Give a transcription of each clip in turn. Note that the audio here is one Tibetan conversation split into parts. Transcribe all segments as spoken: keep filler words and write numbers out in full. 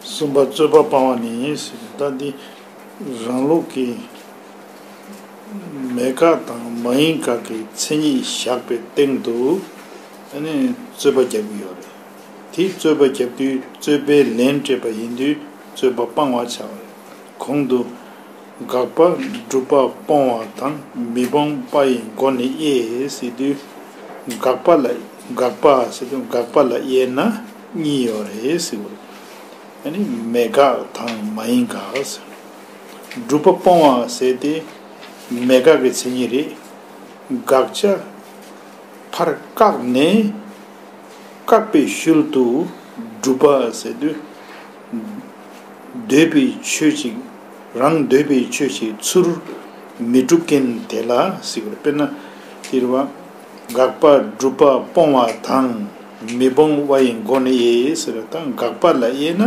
གསུམ་པ་རྩོད་པ་སྤང་བ་ནི་ཟེར། ད་འདི་རང་ལུགས་ཀྱི་མེད་དགག་དང་མ་ཡིན་དགག་གི་མཚན་ཉིད་བཞག་པའི་སྟེང་དུ་ཨ་ནི་རྩོད་པ་རྒྱབ་ཀྱི་ཡོད་རེད། དེ་རྩོད་པ་རྒྱབ་དུས་རྩོད་པའི་ལན་སྤྲད་པ་ཡིན་དུས་རྩོད་པ་སྤང་བ་ཆགས་པ་རེད། གོང་དུ་དགག་པ་སྒྲུབ་པ་སྤོང་བ་དང་མི་སྤོང་པ་ཡི་སྒོ་ནས་དབྱེ་ཟེར་དུས། དགག་པ་ལ་དགག་པ་ཟེར་དུས་དགག་པ་ལ་དབྱེ་ན་གཉིས་ཡོད་རེད་ཟེར་བ་རེད། ཨ་ནི་མེད་དགག་དང་མ་ཡིན་དགག་ཟེར། སྒྲུབ་པ་སྤོང་བ་ཟེར་ཏེ་མེད་དགག་གི་མཚན་ཉིད་རེད། དགག་བྱ་ཕར་བཀག་ནས་བཀག་པའི་ཤུལ་དུ་སྒྲུབ་པ་ཟེར་དུས། འདོད་པའི་ཆོས་ཤིག་རང་འདོད་པའི་ཆོས་ཤིག་ཚུར་མི་སྒྲུབ་མཁན་དེ་ལ་ཟེར་བ་རེད། དཔེར་ན་དེ་རེད་བ། དགག་པ་སྒྲུབ་པ་སྤོང་བ་དང་མི་སྤོང་བ་ཡི་སྒོ་ནས་དབྱེ་ཟེར་བ་དང་། དགག་པ་ལ་དབྱེ་ན་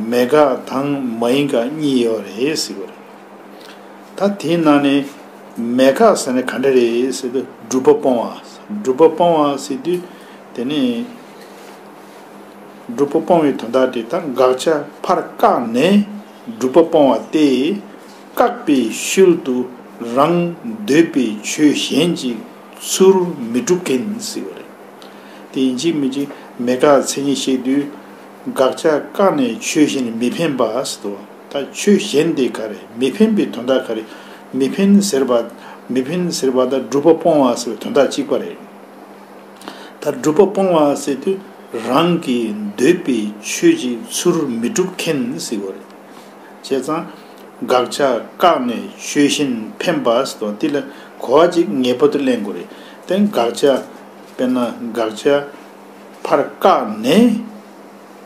མེད་དགག་དང་མ་ཡིན་དགག་གཉིས་ཡོད་རེད་ཟེར་བ་རེད། ད་དེའི་ནང་ནས་མེད་དགག་ཟེར་ན་ག་འདྲ་རེད་ཟེར་དུས། སྒྲུབ་པ་སྤོང་བ། སྒྲུབ་པ་སྤོང་བ་ཟེར་དུས་དེ་ནི་སྒྲུབ་པ་སྤོང་བའི་དོན་དག་དེ་དང་དགག་བྱ་ཕར་བཀག་ནས་སྒྲུབ་པ་སྤོང་བ་སྟེ། བཀག་པའི་ཤུལ་དུ་རང་འདོད་པའི་ཆོས་གཞན་ཅིག་ཚུར་མི་སྒྲུབ་མཁན་ཟེར་བ་རེད། དེ་ཡིན་གཅིག་མིན་གཅིག་མེད་དགག་མཚན་ཉིད་བཤད་དུས། དགག་བྱ་བཀག་ནས་ཆོས་གཞན་མི་འཕེན་པ་ཟེར་དུས། ད་ཆོས་གཞན་དེ་ག་རེ། མི་འཕེན་པའི་དོན་དག་ག་རེ། མི་འཕེན་ཟེར་བ། མི་འཕེན་ཟེར་བ་དང་སྒྲུབ་པ་སྤོང་བ་ཟེར་བའི་དོན་དག་གཅིག་པ་རེད། ད་སྒྲུབ་པ་སྤོང་བ་ཟེར་དུས་རང་གི་འདོད་པའི་ཆོས་ཅིག་ཚུར་མི་སྒྲུབ་མཁན་ཟེར་བ་རེད། བྱས་ཙང་དགག་བྱ་བཀག་ནས་ཆོས་གཞན་འཕེན་པ་ཟེར་དུས། འདི་ལ་གོ་བ་ཅིག་ངེས་པར་དུ་ལེན་དགོས་རེད། དེ་དགག་བྱ། དཔེར་ན་དགག་བྱ་ཕར་བཀག་ནས་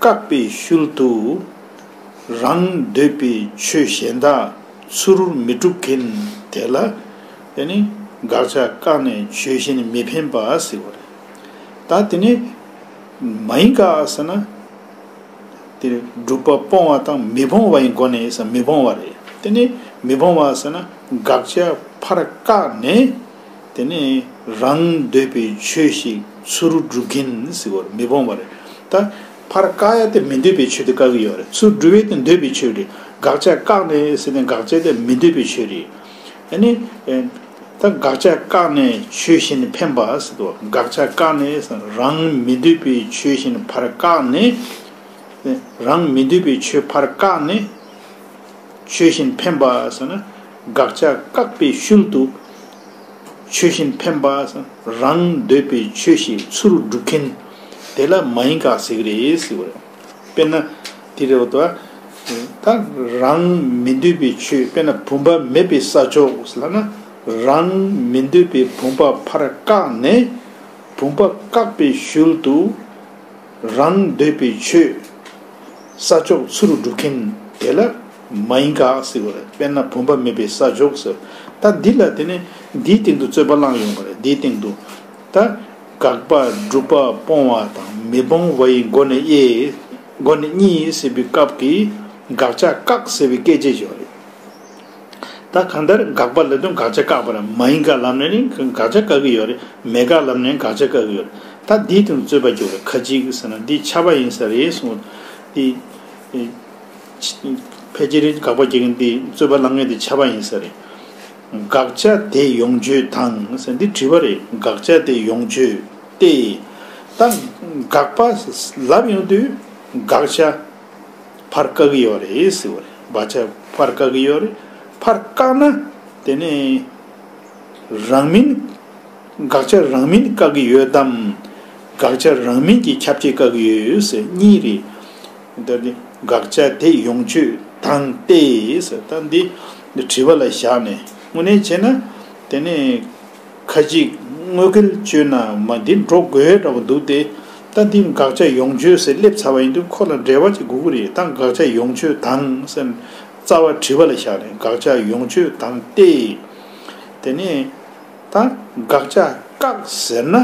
བཀག་པའི་ཤུལ་དུ་རང་འདོད་པའི་ཆོས་གཞན་དག་ཚུར་མི་སྒྲུབ་མཁན་དེ་ལ་དེ་ནི་དགག་བྱ་བཀག་ནས་ཆོས་གཞན་མི་འཕེན་པ་ཟེར་བ་རེད། ད་དེ་ནི་མ་ཡིན་དགག་ཟེར་ན། དེ་སྒྲུབ་པ་སྤོང་བ་དང་མི་སྤོང་བ་ཡི་སྒོ་ནས་ཟེར། མི་སྤོང་བ་རེད། དེ་ནི་མི་སྤོང་བ་ཟེར་ན་དགག་བྱ་ཕར་བཀག་ནས་དེ་ནི་རང་འདོད་པའི་ཆོས་ཤིག་ཚུར་སྒྲུབ་མཁན་ཟེར་བ་རེད། མི་སྤོང་བ་རེད། ད་ཕར་བཀག་ཡ་དེ་མི་འདོད་པའི་ཆོས་དེ་བཀག་གི་ཡོད་རེད། ཚུར་སྒྲུབ་ཡ་དེ་འདོད་པའི་ཆོས་རེད། དགག་བྱ་བཀག་ནས་ཟེར་ནས་དགག་བྱ་དེ་མི་འདོད་པའི་ཆོས་རེད། ཨ་ནི། ཨེ། ད་དགག་བྱ་བཀག་ནས་ཆོས་གཞན་འཕེན་པ་ཟེར་དུས། དགག་བྱ་བཀག་ནས་རང་མི་འདོད་པའི་ཆོས་གཞན་ཕར་བཀག་ནས། རང་མི་འདོད་པའི་ཆོས་ཕར་བཀག་ནས་ཆོས་གཞན་འཕེན་པ་ཟེར་ན། དགག་བྱ་བཀག་པའི་ཤུལ་དུ་ཆོས་གཞན་འཕེན་པ་ཟེར་ན། རང་འདོད་པའི་ཆོས་ཤིག་ཚུར་སྒྲུབ་མཁན་དེ་ལ་མ་ཡིན་དགག་ཟེར་གི་རེད་ཟེར་བ་རེད། དཔེར་ན་དེ་རེད་བ། ད་རང་མི་འདོད་པའི་ཆོས། དཔེར་ན་བུམ་པ་མེད་པའི་ས་ཕྱོགས་ལབ་ན། རང་མི་འདོད་པའི་བུམ་པ་ཕར་བཀག་ནས་བུམ་པ་བཀག་པའི་ཤུལ་དུ་རང་འདོད་པའི་ཆོས་ས་ཕྱོགས་ཚུར་སྒྲུབ་མཁན་དེ་ལ་མ་ཡིན་དགག་ཟེར་བ་རེད། དཔེར་ན་བུམ་པ་མེད་པའི་ས་ཕྱོགས་ཟེར། ད་འདི་ལ་དེ་ནས་འདིའི་སྟེང་དུ་རྩོད་པ་བསླངས་ཡོང་བ་རེད། འདིའི་སྟེང་དུ། ད་དགག་པ་སྒྲུབ་པ་སྤོང་བ་དང་མི་སྤོང་བ་ཡི་སྒོ་ནས་དབྱེ། སྒོ་ནས་གཉིས་ཟེར་བའི་སྐབས་ཀྱི་དགག་བྱ་བཀག་ཟེར་བའི་སྐད་ཆ་ཞིག་ཡོད་རེད། ད་གང་ལྟར་དགག་པ་ལབ་དུས་དགག་བྱ་བཀག་པ་རེད། མ་ཡིན་དགག་ལབ་ནས་ནི་དགག་བྱ་བཀག་གི་ཡོད་རེད། མེད་དགག་ལབ་ནས་དགག་བྱ་བཀག་གི་ཡོད་རེད། ད་འདིའི་སྟེང་དུ་རྩོད་པ་རྒྱག་པ་རེད། ཁ་ཅིག་ཟེར་ན་འདི་ཆགས་པ་ཡིན་ས་རེད་གསུངས། འདི་ཕལ་ཆེར་དགག་པ་རྒྱག་མཁན་འདི་རྩོད་པ་བསླངས་མཁན་འདི་ཆགས་པ་ཡིན་ས་རེད། དགག་བྱ་དེ་ཡོངས་གཅོད་དང་ཟེར། འདི་དྲི་བ་རེད། དགག་བྱ་དེ་ཡོངས་གཅོད་དེ། ད་དགག་པ་ལབ་ཡོང་དུས་དགག་བྱ་ཕར་བཀག་གི་ཡོད་རེད་ཟེར་བ་རེད། བག་ཆགས་ཕར་བཀག་གི་ཡོད་རེད། ཕར་བཀག་ན་དེ་ནས་རང་མིན། དགག་བྱ་རང་མིན་བཀག་གི་ཡོད་དམ། དགག་བྱ་རང་མིན་གྱི་ཁྱབ་བྱེད་བཀག་གི་ཡོད་ཟེར། གཉིས་རེད། ད་འདི་དགག་བྱ་དེ་ཡོངས་གཅོད་དང་སྟེ་ཟེར། ད་འདི་དྲི་བ་ལ་བཞག་ནས་དངོས་གནས་བྱས་ན་དེ་ནས། ཁ་ཅིག་དངོས་འགལ་གཅོད་ན་མ་འདི་འགྲོ་དགོས་འདྲ་བོ་འདུག་སྟེ། ད་འདི་དགག་བྱ་ཡོངས་གཅོད་ཟེར་སླེབས་ཚར་བ་ཡིན་དུས་ཁོ་ལ་འགྲེལ་བ་ཅིག་དགོས་ཀྱི་རེད། ད་དགག་བྱ་ཡོངས་གཅོད་དང་ཟེར་རྩ་བ་དྲི་བ་ལ་བཞག་ནས་དགག་བྱ་ཡོངས་གཅོད་དང་སྟེ། དེ་ནས་ད་དགག་བྱ་བཀག་ཟེར་ན་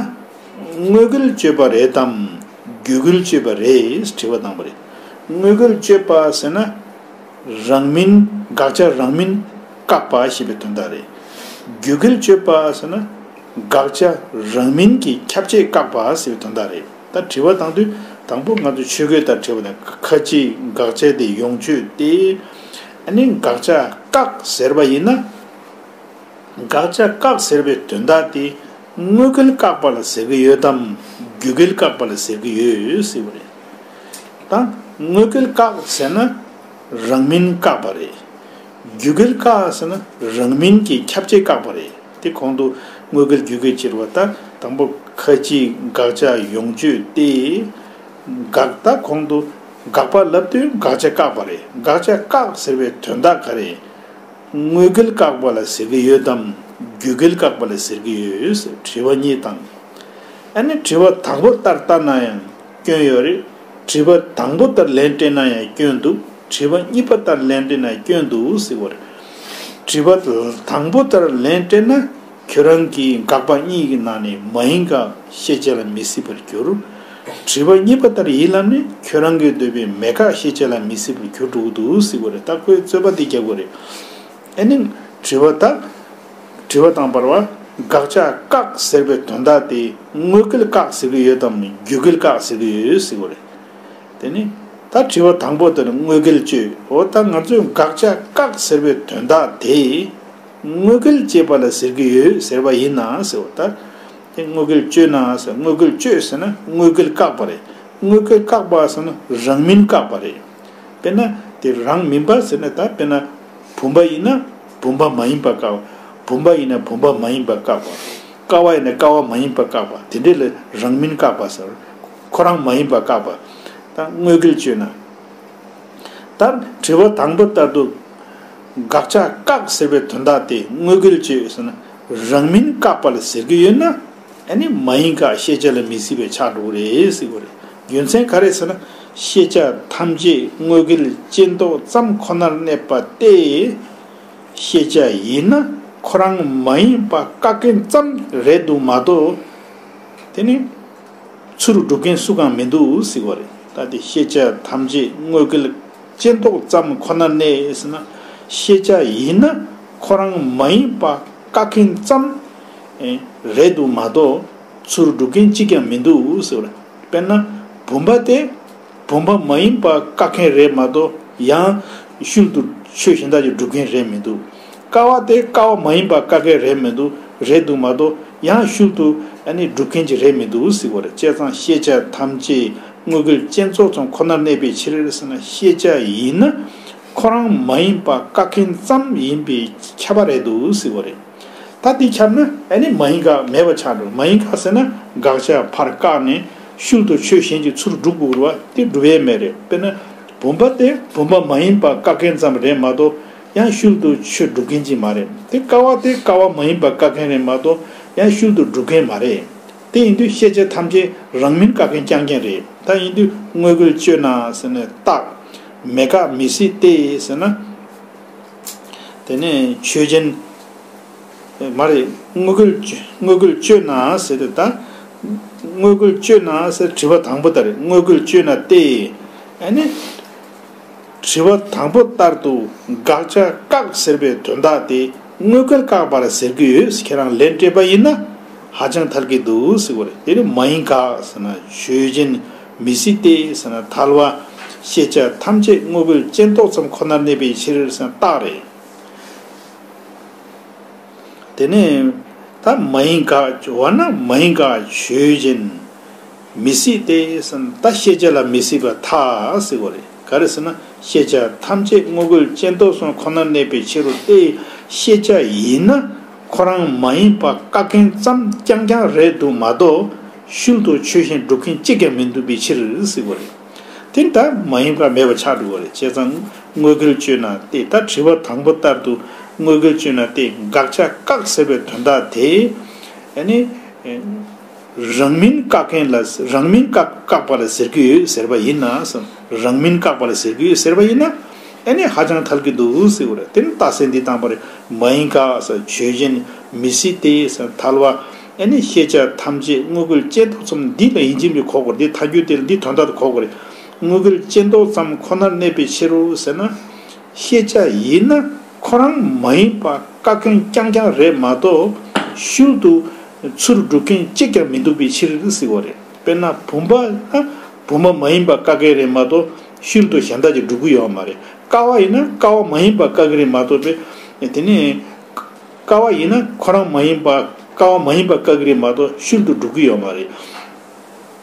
དངོས་འགལ་གཅོད་པ་རེད་དམ། རྒྱུ་འགལ་གཅོད་པ་རེད་དྲི་བ་བཏང་བ་རེད། དངོས་འགལ་གཅོད་པ་ཟེར་ན། རང་མིན། དགག་བྱ་རང་མིན་བཀག་པ་ཞེས་པའི་དོན་དག་རེད། རྒྱུ་འགལ་གཅོད་པ་ཟེར་ན། དགག་བྱ་རང་མིན་གྱི་ཁྱབ་བྱེད་བཀག་པ་ཟེར་བའི་དོན་དག་རེད། ད་དྲི་བ་བཏང་དུས་ དང་པོ་ང་ཚོ་ཆོས་གོས་ལྟར་བྲིས་པ་དང་ཁ་ཅིག་དགག་བྱ་དེ་ཡོངས་གཅོད་དེ། ཨ་ནི་དགག་བྱ་བཀག་ཟེར་བ་ཡིན་ན། དགག་བྱ་བཀག་ཟེར་བའི་དོན་དག་དེ་དངོས་འགལ་བཀག་པ་ལ་ཟེར་གྱི་ཡོད་དམ། རྒྱུ་འགལ་བཀག་པ་ལ་ཟེར་གྱི་ཡོད་ཟེར་བ་རེད། ད་དངོས་འགལ་བཀག་ཟེར་ན་རང་མིན་བཀག་པ་རེད། རྒྱུ་འགལ་བཀག་ཟེར་ན་རང་མིན་གྱི་ཁྱབ་བྱེད་བཀག་པ་རེད། དེ་གོང་དུ་དངོས་འགལ་རྒྱུ་འགལ་ཅེས་པ་ད་དང་པོ་ཁ་ཅིག་དགག་བྱ་ཡོངས་གཅོད་དེ། དགག་ད་གོང་དུ་དགག་པ་ལབ་དུས་དགག་བྱ་བཀག་པ་རེད། དགག་བྱ་བཀག་ཟེར་བའི་དོན་དག་ག་རེ། དངོས་འགལ་བཀག་པ་ལ་ཟེར་གྱི་ཡོད་དམ། རྒྱུ་འགལ་བཀག་པ་ལ་ཟེར་གྱི་ཡོད་ཟེར་དྲི་བ་གཉིས་དང་། ཨ་ནི་དྲི་བ་དང་པོ་ལྟར་ལྟ་ན་ཡང་སྐྱོན་ཡོད་རེད། དྲི་བ་དང་པོ་ལྟར་ལན་སྤྲད་ན་ཡང་སྐྱོན་འདུག་དྲི་བ་གཉིས་པ་ལྟར་ལན་སྤྲད་ན་སྐྱོན་འདུག་ཟེར་བ་རེད། དྲི་བ་དང་པོ་ལྟར་ལན་སྤྲད་ན། ཁྱོད་རང་གི་དགག་པ་གཉིས་ཀྱི་ནང་ནས་མ་ཡིན་དགག་ཤེས་བྱ་ལ་མི་སྲིད་པར་འགྱུར། དྲི་བ་གཉིས་པ་ལྟར་ཡིན་ལབ་ནས་ཁྱོད་རང་གིས་འདོད་པའི་མེད་དགག་ཤེས་བྱ་ལ་མི་སྲིད་པར་འགྱུར་འགྲོ་གི་འདུག་ཟེར་བ་རེད། ད་ཁོས་རྩོད་པ་འདི་རྒྱག་དགོས་རེད། ཨ་ནི་དྲི་བ་ད། དྲི་བ་དང་བར་བ། དགག་བྱ་བཀག་ཟེར་བའི་དོན་དག་དེ་དངོས་འགལ་བཀག་ཟེར་གྱི་ཡོད་དམ། རྒྱུ་འགལ་བཀག་ཟེར་གྱི་ཡོད་ཟེར་བ་རེད། དེ་ནི། ད་དྲི་བ་དང་པོ་དེར་དངོས་འགལ་གཅོད། འོ་ད་ང་ཚོས་དགག་བྱ་བཀག་ཟེར་བའི་དོན་དག་དེ། དངོས་འགལ་བཅད་པ་ལ་ཟེར་གྱི་ཡོད་ཟེར་བ་ཡིན་ན་ཟེར་བ་ད། དེ་དངོས་འགལ་གཅོད་ན་ཟེར། དངོས་འགལ་གཅོད་ཟེར་ན་དངོས་འགལ་བཀག་པ་རེད། དངོས་འགལ་བཀག་པ་ཟེར་ན་རང་མིན་བཀག་པ་རེད། དཔེར་ན་དེ་རང་མིན་པ་ཟེར་ན་ད་དཔེར་ན་བུམ་པ་ཡིན་ན་བུམ་པ་མ་ཡིན་པ་བཀག་བུམ་པ་ཡིན་ན་བུམ་པ་མ་ཡིན་པ་བཀག་པ། ཀ་བ་ཡིན་ན་ཀ་བ་མ་ཡིན་པ་བཀག་པ། དེ་འདྲས་ལ་རང་མིན་བཀག་པ་ཟེར། ཁོ་རང་མ་ཡིན་པ་བཀག་པ། ད་དངོས་འགལ་གཅོད་ན། ད་དྲི་བ་དང་པོ་ལྟར་དུ་དགག་བྱ་བཀག་ཟེར་བའི་དོན་དག་དེ་དངོས་འགལ་གཅོད་ཟེར་ན་རང་མིན་བཀག་པ་ལ་ཟེར་གྱི་ཡོད་ན། ཨ་ནི་མ་ཡིན་དགག་ཤེས་བྱ་ལ་མི་སྲིད་པའི་ཆགས་འགྲོ་གི་རེད་ཟེར་གྱི་རེད། རྒྱུ་མཚན་ག་རེ་ཟེར་ན། ཤེས་བྱ་ཐམས་ཅད་དངོས་འགལ་ཅན་རྟོག་ཙམ་ཁོ་ནར་གནས་པ་སྟེ། ཤེས་བྱ་ཡིན་ན་ཁོ་རང་མ་ཡིན་པ་བཀག་མཁན་ཙམ་རེད་འདུག་མ་གཏོགས། དེ་ནི་ཚུར་སྒྲུབ་མཁན་སུ་གང་མི་འདུག་ཟེར་བ་རེད། ད་དེ་ཤེས་བྱ་ཐམས་ཅད་དངོས་འགལ་ཅན་རྟོག་ཙམ་ཁོ་ནར་གནས་ཟེར་ན། ཤེས་བྱ་ཡིན་ན་ཁོ་རང་མ་ཡིན་པ་བཀག་མཁན་ཙམ་རེད་འདུག་མ་གཏོགས་ཚུར་སྒྲུབ་མཁན་གཅིག་ཀྱང་མི་འདུག་ཟེར་བ་རེད། དཔེར་ན་བུམ་པ་དེ། བུམ་པ་མ་ཡིན་པ་བཀག་མཁན་རེད་མ་གཏོགས་ཡང་ཤུལ་དུ་ཆོས་གཞན་དག་ཅིག་སྒྲུབ་མཁན་རེད་མི་འདུག་ཀ་བ་དེ་ཀ་བ་མ་ཡིན་པ་བཀག་མཁན་རེད་མི་འདུག་རེད་འདུག་མ་གཏོགས་ཡང་ཤུལ་དུ་ཨ་ནི་སྒྲུབ་མཁན་ཅིག་རེད་མི་འདུག་ཟེར་བ་རེད། བྱས་ཙང་ཤེས་བྱ་ཐམས་ཅད་དངོས་འགལ་ཅན་རྟོག་ཙམ་ཁོ་ནར་གནས་པའི་ཕྱིར་ཟེར་ན། ཤེས་བྱ་ཡིན་ན་ཁོ་རང་མ་ཡིན་པ་བཀག་མཁན་ཙམ་ཡིན་པས་ཁྱབ་པ་རེད་འདུག་ཟེར་བ་རེད། ད་དེ་ཁྱབ་ན་ཨ་ནི་མ་ཡིན་དགག་མེད་པ་ཆགས་འགྲོ། མ་ཡིན་དགག་ཟེར་ན་དགག་བྱ་ཕར་བཀག་ནས་ཤུལ་དུ་ཆོས་གཞན་གྱིས་ཚུར་སྒྲུབ་དགོས་རེད་བ། དེ་སྒྲུབ་ཡས་མེད་རེད། དཔེར་ན་བུམ་པ་དེ་བུམ་པ་མ་ཡིན་པ་བཀག་མཁན་ཙམ་རེད་མ་གཏོགས་ཡང་ཤུལ་དུ་ཆོས་སྒྲུབ་མཁན་ཅིག་མ་རེད། དེ་ཀ་བ་དེ་ཀ་བ་མ་ཡིན་པ་བཀག་མཁན་རེད་མ་གཏོགས་ཡང་ཤུལ་དུ་སྒྲུབ་མཁན་མ་རེད། དེ་ཡིན་དུས་ཤེས་བྱ་ཐམས་ཅད་རང་མིན་བཀག་མཁན་རྐྱང་རྐྱང་རེད། ད་ཡིན་དུས་དངོས་འགལ་གཅོད་ན་ཟེར་ནས་བརྟག་མེད་དགག་མི་སྲིད་དེ་ཟེར་ན། དེ་ནས་ཆོས་ཅན། མ་རེད། དངོས་འགལ་དངོས་འགལ་གཅོད་ན་ཟེར་ཏེ་ད། དངོས་འགལ་གཅོད་ན་ཟེར་དྲི་བ་དང་པོ་ལྟར་རེད། དངོས་འགལ་གཅོད་ན་སྟེ། ཨ་ནི། དྲི་བ་དང་པོ་ལྟར་དུ་དགག་བྱ་བཀག་ཟེར་བའི་དོན་དག་དེ་དངོས་འགལ་བཀག་པ་ལ་ཟེར་གྱི་ཡོད། ཁྱེད་རང་ལན་སྤྲད་པ་ཡིན་ན་ཧ་ཅང་ཐལ་གྱི་འདུག་ཟེར་བ་རེད། དེ་ནི་མ་ཡིན་དགག་ཟེར་ན་ཆོས་ཅན། མི་སྲིད་དེ་ཟེར་ན་ཐལ་བ། ཤེས་བྱ་ཐམས་ཅད་དངོས་འགལ་ཅན་རྟོག་ཙམ་ཁོ་ནར་གནས་པའི་ཕྱིར་ཟེར་ན་རྟགས་རེད། དེ་ནས་ད་མ་ཡིན་དགག་བ་ན་མ་ཡིན་དགག་ཆོས་ཅན། མི་སྲིད་དེ་ཟེར་ན་ད་ཤེས་བྱ་ལ་མི་སྲིད་པར་ཐལ་ཟེར་བ་རེད། ག་རེ་ཟེར་ན་ཤེས་བྱ་ཐམས་ཅད་དངོས་འགལ་ཅན་རྟོག་ཙམ་ཁོ་ནར་གནས་པའི་ཕྱིར་རོ་སྟེ། ཤེས་བྱ་ཡིན་ན་ཁོ་རང་མ་ཡིན་པ་བཀག་མཁན་ཙམ་རྐྱང་རྐྱང་རེད་འདུག་མ་གཏོགས་ཤུལ་དུ་ཆོས་གཞན་སྒྲུབ་མཁན་གཅིག་ཀྱང་མི་འདུག་པའི་ཕྱིར་ཟེར་བ་རེད། དེ་ལྟར་མ་ཡིན་པ་མེད་པ་ཆགས་འགྲོ་བ་རེད། བྱས་ཙང་དངོས་འགལ་གཅོད་ན་སྟེ། ད་དྲི་བ་དང་པོ་ལྟར་དུ་དངོས་འགལ་གཅོད་ན་སྟེ་དགག་བྱ་བཀག་ཟེར་བའི་དོན་དག་དེ། ཨ་ནི། རང་མིན་བཀག་མཁན་ལ་རང་མིན་བཀག་བཀག་པ་ལ་ཟེར་གྱི་ཡོད་ཟེར་བ་ཡིན་ན་བསམ། རང་མིན་བཀག་པ་ལ་ཟེར་གྱི་ཡོད་ཟེར་བ་ཡིན་ན། ཨ་ནི་ཧ་ཅང་ཐལ་གྱི་འདུག་ཟེར་བ་རེད། དེ་ནི་རྟགས་གསལ་འདི་བཏང་པ་རེད། མ་ཡིན་དགག་ཟེར་ཆོས་ཅན། མི་སྲིད་དེ་ཟེར་ཐལ་བ། ཨ་ནི་ཤེས་བྱ་ཐམས་ཅད་དངོས་འགལ་ཅན་རྟོག་ཙམ་འདི་ལ་ཡིན་གཅིག་མིན་གཅིག་གོ་དགོས་རེད། འདི་ཐལ་འགྱུར་དེ་ལ་འདི་དོན་དག་ཏུ་གོ་དགོས་རེད། དངོས་འགལ་ཅན་རྟོག་ཙམ་ཁོ་ནར་གནས་པའི་ཕྱིར་རོ་ཟེར་ན། ཤེས་བྱ་ཡིན་ན་ཁོ་རང་མ་ཡིན་པ་བཀག་མཁན་རྐྱང་རྐྱང་རེད་མ་གཏོགས་ཤུལ་དུ་ཚུར་སྒྲུབ་མཁན་གཅིག་ཀྱང་མི་འདུག་པའི་ཕྱིར་ཟེར་བ་རེད། དཔེར་ན་བུམ་པ་ན་ བུ་མོ་མ་ཡིན་པ་བཀག་མཁན་རེད་མ་གཏོགས་ཤུལ་དུ་གཞན་དག་ཅིག་འགྲོ་གི་ཡོད་མ་རེད། ཀ་བ་ཡིན་ན་ཀ་བ་མ་ཡིན་པ་བཀག་གི་རེད་མ་གཏོགས་པས་དེ་ནས། ཀ་བ་ཡིན་ན་ཁོ་རང་མ་ཡིན་པ། ཀ་བ་མ་ཡིན་པ་བཀག་གི་རེད་མ་གཏོགས་ཤུལ་དུ་འགྲོ་གི་ཡོད་མ་རེད།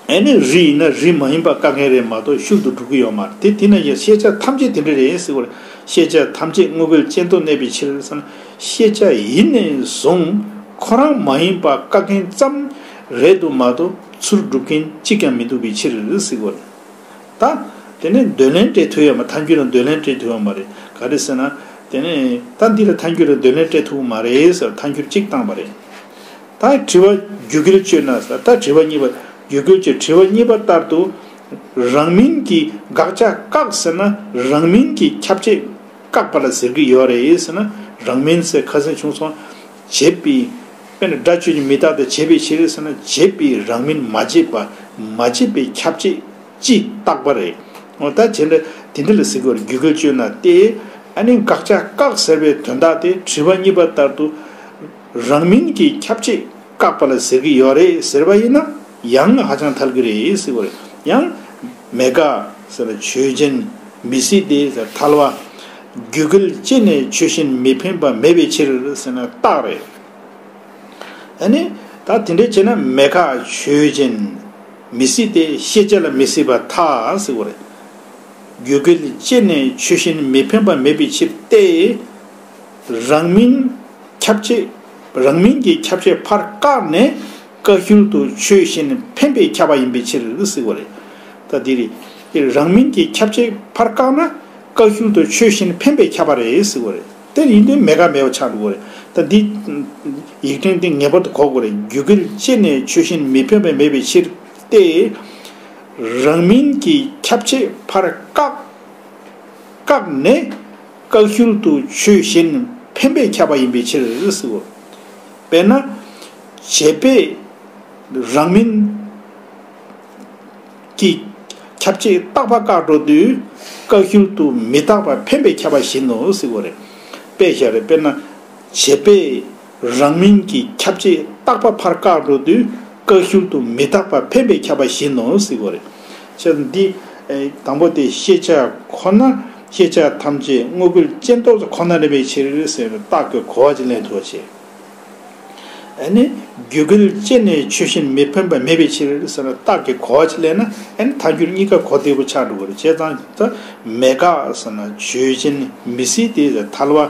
ཨ་ནི་རི་ཡིན་ན་རི་མ་ཡིན་པ་བཀག་མཁན་རེད་མ་གཏོགས་ཤུལ་དུ་འགྲོ་གི་ཡོད་མ་རེད། དེ་དེ་ན་ཡང་ཤེས་བྱ་ཐམས་ཅད་དེ་འདྲ་རེད་ཟེར་བ་རེད། ཤེས་བྱ་ཐམས་ཅད་དངོས་འགལ་ཅན་དུ་གནས་པའི་ཕྱིར་ཟེར་ན། ཤེས་བྱ་ཡིན་ནས་བཟུང་ཁོ་རང་མ་ཡིན་པ་བཀག་མཁན་ཙམ་རེད་འདུག་མ་གཏོགས་ཚུར་སྒྲུབ་མཁན་གཅིག་ཀྱང་མི་འདུག་པའི་ཕྱིར་ཟེར་བ་རེད། ད། དེ་ནས་འདོད་ལན་སྤྲད་ཐུབ་ཡོད་མ། ཐལ་འགྱུར་ལ་འདོད་ལན་སྤྲད་ཐུབ་ཡོད་མ་རེད། ག་རེ་ཟེར་ན། དེ་ནས་ད་འདི་ལ་ཐལ་འགྱུར་ལ་འདོད་ལན་སྤྲད་ཐུབ་མ་རེད་ཟེར་ཐལ་འགྱུར་གཅིག་བཏང་བ་རེད། ད་དྲི་བ་རྒྱུ་འགལ་གཅོད་ན་ཟེར། ད་དྲི་བ་གཉིས་པ་རྒྱུ་འགལ་གཅོད། དྲི་བ་གཉིས་པ་ལྟར་དུ། རང་མིན་གྱི་དགག་བྱ་བཀག་ཟེར་ན་རང་མིན་གྱི་ཁྱབ་བྱེད་བཀག་པ་ལ་ཟེར་གྱི་ཡོད་རེད་ཟེར་ན། རང་མིན་ཟེར་ཁ་སང་བྱུང་སོང་། བྱས་པའི། དཔེར་ན་སྒྲ་ཆོས་ཅན་མི་རྟག་སྟེ་བྱས་པའི་ཕྱིར་ཟེར་ན་བྱས་པའི་རང་མིན་མ་བྱས་པ། མ་བྱས་པའི་ཁྱབ་བྱེད་ཅིག་བཏགས་པ་རེད། འོ་ད་བྱས་ན་དེ་འདི་ལ་ཟེར་གྱི་ཡོད་རེད། རྒྱུ་འགལ་གཅོད་ན་སྟེ། ཨ་ནི་དགག་བྱ་བཀག་ཟེར་བའི་དོན་དག་དེ་དྲི་བ་གཉིས་པ་ལྟར་དུ། རང་མིན་གྱི་ཁྱབ་བྱེད་བཀག་པ་ལ་ཟེར་གྱི་ཡོད་རེད་ཟེར་བ་ཡིན་ན་ཡང་ཧ་ཅང་ཐལ་གྱི་རེད་ཟེར་བ་རེད། ཡང་མེད་དགག་ཟེར་ན་ཆོས་ཅན། མི་སྲིད་དེ་ཟེར་ཐལ་བ། རྒྱུ་འགལ་སྤྱི་ནས་ཆོས་གཞན་མི་འཕེན་པ་མེད་པའི་ཕྱིར་ཟེར་ན་རྟགས་རེད། ཨ་ནི། ད་དེ་འདྲ་བྱས་ན་མེད་དགག་ཆོས་ཅན། མི་སྲིད་དེ་ཤེས་བྱ་ལ་མི་སྲིད་པར་ཐལ་ཟེར་བ་རེད། རྒྱུ་འགལ་སྤྱི་ནས་ཆོས་གཞན་མི་འཕེན་པ་མེད་པའི་ཕྱིར་ཏེ། རང་མིན་ཁྱབ་བྱེད། རང་མིན་གྱི་ཁྱབ་བྱེད་ཕར་བཀག་ནས་བཀག་ཤུལ་དུ་ཆོས་གཞན་འཕེན་པས་ཁྱབ་པ་ཡིན་པའི་ཕྱིར་ཟེར་བ་རེད། ད་འདི་རེད། རང་མིན་གྱི་ཁྱབ་བྱེད་ཕར་བཀག་ན་བཀག་ཤུལ་དུ་ཆོས་གཞན་འཕེན་པས་ཁྱབ་པ་རེད་ཟེར་བ་རེད། དེ་ཡིན་དུས་མེད་དགག་མེད་པ་ཆགས་འགྲོ་གི་རེད། ད་འདི་ཡིག་ཕྲེང་འདི་ངེས་པར་དུ་གོ་དགོས་རེད། རྒྱུ་འགལ་སྤྱི་ནས་ཆོས་གཞན་མི་འཕེན་པ་མེད་པའི་ཕྱིར་ཏེ། རང་མིན་གྱི་ཁྱབ་བྱེད་ཕར་བཀག་བཀག་ནས་བཀག་ཤུལ་དུ་ཆོས་གཞན་འཕེན་པས་ཁྱབ་པ་ཡིན་པའི་ཕྱིར་ཟེར་གོ། དཔེར་ན། བྱས་པས་རང་མིན་གྱི་ཁྱབ་བྱེད་རྟག་པ་བཀག་འགྲོ་དུས་བཀག་ཤུལ་དུ་མི་རྟག་པ་འཕེན་པས་ཁྱབ་པ་བཞིན་ནོ་ཟེར་གོ་རེད། དཔེ་བཞག་རེད། དཔེར་ན། བྱས་པས་རང་མིན་གྱི་ཁྱབ་བྱེད་རྟག་པ་ཕར་བཀག་འགྲོ་དུས་བཀག་ཤུལ་དུ་མི་རྟག་པ་འཕེན་པས་ཁྱབ་པ་བཞིན་ནོ་ཟེར་གོ་རེད། བྱས་ཙང་འདི། ཨེ། དང་པོ་དེ་ཤེས་བྱ་ཁོ་ན། ཤེས་བྱ་ཐམས་ཅད་དངོས་འགལ་ཅན་ཏོག་ཙམ་ཁོ་ན་རེད་པའི་ཕྱིར་ཟེར་བའི་རྟགས་ཀྱི་གོ་བ་ཅིག་ལེན་ཐུབ་པ་བྱས། ཨ་ནི། རྒྱུ་འགལ་སྤྱི་ནས་ཆོས་གཞན་མི་འཕེན་པ་མེད་པའི་ཕྱིར་ཟེར་ན་རྟགས་ཀྱི་གོ་བ་ཅིག་ལེན་ན་ཨ་ནི་ཐལ་འགྱུར་གཉིས་ཀ་གོ་བདེ་པོ་ཆགས་འགྲོ་གི་རེད། བྱས་ཙང་ད་མེད་དགག་ཟེར་ན་ཆོས་ཅན། མི་སྲིད་དེ་ཐལ་བ།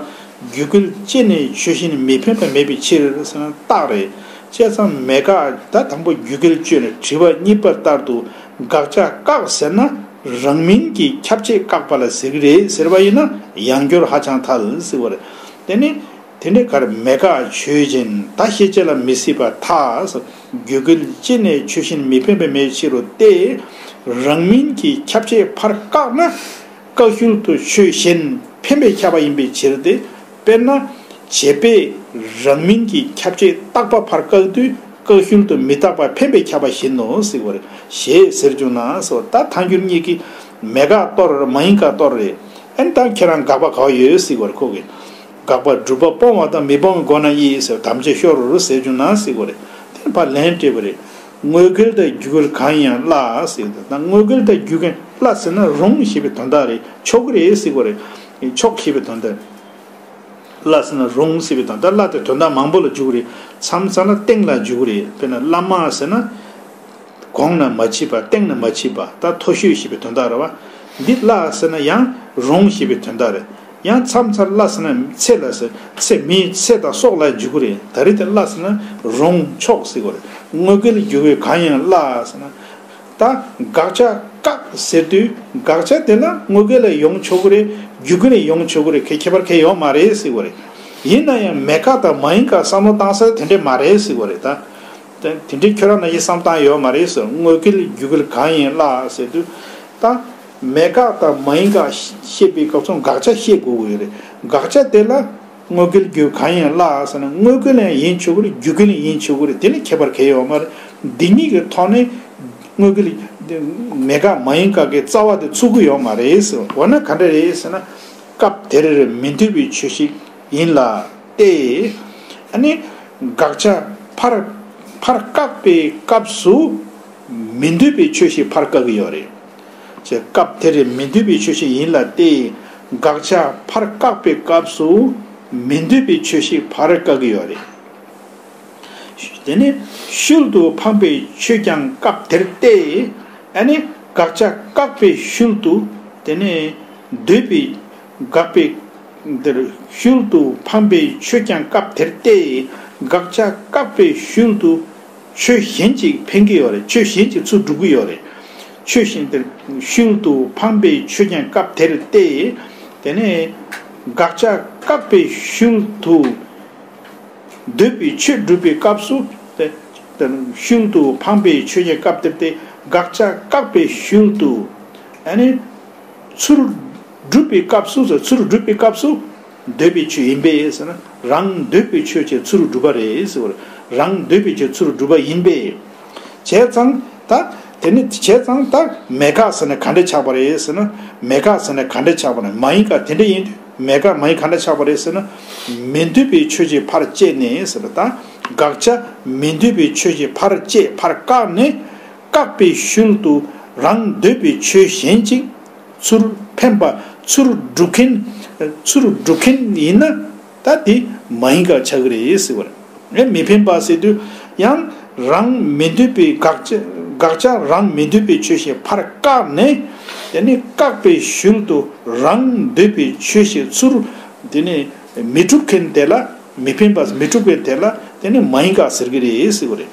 རྒྱུ་འགལ་སྤྱི་ནས་ཆོས་གཞན་མི་འཕེན་པ་མེད་པའི་ཕྱིར་ཟེར་ན་རྟགས་རེད། བྱས་ཙང་མེད་དགག་ད་དང་པོ་རྒྱུ་འགལ་གཅོད་ནས་དྲི་བ་གཉིས་པ་ལྟར་དུ་དགག་བྱ་བཀག་ཟེར་ན་རང་མིན་གྱི་ཁྱབ་བྱེད་བཀག་པ་ལ་ཟེར་གི་རེད་ཟེར་བ་ཡིན་ན་ཡང་སྐྱོར་ཧ་ཅང་ཐལ་ཟེར་བ་རེད། དེ་ནི། དེ་འདྲའི་གར་མེད་དགག་ཆོས་ཅན། ད་ཤེས་བྱ་ལ་མི་སྲིད་པར་ཐལ། རྒྱུ་འགལ་སྤྱི་ནས་ཆོས་གཞན་མི་འཕེན་པ་མེད་ཕྱིར་རོ་སྟེ། རང་མིན་གྱི་ཁྱབ་བྱེད་ཕར་བཀག་ན། བཀག་ཤུལ་དུ་ཆོས་གཞན་འཕེན་པས་ཁྱབ་པ་ཡིན་པའི་ཕྱིར་ཏེ། དཔེར་ན། བྱས་པས་རང་མིན་གྱི་ཁྱབ་བྱེད་རྟག་པ་ཕར་བཀག་དུས་བཀག་ཤུལ་དུ་མི་རྟག་པ་འཕེན་པས་ཁྱབ་པ་བཞིན་ནོ་ཟེར་བ་རེད། ཞེས་ཟེར་བྱུང་ན་ཟེར་བ། ད་ཐལ་འགྱུར་གཉིས་ཀྱི་མེད་དགག་གཏོར་མ་ཡིན་དགག་གཏོར་རེད། ཨ་ནི་ད་ཁྱེད་རང་དགག་པ་ག་བ་ཡོད་ཟེར་བ་རེད། ཁོ་གིས། དགག་པ་སྒྲུབ་པ་སྤོང་བ་དང་མི་སྤོང་བའི་སྒོ་ན་ཡིས་ཟེར་དམ་བཅའ་ཤོར་རུ་ཟེར་བྱུང་ན་ཟེར་བ་རེད། དེ་ཕར་ལན་སྤྲད་པ་རེད། དངོས་འགལ་དང་རྒྱུ་འགལ་གང་ཡིན་ཡང་སླ་ཟེར། ད་དངོས་འགལ་དང་རྒྱུ་འགལ་སླ་ཟེར་ན་རུང་ཞེས་པའི་དོན་དག་རེད། ཆོག་གི་རེད་ཟེར་བ་རེད། ཆོག་ཞེས་པའི་དོན་དག་སླ་ཟེར་ན་རུང་ཟེར་བའི་དོན་དག་སླ་དེ་དོན་དག་མང་པོ་ལ་འཇུག་རེད། མཚམས་མཚམས་ལ་སྟེང་ལ་འཇུག་རེད། དཔེར་ན་བླ་མ་ཟེར་ན། གོང་ན་མ་མཆིས་པ་སྟེང་ན་མ་མཆིས་པ་ད་མཐོ་ཤོས་ཞེས་པའི་དོན་དག་རེད་བ། འདི་སླ་ཟེར་ན་ཡང་རུང་ཞེས་པའི་དོན་དག་རེད། ཡང་མཚམས་མཚམས་སླ་ཟེར་ན་ཚེ་ལ་ཟེར་ཚེ་མིའི་ཚེ་དང་སྲོག་ལ་འཇུག་རེད། ད་རེས་དེ་སླ་ཟེར་ན་རུང་ཆོག་ཟེར་དགོས་རེད། དངོས་འགལ་རྒྱུ་འགལ་གང་ཡིན་སླ་ཟེར་ན། ད་དགག་བྱ་བཀག་ཟེར་དུས་དགག་བྱ་དེ་ལ་དངོས་འགལ་ལ་ཡོང་ཆོག་གི་རེད། རྒྱུ་འགལ་ལ་ཡོང་ཆོག་གི་རེད། ཁྱད་ཁྱད་པར་གང་ཡོད་མ་རེད་ཟེར་དགོས་རེད། ཡིན་ན་ཡང་མེད་དགག་དང་མ་ཡིན་དགག་བསམ་བློ་བཏང་ས་དེ་འདྲས་མ་རེད་ཟེར་དགོས་རེད་ད། དེ་དེ་འདྲས་ཁྱོད་རང་ནང་བཞིན་བསམ་བཏང་ཡོད་མ་རེད་ཟེར། དངོས་འགལ་རྒྱུ་འགལ་གང་ཡིན་སླ་ཟེར་དུས། ད་མེད་དགག་དང་མ་ཡིན་དགག་བཤད་པའི་སྐབས་སུ་དགག་བྱ་བཤད་དགོས་ཀྱི་ཡོད་རེད། དགག་བྱ་དེ་ལ། དངོས་འགལ་རྒྱུ་གང་ཡིན་སླ་ཟེར་ན་དངོས་འགལ་ཡང་ཡིན་ཆོག་གི་རེད། རྒྱུ་འགལ་ཡིན་ཆོག་གི་རེད། དེ་ནི་ཁྱད་པར་གང་ཡོད་མ་རེད། འདི་གཉིས་ཀྱི་ཐོག་ནས་དངོས་འགལ་མེད་དགག་མ་ཡིན་དགག་གི་རྩ་བ་དེ་ཚུགས་ཀྱི་ཡོད་མ་རེད་ཟེར། འོ་ན་ག་འདྲ་རེད་ཟེར་ན། སྐབས་དེར་མི་འཐད་པའི་ཆོས་ཤིག་ཡིན་ལ་སྟེ། ཨ་ནི་དགག་བྱ་ཕར་ཕར་བཀག་པའི་སྐབས་སུ། མི་འདོད་པའི་ཆོས་ཤིག་ཕར་བཀག་གི་ཡོད་རེད། ཅེས་སྐབས་དེར་མི་འདོད་པའི་ཆོས་ཤིག་ཡིན་ལ་སྟེ། དགག་བྱ་ཕར་བཀག་པའི་སྐབས་སུ་མི་འདོད་པའི་ཆོས་ཤིག་ཕར་བཀག་གི་ཡོད་རེད། དེ་ནས་ཤུལ་དུ་འཕངས་པའི་ཆོས་ཀྱང་སྐབས་དེར་ཏེ། ཨ་ནི་དགག་བྱ་བཀག་པའི་ཤུལ་དུ། དེ་ནས་འདོད་པའི་དགག་པའི་འདིར་ཤུལ་དུ་འཕངས་པའི་ཆོས་ཀྱང་སྐབས་དེར་ཏེ། དགག་བྱ་བཀག་པའི་ཤུལ་དུ་ཆོས་གཞན་གཅིག་འཕེན་གྱི་ཡོད་རེད། ཆོས་གཞན་གཅིག་ཚུར་སྒྲུབ་ཀྱི་ཡོད་རེད། ཆོས་གཞན་དེར་ཤུལ་དུ་འཕངས་པའི་ཆོས་ཀྱང་སྐབས་དེར་ཏེ། དེ་ནས་དགག་བྱ་བཀག་པའི་ཤུལ་དུ། འདོད་པའི་ཆོས་སྒྲུབ་པའི་སྐབས་སུ། དེ་ཤུལ་དུ་འཕངས་པའི་ཆོས་ཀྱི་སྐབས་དེར་ཏེ། དགག་བྱ་བཀག་པའི་ཤུལ་དུ། ཨ་ནི་ཚུར་སྒྲུབ་པའི་སྐབས་སུ། ཚུར་སྒྲུབ་པའི་སྐབས་སུ་འདོད་པའི་ཆོས་ཡིན་པས་ཟེར་ན། རང་འདོད་པའི་ཆོས་ཀྱི་ཚུར་སྒྲུབ་པ་རེད་ཟེར་བ་རེད། རང་འདོད་པའི་ཆོས་ཚུར་སྒྲུབ་པ་ཡིན་པས། བྱས་ཙང་ད། དེ་ནི་བྱས་ཙང་ད་མེད་དགག་ཟེར་ན་ག་འདྲ་ཆགས་པ་རེད་ཟེར་ན། མེད་དགག་ཟེར་ན་ག་འདྲ་ཆགས་པ་རེད། མ་ཡིན་དགག་དེ་འདྲ་ཡིན་དུས་མེད་དགག་མ་ཡིན་ག་འདྲ་ཆགས་པ་རེད་ཟེར་ན། མི་འདོད་པའི་ཆོས་ཀྱི་ཕར་བཅད་ནས་ཟེར་བ་དང་། དགག་བྱ་མི་འདོད་པའི་ཆོས་ཀྱི་ཕར་བཅད་ཕར་བཀག་ནས། བཀག་པའི་ཤུལ་དུ་རང་འདོད་པའི་ཆོས་གཞན་གཅིག་ཚུར་འཕེན་པ། ཚུར་སྒྲུབ་མཁན། ཚུར་སྒྲུབ་མཁན་ཡིན་ན། ད་དེ་མ་ཡིན་དགག་ཆགས་ཀྱི་རེད་ཟེར་བ་རེད། ཨེ་མི་འཕེན་པ་ཟེར་དུས་ཡང་རང་མི་འདོད་པའི་དགག་བྱ། དགག་བྱ་རང་མི་འདོད་པའི་ཆོས་ཤིག་ཕར་བཀག་ནས། དེ་ནི་བཀག་པའི་ཤུལ་དུ་རང་འདོད་པའི་ཆོས་ཤིག་ཚུར། དེ་ནི་མི་སྒྲུབ་མཁན་དེ་ལ། མི་འཕེན་པ་མི་སྒྲུབ་མཁན་དེ་ལ་དེ་ནི་མ་ཡིན་དགག་ཟེར་གྱི་རེད་ཟེར་བ་རེད།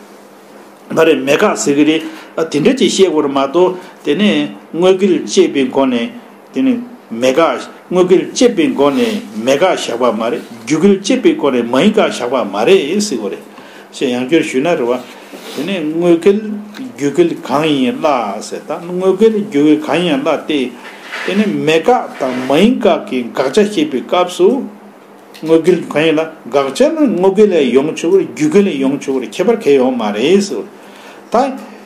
མ་རེད། མེད་དགག་ཟེར་གྱི་རེད། ཨ་དེ་འདྲ་ཅིག་བཤད་དགོས་རེད་མ་གཏོགས། དེ་ནས་དངོས་འགལ་བཅད་པའི་སྒོ་ནས། དེ་ནས་མེད་དགག་དངོས་འགལ་བཅད་པའི་སྒོ་ནས་མེད་དགག་བཞག་པ་མ་རེད། རྒྱུ་འགལ་བཅད་པའི་སྒོ་ནས་མ་ཡིན་དགག་བཞག་པ་མ་རེད་ཟེར་དགོས་རེད། ཞེས་ཡང་བསྐྱར་ཞུས་ན་རེད་བ། དེ་ནས་དངོས་འགལ་རྒྱུ་འགལ་གང་ཡིན་ལ་ཟེར། ད་དངོས་འགལ་རྒྱུ་འགལ་གང་ཡིན་ལ་སྟེ། དེ་ནས་མེད་དགག་དང་མ་ཡིན་དགག་གི་དགག་བྱ་བཤད་པའི་སྐབས་སུ། དངོས་འགལ་གང་ཡིན་ལ། དགག་བྱ་ནི་དངོས་འགལ་ལས་ཡོང་ཆོག་གི་རེད། རྒྱུ་འགལ་ལས་ཡོང་ཆོག་གི་རེད། ཁྱད་པར་གང་ཡང་ཡོད་མ་རེད་ཟེར། ད་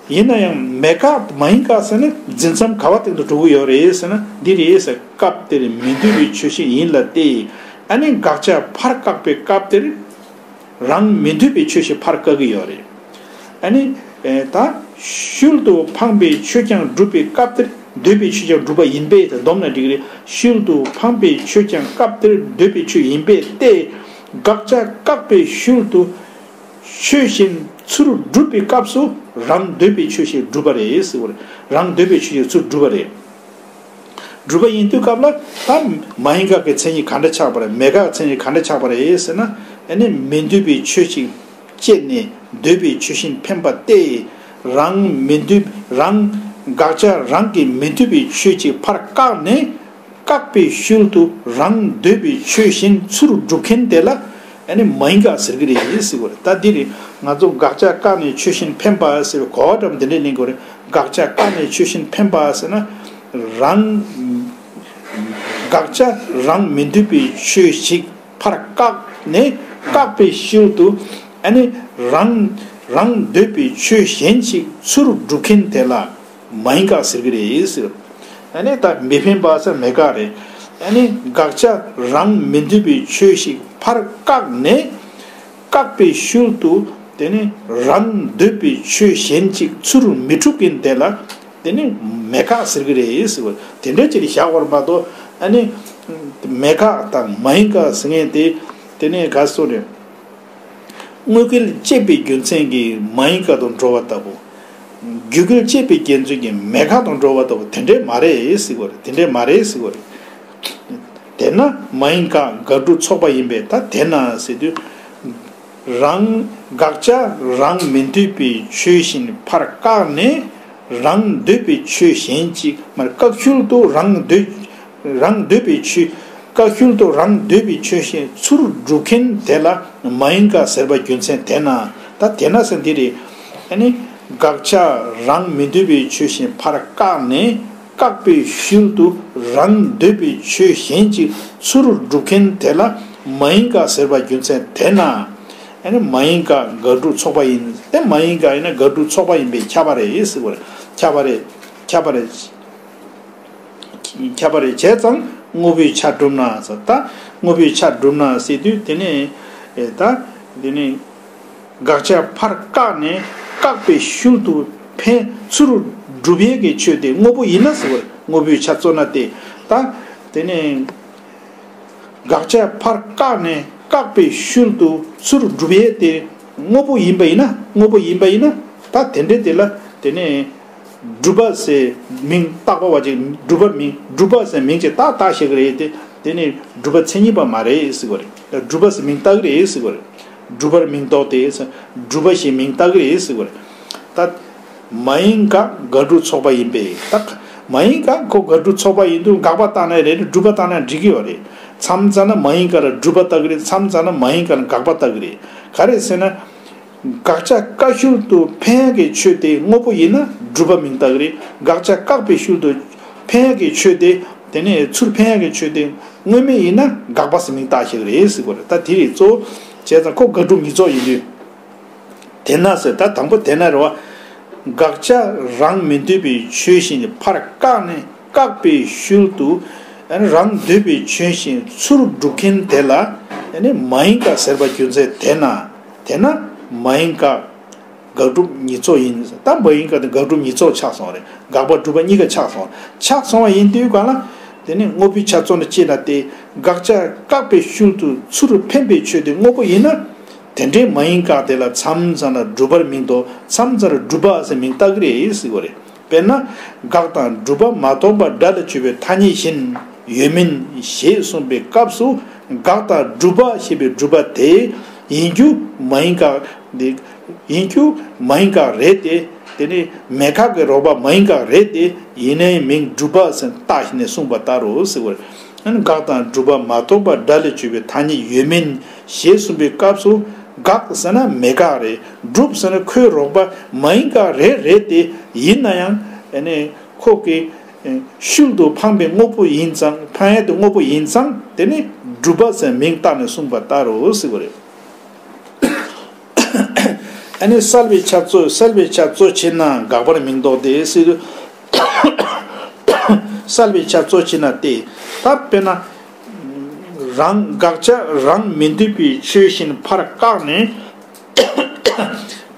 ཡིན་ན་ཡང་མེད་དགག་མ་ཡིན་དགག་ཟེར་ན་འཛིན་མཚམས་ག་བ་སྟེང་དུ་འགྲོ་གི་ཡོད་རེད་ཟེར་ན། འདི་རེད་ཟེར། སྐབས་དེར་མི་འདོད་པའི་ཆོས་ཤིག་ཡིན་ལ་སྟེ། ཨ་ནི་དགག་བྱ་ཕར་བཀག་པའི་སྐབས་དེར། རང་མི་འདོད་པའི་ཆོས་ཤིག་ཕར་བཀག་གི་ཡོད་རེད། ཨ་ནི། ཨེ་ད། ཤུལ་དུ་འཕངས་པའི་ཆོས་ཀྱང་སྒྲུབ་པའི་སྐབས་དེར་འདོད་པའི་ཆོས་ཀྱང་སྒྲུབ་པ་ཡིན་པས་ད་བསྡོམས་ན་འགྲིག་གི་རེད། ཤུལ་དུ་འཕངས་པའི་ཆོས་ཀྱང་སྐབས་དེར་འདོད་པའི་ཆོས་ཡིན་པས་ཏེ། དགག་བྱ་བཀག་པའི་ཤུལ་དུ་ཆོས་གཞན་ཚུར་སྒྲུབ་པའི་སྐབས་སུ་རང་འདོད་པའི་ཆོས་ཤིག་སྒྲུབ་པ་རེད་ཟེར་བ་རེད། རང་འདོད་པའི་ཆོས་ཤིག་ཚུར་སྒྲུབ་པ་རེད། སྒྲུབ་པ་ཡིན་དུས་སྐབས་ལ་ད་མ་ཡིན་དགག་གི་མཚན་ཉིད་ག་འདྲ་ཆགས་པ་རེད། མེད་དགག་མཚན་ཉིད་ག་འདྲ་ཆགས་པ་རེད་ཟེར་ན། ཨ་ནི་མི་འདོད་པའི་ཆོས་ཤིག་བཅད་ནས་འདོད་པའི་ཆོས་གཞན་འཕེན་པ་སྟེ། རང་མི་འདོད་རང་། དགག་བྱ་རང་གི་མི་འདོད་པའི་ཆོས་ཅིག་ཕར་བཀག་ནས། བཀག་པའི་ཤུལ་དུ་རང་འདོད་པའི་ཆོས་གཞན་ཚུར་སྒྲུབ་མཁན་དེ་ལ་ཨ་ནི་མ་ཡིན་དགག་ཟེར་གྱི་རེད་ཟེར་བ་རེད། ད་འདི་རེད། ང་ཚོ་དགག་བྱ་བཀག་ནས་ཆོས་གཞན་འཕེན་པ་ཟེར་བའི་གོ་བ་འདྲ་པོ་འདི་འདྲས་ལེན་དགོས་རེད། དགག་བྱ་བཀག་ནས་ཆོས་གཞན་འཕེན་པ་ཟེར་ན། རང་། དགག་བྱ་རང་མི་འདོད་པའི་ཆོས་ཤིག་ཕར་བཀག་ནས། བཀག་པའི་ཤུལ་དུ་ཨ་ནི་རང་རང་འདོད་པའི་ཆོས་གཞན་ཞིག་ཚུར་སྒྲུབ་མཁན་དེ་ལ་མ་ཡིན་དགག་ཟེར་གྱི་རེད་ཟེར། ཨ་ནི་ད་མི་འཕེན་པ་ཟེར་མེད་དགག་རེད། ཨ་ནི་དགག་བྱ་རང་མི་འདོད་པའི་ཆོས་ཤིག་ཕར་བཀག་ནས། བཀག་པའི་ཤུལ་དུ་དེ་ནི་རང་འདོད་པའི་ཆོས་གཞན་གཅིག་ཚུར་མི་སྒྲུབ་མཁན་དེ་ལ་དེ་ནི་མེད་དགག་ཟེར་གྱི་རེད་ཟེར་བ། དེ་འདྲ་ཅིག་བཞག་པར་མ་གཏོགས། ཨ་ནི་མེད་དགག་དང་མ་ཡིན་དགག་ཟེར་མཁན་དེ་དེ་ནི་ག་སོ་རེད། དངོས་འགལ་བཅད་པའི་རྒྱུ་མཚན་གྱིས་མ་ཡིན་དགག་ཏུ་འགྲོ་བ་ལྟ་བུ། རྒྱུ་འགལ་བཅད་པའི་རྒྱུ་མཚན་གྱིས་མེད་དགག་ཏུ་འགྲོ་བ་ལྟ་བུ་དེ་འདྲས་མ་རེད་ཟེར་གྱི་རེད། དེ་འདྲས་མ་རེད་ཟེར་གྱི་རེད། དེས་ན་མ་ཡིན་དགག་དགག་སྒྲུབ་ཚོགས་པ་ཡིན་པས། ད་དེས་ན་ཟེར་དུས། རང་། དགག་བྱ་རང་མི་འདོད་པའི་ཆོས་གཞན་ཕར་བཀག་ནས། རང་འདོད་པའི་ཆོས་གཞན་གཅིག་མར་བཀག་ཤུལ་དུ་རང་འདོད། རང་འདོད་པའི་ཆོས། བཀག་ཤུལ་དུ་རང་འདོད་པའི་ཆོས་གཞན་ཚུར་སྒྲུབ་མཁན་དེ་ལ་མ་ཡིན་དགག་ཟེར་བ་རྒྱུ་མཚན་དེས་ན། ད་དེས་ན་ཟེར་འདི་རེད། ཨ་ནི། དགག་བྱ་རང་མི་འདོད་པའི་ཆོས་གཞན་ཕར་བཀག་ནས། བཀག་པའི་ཤུལ་དུ་རང་འདོད་པའི་ཆོས་གཞན་གཅིག་ཚུར་སྒྲུབ་མཁན་དེ་ལ་མ་ཡིན་དགག་ཟེར་བ་རྒྱུ་མཚན་དེས་ན། ཨ་ནི་མ་ཡིན་དགག་དགག་སྒྲུབ་ཚོགས་པ་ཡིན། དེ་མ་ཡིན་དགག་ཡིན་ན་དགག་སྒྲུབ་ཚོགས་པ་ཡིན་པས་ཁྱབ་པ་རེད་ཟེར་བ་རེད། ཁྱབ་པ་རེད། ཁྱབ་པ་རེད། ཁྱབ་པ་རེད། བྱས་ཙང་དངོས་པོའི་ཆ་བསྒྲུབ་ན་ཟེར། ད་དངོས་པོའི་ཆ་བསྒྲུབ་ན་ཟེར་དུས་དེ་ནས། ཨེ་ད་དེ་ནས་དགག་བྱ་ཕར་བཀག་ནས་བཀག་པའི་ཤུལ་དུ་ འཕེན་ཚུར་སྒྲུབ་ཡས་ཀྱི་ཆོས་དེ་དངོས་པོ་ཡིན་ན་ཟེར་བ་རེད། དངོས་པོའི་ཆ་བཙོ་ན་སྟེ། ད་དེ་ནས་དགག་བྱ་ཕར་བཀག་ནས་བཀག་པའི་ཤུལ་དུ་ཚུར་སྒྲུབ་ཡས་དེ་དངོས་པོ་ཡིན་པ་ཡིན་ན། དངོས་པོ་ཡིན་པ་ཡིན་ན། ད་དེ་འདྲའི་དེ་ལ་དེ་ནས་སྒྲུབ་པ་ཟེར་མིང་བཏགས་པ་བ་ཅིག་སྒྲུབ་པ་མིང་། སྒྲུབ་པ་ཟེར་མིང་ཅིག་བཏགས་བཏགས་བཞག་གི་རེད་དེ། དེ་ནས་སྒྲུབ་པ་མཚན་ཉིད་པ་མ་རེད་ཟེར་བ་རེད། སྒྲུབ་པ་ཟེར་མིང་བཏགས་གི་རེད་ཟེར་བ་རེད། སྒྲུབ་པར་མིང་འདོགས་ཏེ། སྒྲུབ་པ་ཞེས་མིང་བཏགས་ཀྱི་རེད་ཟེར་བ་རེད། ད་མ་ཡིན་དགག་དགག་སྒྲུབ་ཚོགས་པ་ཡིན་པས། ད་མ་ཡིན་དགག་ཁོ་དགག་སྒྲུབ་ཚོགས་པ་ཡིན་དུས་དགག་པ་བཏགས་ན་རེད། སྒྲུབ་པ་བཏགས་ན་འགྲིག་གི་ཡོད་རེད། མཚམས་མཚམས་ན་མ་ཡིན་དགག་ལ་སྒྲུབ་པ་བཏགས་ཀྱི་རེད། མཚམས་མཚམས་ན་མ་ཡིན་དགག་ལ་དགག་པ་བཏགས་ཀྱི་རེད། ག་རེ་ཟེར་ན། དགག་བྱ་བཀག་ཤུལ་དུ་འཕེན་ཡས་ཀྱི་ཆོས་དེ་དངོས་པོ་ཡིན་ན་སྒྲུབ་པ་མིང་བཏགས་ཀྱི་རེད། དགག་བྱ་བཀག་པའི་ཤུལ་དུ་འཕེན་ཡས་ཀྱི་ཆོས་དེ། དེ་ནས་ཚུར་འཕེན་ཡས་ཀྱི་ཆོས་དེ་དངོས་མེད་ཡིན་ན་དགག་པ་ཟེར་མིང་བཏགས་བཞག་གི་རེད་ཟེར་གྱི་རེད། ད་དེ་རེད། གཙོ་བོ་བྱས་ཙང་ཁོ་དགག་སྒྲུབ་ཉིས་ཚོགས་ཡིན་དུས། དེས་ན་ཟེར། ད་དང་པོ་དེས་ན་རེད་བ། དགག་བྱ་རང་མི་འདོད་པའི་ཆོས་གཞན་ཕར་བཀག་ནས་བཀག་པའི་ཤུལ་དུ་རང་འདོད་པའི་ཆོས་གཞན་ཚུར་སྒྲུབ་མཁན་དེ་ལ་མ་ཡིན་དགག་ཟེར་བ་རྒྱུ་མཚན་དེས་ན། དེས་ན་མ་ཡིན་དགག་དགག་སྒྲུབ་ཉིས་ཚོགས་ཡིན། ད་མ་ཡིན་དགག་དེ་དགག་སྒྲུབ་ཉིས་ཚོགས་ཆགས་སོང་རེད། དགག་པ་སྒྲུབ་པ་གཉིས་ཀ་ཆགས་སོང་། ཆགས་སོང་བ་ཡིན་དུས་གང་ལ། དེ་ནི་དངོས་པོའི་ཆ་ཚང་དུ་སྐྱེས་ན་སྟེ། དགག་བྱ་བཀག་པའི་ཤུལ་དུ་ཚུར་འཕེན་པའི་ཆོས་དེ་དངོས་པོ་ཡིན་ན། དེ་འདྲའི་མ་ཡིན་དགག་དེ་ལ་མཚམས་མཚམས་ལ་སྒྲུབ་པར་མིང་འདོགས། མཚམས་མཚམས་ལ་སྒྲུབ་པ་ཟེར་མིང་བཏགས་ཀྱི་རེད་ཟེར་བ་རེད། དཔེར་ན། དགག་དང་སྒྲུབ་པ་མ་གཏོགས་པ་སྒྲ་ལ་བརྗོད་པའི་ཐ་སྙད་གཞན་ཡོད་མིན་ཞེས་གསུངས་པའི་སྐབས་སུ། དགག་དང་སྒྲུབ་པ་ཞེས་པའི་སྒྲུབ་པ་དེ་ཡིན་རྒྱུ་མ་ཡིན་དགག་དེ། ཡིན་རྒྱུ་མ་ཡིན་དགག་རེད་དེ། དེ་ནི་མེད་དགག་གི་རོགས་པ་མ་ཡིན་དགག་རེད་དེ། ཡིན་ནའི་མིང་སྒྲུབ་པ་ཟེར་བཏགས་ནས་གསུངས་པ་ལྟར་རོ་ཟེར་བ་རེད། དགག་དང་སྒྲུབ་པ་མ་གཏོགས་པ་སྒྲ་ལ་བརྗོད་པའི་ཐ་སྙད་ཡོད་མིན་ཞེས་གསུངས་པའི་སྐབས་སུ། དགག་ཟེར་ན་མེད་དགག་རེད། སྒྲུབ་ཟེར་ན་ཁོའི་རོགས་པ་མ་ཡིན་དགག་རེད་རེད་དེ། ཡིན་ན་ཡང་ཨ་ནི་ཁོ་གི་ཤུལ་དུ་འཕངས་པའི་དངོས་པོ་ཡིན་ཙང་། འཕངས་ཡས་དེ་དངོས་པོ་ཡིན་ཙང་། དེ་ནི་སྒྲུབ་པ་ཟེར་མིང་བཏགས་ནས་གསུངས་པ་ལྟར་རོ་ཟེར་བ་རེད། ཨ་ནི་བསལ་བའི་ཆ་གཙོ། བསལ་བའི་ཆ་གཙོ་ཆེ་ན་དགག་པར་མིང་འདོགས་ཏེ་ཟེར། བསལ་བའི་ཆ་གཙོ་ཆེ་ན་སྟེ། ད་དཔེར་ན། རང་། དགག་བྱ་རང་མི་འདོད་པའི་ཆོས་གཞན་ཕར་བཀག་ནས་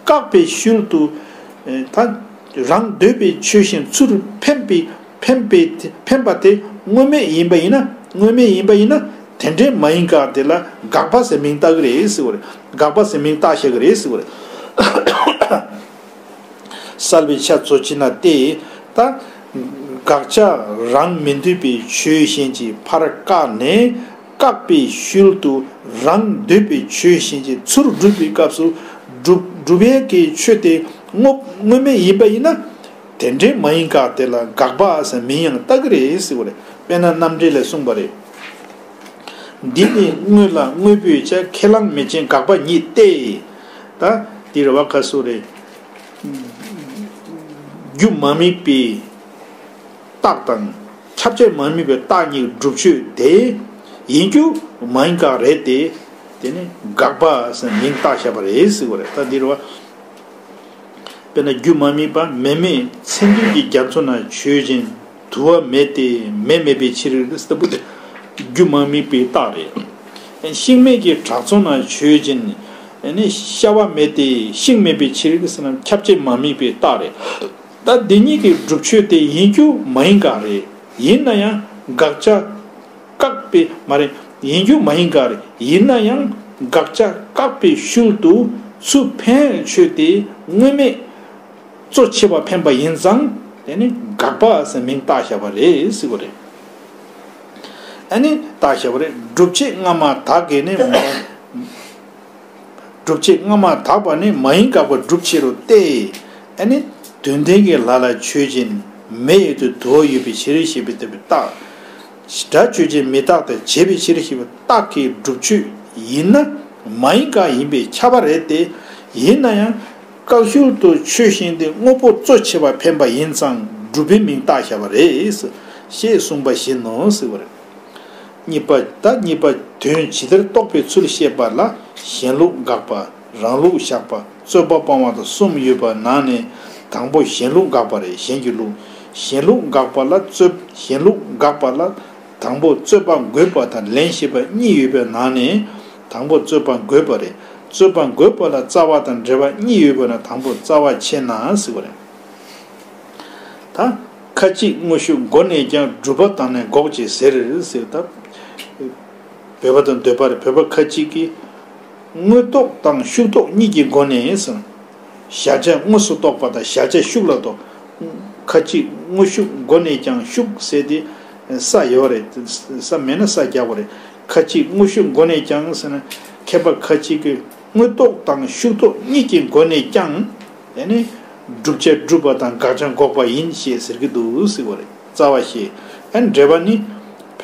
བཀག་པའི་ཤུལ་དུ། ད་རང་འདོད་པའི་ཆོས་གཞན་ཚུར་འཕེན་པའི། འཕེན་པའི། འཕེན་པ་དེ་དངོས་མེད་ཡིན་པ་ཡིན་ན། དངོས་མེད་ཡིན་པ་ཡིན་ན། དེ་འདྲའི་མ་ཡིན་དགག་དེ་ལ་དགག་པ་ཟེར་མིང་བཏགས་ཀྱི་རེད་ཟེར་བ་རེད། དགག་པ་ཟེར་མིང་བཏགས་བཞག་གི་རེད་ཟེར་བ་རེད། བསལ་བའི་ཆ་གཙོ་ཆེ་ན་སྟེ། ད་དགག་བྱ་རང་མི་འདོད་པའི་ཆོས་གཞན་གྱིས་ཕར་བཀག་ནས་བཀག་པའི་ཤུལ་དུ་རང་འདོད་པའི་ཆོས་གཞན་གྱིས་ཚུར་སྒྲུབ་པའི་སྐབས་སུ། སྒྲུབ། སྒྲུབ་ཡས་ཀྱི་ཆོས་དེ་དངོས། དངོས་མེད་ཡིན་པ་ཡིན་ན། དེ་འདྲའི་མ་ཡིན་དགག་དེ་ལ་དགག་པ་ཟེར་མིང་ཡང་བཏགས་ཀྱི་རེད་ཟེར་བ་རེད། དཔེར་ན་རྣམ་འགྲེལ་ལས་གསུངས་པ་རེད། འདི་ནི་དངོས་ལ་དངོས་པོའི་ཆ། ཁས་བླངས་མེད་ཅིང་དགག་པ་ཉིད་དེ། ད་འདི་རེད་བ། ག་སུ་རེད། རྒྱུ་མ་དམིགས་པའི་རྟགས་དང་། ཁྱབ་བྱེད་མ་དམིགས་པའི་རྟགས་གཉིས་སྒྲུབ་ཆོས་དེ་ཡིན་རྒྱུ་མ་ཡིན་དགག་རེད་དེ། དེ་ནི་དགག་པ་ཟེར་མིང་བཏགས་བཞག་པ་རེད་ཟེར་བ་རེད། ད་འདི་རེད་བ། དཔེར་ན་རྒྱུ་མ་དམིགས་པ། མེ་མེད་མཚན་དུས་ཀྱི་རྒྱ་མཚོ་ན་ཆོས་ཅན། དུ་བ་མེད་དེ་མེ་མེད་པའི་ཕྱིར་ཟེར་བ་དེ་རྒྱུ་མ་དམིགས་པའི་རྟགས་རེད། ཤིང་མེད་ཀྱི་བྲག་རྫོང་ན་ཆོས་ཅན། ཤ་བ་མེད་དེ་ཤིང་མེད་པའི་ཕྱིར་ཟེར་ན་ཁྱབ་བྱེད་མ་དམིགས་པའི་རྟགས་རེད། ད་འདི་གཉིས་ཀྱི་སྒྲུབ་ཆོས་དེ་ཡིན་རྒྱུ་མ་ཡིན་དགག་རེད། ཡིན་ན་ཡང་དགག་བྱ་བཀག་པའི། མ་རེད། ཡིན་རྒྱུ་མ་ཡིན་དགག་རེད། ཡིན་ན་ཡང་དགག་བྱ་བཀག་པའི་ཤུལ་དུ་ཚུར་འཕེན་ཆོས་དེ་དངོས་མེད་གཙོ་ཆེ་བ་འཕེན་པ་ཡིན་ཙང་། དེ་ནི་དགག་པ་ཟེར་མིང་བཏགས་བཞག་པ་རེད་ཟེར་བ་རེད། ཨ་ནི་བཏགས་བཞག་པ་རེད། སྒྲུབ་བྱེད་སྔ་མ་དག་གིས་ནི་མ། སྒྲུབ་བྱེད་སྔ་མ་དག་པ་ནི་མ་ཡིན་དགག་པ་སྒྲུབ་བྱེད་རོ་སྟེ། ཨ་ནི་དོན་ལྡན་གྱི་ལ་ལ་ཆོས་ཅན། མེ་ཡོད་དུ་དུ་བ་ཡོད་པའི་ཕྱིར་ཞེས་པའི་དེ་བའི་རྟགས། སྒྲ་ཆོས་ཅན། མི་རྟག་སྟེ་བྱས་པའི་ཕྱིར་ཞེས་པའི་རྟགས་ཀྱི་སྒྲུབ་ཆོས་ཡིན་ན་མ་ཡིན་དགག་ཡིན་པས་ཁྱབ་པ་རེད་དེ། ཡིན་ན་ཡང་བཀག་ཤུལ་དུ་ཆོས་གཞན་དེ་དངོས་པོ་གཙོ་ཆེ་བ་འཕེན་པ་ཡིན་ཙང་སྒྲུབ་པའི་མིང་བཏགས་བཞག་པ་རེད། ཞེས་གསུངས་པ་བཞིན་ནོ་ཟེར་བ་རེད། གཉིས་པ། ད་གཉིས་པ་དོན་ཇི་ལྟར་རྟོགས་པའི་ཚུལ་བཤད་པ་ལ། གཞན་ལུགས་དགག་པ། རང་ལུགས་བཞག་པ། རྩོད་པ་སྤང་བ་དང་གསུམ་ཡོད་པ་ནང་ནས་དང་པོ་གཞན་ལུགས་དགག་པ་རེད། གཞན་གྱི་ལུགས། གཞན་ལུགས་དགག་པ་ལ་རྩོད། གཞན་ལུགས་དགག་པ་ལ་དང་པོ་རྩོད་པ་འགོད་པ་དང་ལན་ཞེས་པ་གཉིས་ཡོད་པའི་ནང་ནས་དང་པོ་རྩོད་པ་འགོད་པ་རེད། རྩོད་པ་འགོད་པ་ལ་རྩ་བ་དང་འབྲེལ་བ་གཉིས་ཡོད་པའི་ནང་དང་པོ་རྩ་བ་ཆེ་ན་ཟེར་བ་རེད། ད་ཁ་ཅིག་དངོས་ཤུགས་སྒོ་ནས་ཀྱང་། སྒྲུབ་པ་དང་ནི་འགོག་ཅེས་ཟེར་ཟེར། ད་བོད་པ་དང་འདོད་པ་རེད། བོད་པ་ཁ་ཅིག་གིས་དངོས་རྟོགས་དང་ཤུགས་རྟོགས་གཉིས་ཀྱི་སྒོ་ནས་ཟེར། གཞལ་བྱ་དངོས་སུ་རྟོགས་པ་དང་གཞལ་བྱ་ཤུགས་ལ་རྟོགས། ཁ་ཅིག་དངོས་ཤུགས་སྒོ་ནས་ཀྱང་ཤུགས་ཟེར་ཏེ་ས་ཡོད་རེད། ས་མེད་ན་ས་རྒྱག་དགོས་རེད། ཁ་ཅིག་དངོས་ཤུགས་སྒོ་ནས་ཀྱང་ཟེར་ན། མཁས་པ་ཁ་ཅིག་གིས་དངོས་རྟོགས་དང་ཤུགས་རྟོགས་གཉིས་ཀྱི་སྒོ་ནས་ཀྱང་། དེ་ནི་བསྒྲུབ་བྱ་སྒྲུབ་པ་དང་དགག་བྱ་འགོག་པ་ཡིན་ཞེས་ཟེར་གྱི་འདུག་ཟེར་བ་རེད། རྩ་བ་ཞེས། ཨ་ནི་འགྲེལ་པ་ནི།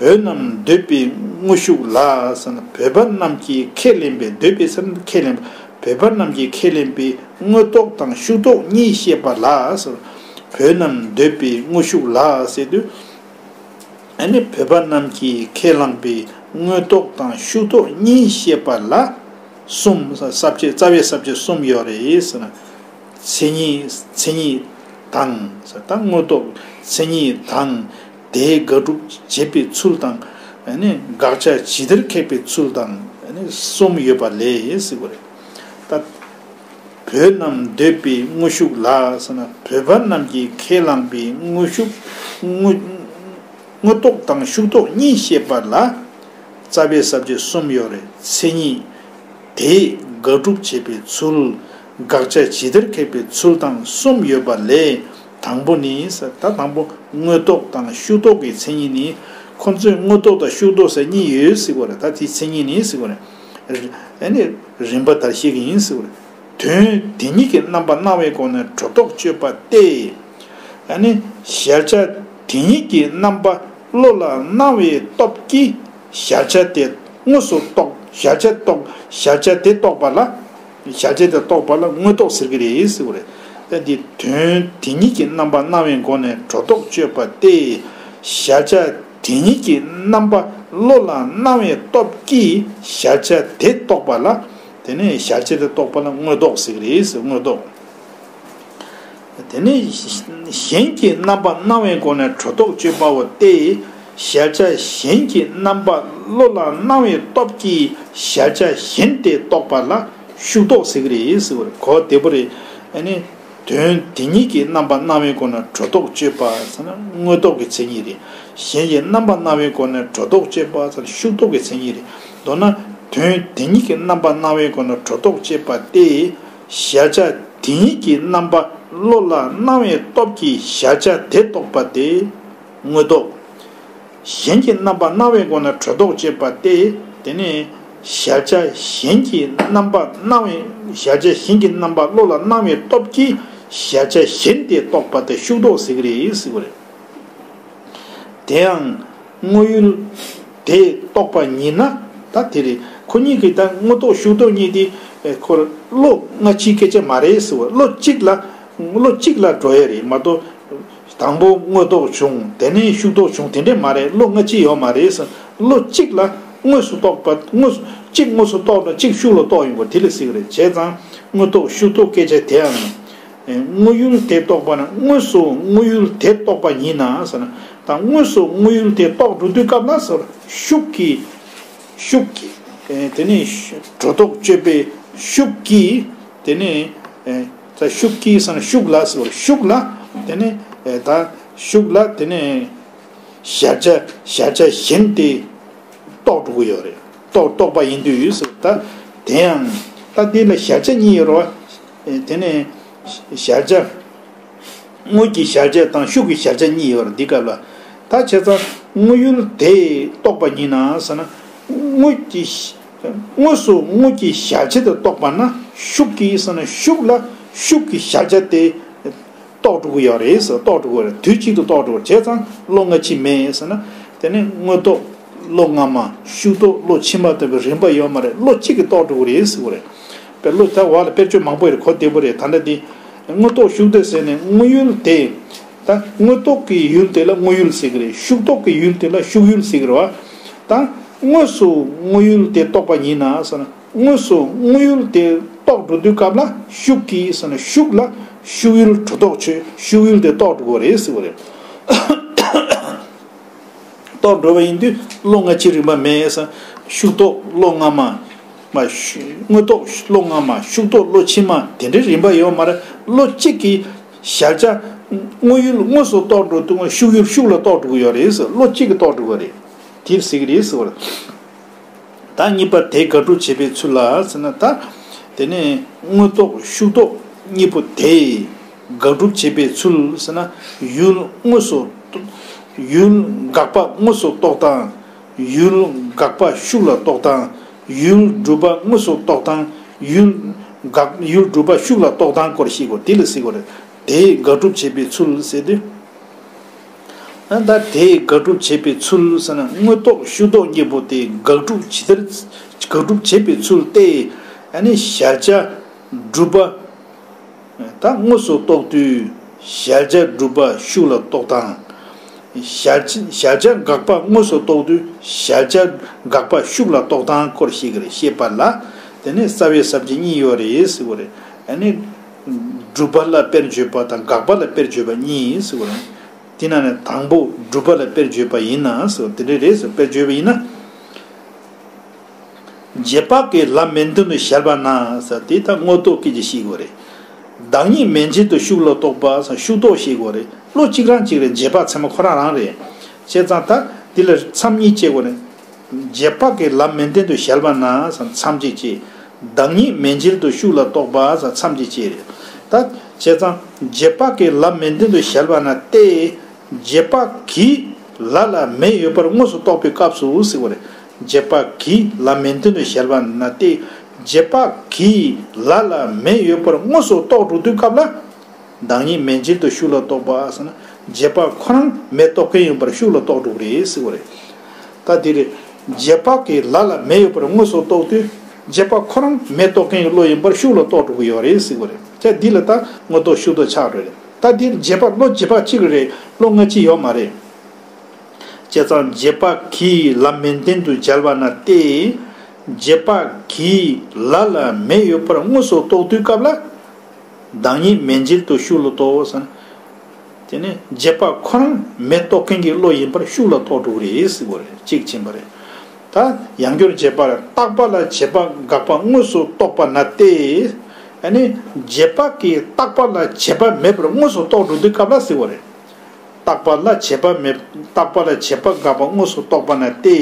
བོད་རྣམས་འདོད་པའི་དངོས་ཤུགས་ལ་ཟེར་ན། བོད་པ་རྣམས་ཀྱིས་ཁས་ལེན་པའི། འདོད་པའི་ཟེར་ན་ཁས་ལེན་པ། བོད་པ་རྣམས་ཀྱིས་ཁས་ལེན་པའི་དངོས་རྟོགས་དང་ཤུགས་རྟོགས་གཉིས་བཤད་པ་ལ་ཟེར། བོད་རྣམས་འདོད་པའི་དངོས་ཤུགས་ལ་ཟེར་དུས། ཨ་ནི་བོད་པ་རྣམས་ཀྱིས་ཁས་བླངས་པའི་དངོས་རྟོགས་དང་ཤུགས་རྟོགས་གཉིས་བཤད་པ་ལ་གསུམ། ས་བཅད། རྩ་བའི་ས་བཅད་གསུམ་ཡོད་རེད་ཟེར་ན། མཚན་ཉིད། མཚན་ཉིད་དང་ཟེར། ད་དངོས་རྟོགས་མཚན་ཉིད་དང་། དེས་དགག་སྒྲུབ་བྱེད་པའི་ཚུལ་དང་། ཨ་ནི་དགག་བྱ་ཇི་ལྟར་ཁེགས་པའི་ཚུལ་དང་། ཨ་ནི་གསུམ་ཡོད་པ་ལས་ཟེར་བ་རེད། ད་བོད་རྣམས་འདོད་པའི་དངོས་ཤུགས་ལ་ཟེར་ན། བོད་པ་རྣམས་ཀྱིས་ཁས་བླངས་པའི་དངོས་ཤུགས། དངོས། དངོས་རྟོགས་དང་ཤུགས་རྟོགས་གཉིས་བཤད་པ་ལ། རྩ་བའི་ས་བཅད་གསུམ་ཡོད་རེད། མཚན་ཉིད། དེས་དགག་སྒྲུབ་བྱེད་པའི་ཚུལ། དགག་བྱ་ཇི་ལྟར་ཁེགས་པའི་ཚུལ་དང་གསུམ་ཡོད་པ་ལས། དང་པོ་ནི་ཟེར། ད་དང་པོ་དངོས་རྟོགས་དང་ཤུགས་རྟོགས་ཀྱི་མཚན་ཉིད་ནི། ཁོ་ཚོས་དངོས་རྟོགས་དང་ཤུགས་རྟོགས་ཟེར་གཉིས་ཡོད་ཟེར་བ་རེད། ད་དེའི་མཚན་ཉིད་ནི་ཟེར་བ་རེད། ཨ་ནི་རིམ་པ་ལྟར་བཤད་ཀྱི་ཡིན་ཟེར་བ་རེད། དོན་དེ་ཉིད་ཀྱི་རྣམ་པར་སྣང་བའི་སྒོ་ནས་སྒྲོ་འདོགས་གཅོད་པ་སྟེ། ཨ་ནི་གཞལ་བྱ་དེ་ཉིད་ཀྱི་རྣམ་པ་བློ་ལ་སྣང་བའི་སྟོབས་ཀྱིས་གཞལ་བྱ་དེ་དངོས་སུ་རྟོགས། གཞལ་བྱ་རྟོགས། གཞལ་བྱ་དེ་རྟོགས་པ་ལ། གཞལ་བྱ་དེ་རྟོགས་པ་ལ་དངོས་རྟོགས་ཟེར་གྱི་རེད་ཟེར་བ་རེད། ད་འདི་དོན་དེ་ཉིད་ཀྱི་རྣམ་པར་སྣང་བའི་སྒོ་ནས་སྒྲོ་འདོགས་གཅོད་པ་སྟེ། གཞལ་བྱ་དེ་ཉིད་ཀྱི་རྣམ་པ་བློ་ལ་སྣང་བའི་སྟོབས་ཀྱིས་གཞལ་བྱ་དེ་རྟོགས་པ་ལ། དེ་ནས་གཞལ་བྱ་དེ་རྟོགས་པ་ལ་དངོས་རྟོགས་ཟེར་གྱི་རེད་ཟེར། དངོས་རྟོགས། དེ་ནས་གཞན་གྱི་རྣམ་པ་སྣང་བའི་སྒོ་ནས་སྒྲོ་འདོགས་གཅོད་པའོ་སྟེ། གཞལ་བྱ་གཞན་གྱི་རྣམ་པ་བློ་ལ་སྣང་བའི་སྟོབས་ཀྱིས་གཞལ་བྱ་གཞན་དེ་རྟོགས་པ་ལ་ཤུགས་རྟོགས་ཟེར་གྱི་རེད་ཟེར་བ་རེད། གོ་བདེ་པོ་རེད། ཨ་ནི་དོན་དེ་ཉིད་ཀྱི་རྣམ་པ་སྣང་བའི་སྒོ་ནས་སྒྲོ་འདོགས་གཅོད་པ་ཟེར་ན་དངོས་རྟོགས་ཀྱི་མཚན་ཉིད་རེད། གཞན་གྱི་རྣམ་པ་སྣང་བའི་སྒོ་ནས་སྒྲོ་འདོགས་གཅོད་པ་ཟེར་ན་ཤུགས་རྟོགས་ཀྱི་མཚན་ཉིད་རེད། མདོར་ན་དོན་དེ་ཉིད་ཀྱི་རྣམ་པ་སྣང་བའི་སྒོ་ནས་སྒྲོ་འདོགས་གཅོད་པ་སྟེ། གཞལ་བྱ་དེ་ཉིད་ཀྱི་རྣམ་པ་བློ་ལ་སྣང་བའི་སྟོབས་ཀྱིས་གཞལ་བྱ་དེ་རྟོགས་པ་སྟེ། དངོས་རྟོགས། གཞན་གྱི་རྣམ་པ་སྣང་བའི་སྒོ་ནས་སྒྲོ་འདོགས་གཅོད་པ་སྟེ། དེ་ནས་གཞལ་བྱ་གཞན་གྱི་རྣམ་པ་སྣང་བའི། གཞལ་བྱ་གཞན་གྱི་རྣམ་པ་བློ་ལ་སྣང་བའི་སྟོབས་ཀྱིས་གཞལ་བྱ་གཞན་དེ་རྟོགས་པ་དེ་ཤུགས་རྟོགས་ཟེར་གྱི་རེད་ཟེར་བ་རེད། དེ་ཡང་དངོས་ཡུལ་དེ་རྟོགས་པ་ཉིད་ན། ད་དེ་རེད། ཁོ་གཉིས་ཀྱི་ད་དངོས་རྟོགས་ཤུགས་རྟོགས་གཉིས་དེ་ཁོར་བློ་སྔ་ཕྱིའི་སྐད་ཆ་མ་རེད་ཟེར་བ། བློ་གཅིག་ལ། བློ་གཅིག་ལ་འགྲོ་ཡ་རེད་མ་གཏོགས། དང་པོ་དངོས་རྟོགས་བྱུང་། དེ་ནས་ཤུགས་རྟོགས་བྱུང་། དེ་འདྲས་མ་རེད། བློ་སྔ་ཕྱི་ཡོད་མ་རེད་ཟེར། བློ་གཅིག་ལ་དངོས་སུ་རྟོགས་པ། དངོས་སུ། གཅིག་དངོས་སུ་རྟོགས་ན་གཅིག་ཤུགས་ལ་རྟོགས་ཡོང་བ་དེ་ལ་ཟེར་གྱི་རེད། བྱས་ཙང་དངོས་རྟོགས་ཤུགས་རྟོགས་སྐད་ཆ་དེའང་། དངོས་ཡུལ་དེ་རྟོགས་པ་ན། དངོས་སུ་དངོས་ཡུལ་དེ་རྟོགས་པ་ཉིད་ན་ཟེར་ན། ད་དངོས་སུ་དངོས་ཡུལ་དེ་རྟོགས་འགྲོ་དུས་སྐབས་ན་ཟེར། ཤུགས་ཀྱིས། ཤུགས་ཀྱིས། དེ་ནས་སྒྲོ་འདོགས་གཅོད་པའི་ཤུགས་ཀྱིས། དེ་ནས་ད་ཤུགས་ཀྱིས་ཟེར་ན་ཤུགས་ལ་ཟེར། ཤུགས་ལ། དེ་ནས་ད་ཤུགས་ལ། དེ་ནས་གཞལ་བྱ། གཞལ་བྱ་གཞན་དེ་རྟོགས་འགྲོ་གི་ཡོད་རེད། རྟོགས། རྟོགས་པ་ཡིན་དུས་ཟེར། ད་དེ་ཡང་ད་འདི་ལ་གཞལ་བྱ་གཉིས་ཡོད་རེད་བ། དེ་ནས་གཞལ་བྱ། དངོས་ཀྱི་གཞལ་བྱ་དང་ཤུགས་ཀྱི་གཞལ་བྱ་གཉིས་ཡོད་རེད་འདི་སྐབས་ལ། ད་བྱས་ཙང་དངོས་ཡུལ་དེ་རྟོགས་པ་ཉིད་ན་ཟེར་ན། དངོས་ཀྱི། དངོས་སུ་དངོས་ཀྱི་གཞལ་བྱ་དེ་རྟོགས་པ་ན་ཤུགས་ཀྱིས་ཟེར་ན་ཤུགས་ལ་ཤུགས་ཀྱི་གཞལ་བྱ་དེ་རྟོགས་འགྲོ་གི་ཡོད་རེད་ཟེར། རྟོགས་འགྲོ་གི་ཡོད་རེད། དུས་གཅིག་ཏུ་རྟོགས་འགྲོ་གི་ཡོད་རེད། བྱས་ཙང་བློ་སྔ་ཕྱི་མེད་ཟེར་ན། དེ་ནས་དངོས་རྟོགས་བློ་སྔ་མ། ཤུགས་རྟོགས་བློ་ཕྱི་མ་ལྟ་བུའི་རིམ་པ་ཡོད་མ་རེད། བློ་གཅིག་གིས་རྟོགས་འགྲོ་གི་རེད་ཟེར་བ་རེད། དཔེ་བློ་ད་བ་ལ་དཔེར་བརྗོད་མང་པོ་ཡོད་རེད། གོ་བདེ་པོ་རེད། ད་ལྟ་འདི་དངོས་རྟོགས་ཤུགས་རྟོགས་ཟེར་ནས་དངོས་ཡུལ་དེ། ད་དངོས་རྟོགས་ཀྱི་ཡུལ་དེ་ལ་དངོས་ཡུལ་ཟེར་གྱི་རེད། ཤུགས་རྟོགས་ཀྱི་ཡུལ་དེ་ལ་ཤུགས་ཡུལ་ཟེར་གྱི་རེད་བ། ད་དངོས་སུ་དངོས་ཡུལ་དེ་རྟོགས་པ་ཡིན་ན་ཟེར་ན། དངོས་སུ་དངོས་ཡུལ་དེ་རྟོགས་འགྲོ་དུས་སྐབས་ལ་ཤུགས་ཀྱིས་ཟེར་ན་ཤུགས་ལ་ཤུགས་ཡུལ་སྒྲོ་འདོགས་ཆོད། ཤུགས་ཡུལ་དེ་རྟོགས་འགྲོ་གི་རེད་ཟེར་བ་རེད། རྟོགས་འགྲོ་བ་ཡིན་དུས་བློ་སྔ་ཕྱི་རིམ་པ་མེད་ཟེར། ཤུགས་རྟོགས་བློ་སྔ་མ། མ། དངོས་རྟོགས་བློ་སྔ་མ། ཤུགས་རྟོགས་བློ་ཕྱི་མ། དེ་འདྲའི་རིམ་པ་ཡོད་མ་རེད། བློ་གཅིག་གིས་གཞལ་བྱ་ དངོས་ཡུལ་དངོས་སུ་རྟོགས་འགྲོ་དུས་ཤུགས་ཡུལ་ཤུགས་ལ་རྟོགས་འགྲོ་གི་ཡོད་རེད་ཟེར། བློ་གཅིག་གིས་རྟོགས་འགྲོ་གི་རེད། དེར་ཟེར་གི་རེད་ཟེར་བ་རེད། ད་གཉིས་པ་དེ་དགག་སྒྲུབ་བྱེད་པའི་ཚུལ་ལ་ཟེར་ན། ད་དེ་ནས་དངོས་རྟོགས་ཤུགས་རྟོགས་གཉིས་པོ་དེ་དགག་སྒྲུབ་བྱེད་པའི་ཚུལ་ཟེར་ན། ཡུལ་དངོས་སུ། ཡུལ་དགག་པ་དངོས་སུ་རྟོགས་སྟངས། ཡུལ་དགག་པ་ཤུགས་ལ་རྟོགས་སྟངས། ཡུལ་སྒྲུབ་པ་དངོས་སུ་རྟོགས་སྟངས། ཡུལ་དགག་ཡུལ་སྒྲུབ་པ་ཤུགས་ལ་རྟོགས་སྟངས་སྐོར་ཞིག་གོ། དེ་ལ་ཟེར་གོ་རེད། དེ་དགག་སྒྲུབ་བྱེད་པའི་ཚུལ་ཟེར་དུས། ཨ་ད་དེ་དགག་སྒྲུབ་བྱེད་པའི་ཚུལ་ཟེར་ན། དངོས་རྟོགས་ཤུགས་རྟོགས་གཉིས་པོ་དེ་དགག་སྒྲུབ་ཇི་ལྟར་དགག་སྒྲུབ་བྱེད་པའི་ཚུལ་ཏེ། ཨ་ནི་གཞལ་བྱ་སྒྲུབ་པ། ད་དངོས་སུ་རྟོགས་དུས་གཞལ་བྱ་སྒྲུབ་པ་ཤུགས་ལ་རྟོགས་སྟངས། གཞལ་བྱ་གཞལ་བྱ་དགག་པ་དངོས་སུ་རྟོགས་དུས་གཞལ་བྱ་དགག་པ་ཤུགས་ལ་རྟོགས་སྟངས་སྐོར་ཞིག་རེད། ཤེས་པ་ལ་དེ་ནས་རྩ་བའི་ས་བཅད་གཉིས་ཡོད་རེད་ཟེར་བ་རེད། ཨ་ནི་སྒྲུབ་པ་ལ་དཔེར་བརྗོད་པ་དང་དགག་པ་ལ་དཔེར་བརྗོད་པ་གཉིས་ཟེར་བ་རེད། དེ་ནང་ནས་དང་པོ་སྒྲུབ་པ་ལ་དཔེར་བརྗོད་པ་ཡིན་ན་ཟེར་བ་དེ་འདྲ་རེད་ཟེར། དཔེར་བརྗོད་པ་ཡིན་ན། རྗེས་དཔག་གི་ལམ་མིན་དོན་དུ་གཞལ་བ་ན་ཟེར། དེ་ད་དངོས་རྟོགས་སྐད་ཆ་བཤད་དགོས་རེད། བདག་ཉིད་མན་ཆད་དུ་ཤུགས་ལ་རྟོགས་པ་ཟེར་ཤུགས་རྟོགས་བཤད་དགོས་རེད། བློ་གཅིག་རང་གཅིག་རེད། རྗེས་དཔག་ཚད་མ་ཁོ་རང་རང་རེད། བྱས་ཙང་ད་འདི་ལ་མཚམས་གཉིས་བཅད་དགོས་རེད། རྗེས་དཔག་གི་ལམ་མིན་དོན་དུ་གཞལ་བ་ན་ཟེར་མཚམས་གཅིག་བཅད། བདག་ཉིད་མན་ཆད་དུ་ཤུགས་ལ་རྟོགས་པ་ཟེར་མཚམས་གཅིག་བཅད་རེད། ད་བྱས་ཙང་རྗེས་དཔག་གི་ལམ་མིན་དོན་དུ་གཞལ་བ་ན་སྟེ། རྗེས་དཔག་གིས་ལ་ལ་མེ་ཡོད་པར་དངོས་སུ་རྟོགས་པའི་སྐབས་སུ་ཟེར་བ་རེད། རྗེས་དཔག་གིས་ལ་མིན་དོན་དུ་གཞལ་བ་ན་སྟེ། རྗེས་དཔག་གིས་ལ་ལ་མེ་ཡོད་པར་དངོས་སུ་རྟོགས་འགྲོ་དུས་སྐབས་ལ། བདག་ཉིད་མན་ཆད་དུ་ཤུགས་ལ་རྟོགས་པ་ཟེར་ན། རྗེས་དཔག་ཁོ་རང་མེ་རྟོགས་མཁན་ཡིན་པར་ཤུགས་ལ་རྟོགས་འགྲོ་གི་རེད་ཟེར་བ་རེད། ད་འདི་རེད། རྗེས་དཔག་གིས་ལ་ལ་མེ་ཡོད་པར་དངོས་སུ་རྟོགས་དུས། རྗེས་དཔག་ཁོ་རང་མེ་རྟོགས་མཁན་གྱི་བློ་ཡིན་པར་ཤུགས་ལ་རྟོགས་འགྲོ་གི་ཡོད་རེད་ཟེར་བ་རེད། ད་འདི་ལ་ད་དངོས་རྟོགས་ཤུགས་རྟོགས་ཆགས་འགྲོ་རེད། ད་འདིར་རྗེས་དཔག་བློ་རྗེས་དཔག་གཅིག་རེད། བློ་སྔ་ཕྱི་ཡོད་མ་རེད། བྱས་ཙང་རྗེས་དཔག་གིས་ལ་མིན་དོན་དུ་གཞལ་བ་ན་སྟེ། རྗེས་དཔག་གིས་ལ་ལ་མེ་ཡོད་པར་དངོས་སུ་རྟོགས་དུས་སྐབས་ལ། བདག་ཉིད་མན་ཆད་དུ་ཤུགས་ལ་རྟོགས་ཟེར། དེ་ནས་རྗེས་དཔག་ཁོ་རང་མེ་རྟོགས་མཁན་གྱི་བློ་ཡིན་པར་ཤུགས་ལ་རྟོགས་འགྲོ་གི་རེད་ཟེར་བ་རེད། གཅིག་ཕྱིན་པ་རེད། ད་ཡང་བསྐྱར་རྗེས་དཔག་རྟག་པ་ལ་བྱེད་པ་དགག་པ་དངོས་སུ་རྟོགས་པ་ན་སྟེ། ཨ་ནི་རྗེས་དཔག་གིས་རྟག་པ་ལ་བྱེད་པ་མེད་པར་དངོས་སུ་རྟོགས་འགྲོ་དུས་སྐབས་ལ་ཟེར་བ་རེད། རྟག་པ་ལ་བྱེད་པ་མེད། རྟག་པ་ལ་བྱེད་པ་དགག་པ་དངོས་སུ་རྟོགས་པ་ན་སྟེ།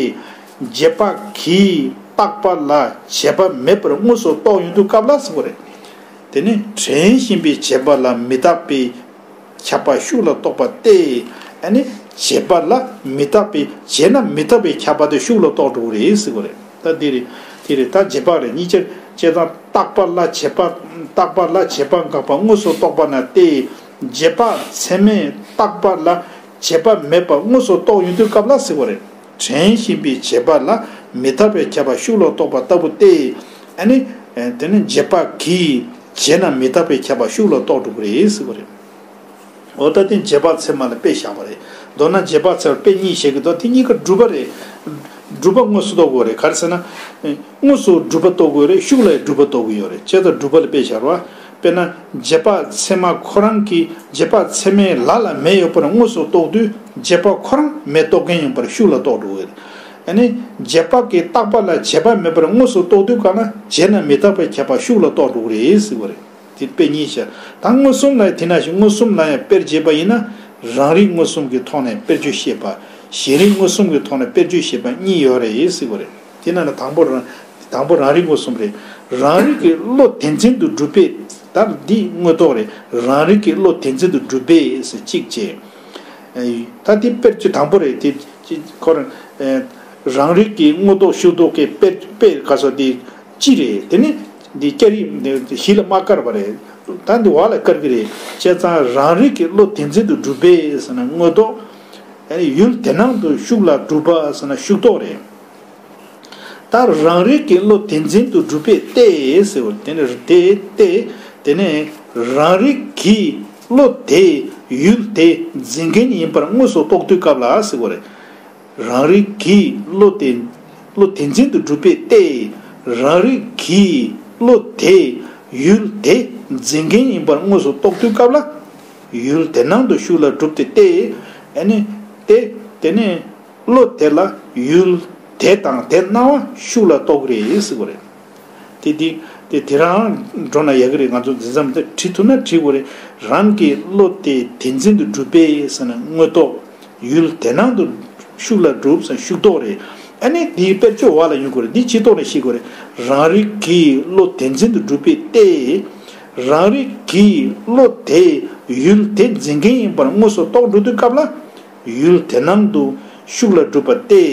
རྗེས་དཔག་གིས་རྟག་པ་ལ་བྱེད་པ་མེད་པར་དངོས་སུ་རྟོགས་ཡོང་དུས་སྐབས་ལ་ཟེར་བ་རེད། དེ་ནི་དྲན་བཞིན་པའི་བྱེད་པ་ལ་མི་རྟག་པའི་ཁྱབ་པ་ཤུགས་ལ་རྟོགས་པ་སྟེ། ཨ་ནི་བྱེད་པ་ལ་མི་རྟག་པའི་བྱས་ན་མི་རྟག་པའི་ཁྱབ་པ་དེ་ཤུགས་ལ་རྟོགས་འགྲོ་གི་རེད་ཟེར་བ་རེད། ད་འདི་རེད། འདི་རེད། ད་རྗེས་དཔག་རེད། གཉིས་ཆར་བྱས་ཙང་རྟག་པ་ལ་བྱེད་པ། རྟག་པ་ལ་བྱེད་པ་དགག་པ་དངོས་སུ་རྟོགས་པ་ན་སྟེ། རྗེས་དཔག་ཚད་མས་རྟག་པ་ལ་བྱེད་པ་མེད་པ་དངོས་སུ་རྟོགས་ཡོང་དུས་སྐབས་ལ་ཟེར་བ་རེད། དྲན་བཞིན་པའི་བྱེད་པ་ལ་མི་རྟག་པའི་ཁྱབ་པ་ཤུགས་ལ་རྟོགས་པ་ལྟ་བུ་སྟེ། ཨ་ནི་དེ་ནི་རྗེས་དཔག་གིས་བྱས་ན་མི་རྟག་པའི་ཁྱབ་པ་ཤུགས་ལ་རྟོགས་འགྲོ་གི་རེད་ཟེར་བ་རེད། འོ་ད་དེ་རྗེས་དཔག་ཚད་མ་ལ་དཔེ་བཞག་པ་རེད། མདོར་ན་རྗེས་དཔག་ཚད་མ་དཔེ་གཉིས་བཞག་གི་འདུག་དེ་གཉིས་ཀ་སྒྲུབ་པ་རེད། སྒྲུབ་པ་དངོས་སུ་རྟོགས་དགོས་རེད། ག་རེ་ཟེར་ན། དངོས་སུ་སྒྲུབ་པ་རྟོགས་དགོས་རེད། ཤུགས་ལ་ཡང་སྒྲུབ་པ་རྟོགས་དགོས་ཡོད་རེད། བྱས་ཙང་སྒྲུབ་པ་ལ་དཔེ་བཞག་རོགས། དཔེར་ན་རྗེས་དཔག་ཚད་མ་ཁོ་རང་གིས། རྗེས་དཔག་ཚད་མས་ལ་ལ་མེ་ཡོད་པར་དངོས་སུ་རྟོགས་དུས། རྗེས་དཔག་ཁོ་རང་མེ་རྟོགས་མཁན་ཡིན་པར་ཤུགས་ལ་རྟོགས་འགྲོ་གི་རེད། ཨ་ནི་རྗེས་དཔག་གིས་རྟག་པ་ལ་བྱེད་པ་མེད་པར་དངོས་སུ་རྟོགས་དུས་གང་ན་བྱས་ན་མི་རྟག་པའི་ཁྱབ་པ་ཤུགས་ལ་རྟོགས་འགྲོ་གི་རེད་ཟེར་བ་རེད། དེ་དཔེ་གཉིས་བཤད། ད་མངོན་སུམ་ལ་ཡང་དེ་ནང་བཞིན། མངོན་སུམ་ལ་ཡང་དཔེར་བྱས་པ་ཡིན་ན། རང་རིག་མངོན་སུམ་གྱི་ཐོག་ནས་དཔེར་བརྗོད་བཤད་པ། གཞན་རིག་མངོན་སུམ་གྱི་ཐོག་ནས་དཔེར་བརྗོད་བཤད་པ་གཉིས་ཡོད་རེད་ཟེར་བ་རེད། དེ་ནང་ནས་དང་པོ་རང་། དང་པོ་རང་རིག་མངོན་སུམ་རེད། རང་རིག་གི་བློ་དེ་འཛིན་དུ་གྲུབ་པས། ད་འདི་དངོས་རྟོགས་རེད། རང་རིག་གི་བློ་དེ་འཛིན་དུ་གྲུབ་པས་ཟེར་གཅིག་བྱས། ད་འདི་དཔེར་བརྗོད་དང་པོ་རེད། དེ་ཁོ་རང་། རང་རིག་གི་དངོས་རྟོགས་ཤུགས་རྟོགས་ཀྱི་དཔེ། དཔེ་ག་སོ་དེ་གཅིག་རེད། དེ་ནི་འདི་སྐྱ་རིས་གཞི་ལ་མ་བཀར་བ་རེད། ད་འདི་འོག་ལ་བཀར་གྱི་རེད། བྱས་ཙང་རང་རིག་གི་བློ་དེ་འཛིན་དུ་གྲུབ་པས་ཟེར་ན་དངོས་རྟོགས། ཡུལ་དེ་སྣང་དུ་ཤུགས་ལ་གྲུབ་པ་ཟེར་ན་ཤུགས་རྟོགས་རེད། ད་རང་རིག་གི་བློ་དེ་འཛིན་དུ་གྲུབ་པས་ཏེ་ཟེར་བ་དེ་ནི་ཏེ་ཏེ། དེ་ནས་རང་རིག་གི་བློ་དེ་ཡུལ་དེ་འཛིན་མཁན་ཡིན་པར་དངོས་སུ་རྟོགས་དུས་སྐབས་ལ་ཟེར་བ་རེད། རང་རིག་གི་བློ་དེ། བློ་དེ་འཛིན་དུ་གྲུབ་པས་ཏེ། རང་རིག་གི་བློ་དེ་ཡུལ་དེ་འཛིན་མཁན་ཡིན་པར་དངོས་སུ་རྟོགས་དུས་སྐབས་ལ། ཡུལ་དེ་སྣང་དུ་ཤུགས་ལ་གྲུབ་སྟེ་ཏེ། ཨ་ནི་ཏེ། དེ་ནས་བློ་དེ་ལ་ཡུལ་དེ་དང་དེ་སྣང་བ་ཤུགས་ལ་རྟོགས་རེད་ཟེར་བ་རེད། དེ་དེ་ དེ་དེ་རང་འགྲོ་ན་ཡག་གི་རེད། ང་ཚོ་འཛིན་མཚམས་དེ་བྲི་ཐུབ་ན་བྲི་དགོས་རེད། རང་གི་བློ་དེ་དེ་འཛིན་དུ་གྲུབ་པས་ཟེར་ན་དངོས་རྟོགས། ཡུལ་དེ་སྣང་དུ་ཤུགས་ལ་གྲུབ་ཟེར་ན་ཤུགས་རྟོགས་རེད། ཨ་ནི་འདིའི་དཔེར་བརྗོད་འོག་ལ་ཡོང་དགོས་རེད། འདི་སྤྱི་ལྡོག་ནས་ཤེས་དགོས་རེད། རང་རིག་གི་བློ་དེ་འཛིན་དུ་གྲུབ་པས་ཏེ། རང་རིག་གི་བློ་དེ་ཡུལ་དེ་འཛིན་མཁན་ཡིན་པར་དངོས་སུ་རྟོགས་འགྲོ་དུས་སྐབས་ལ། ཡུལ་དེ་སྣང་དུ་ཤུགས་ལ་གྲུབ་པ་སྟེ།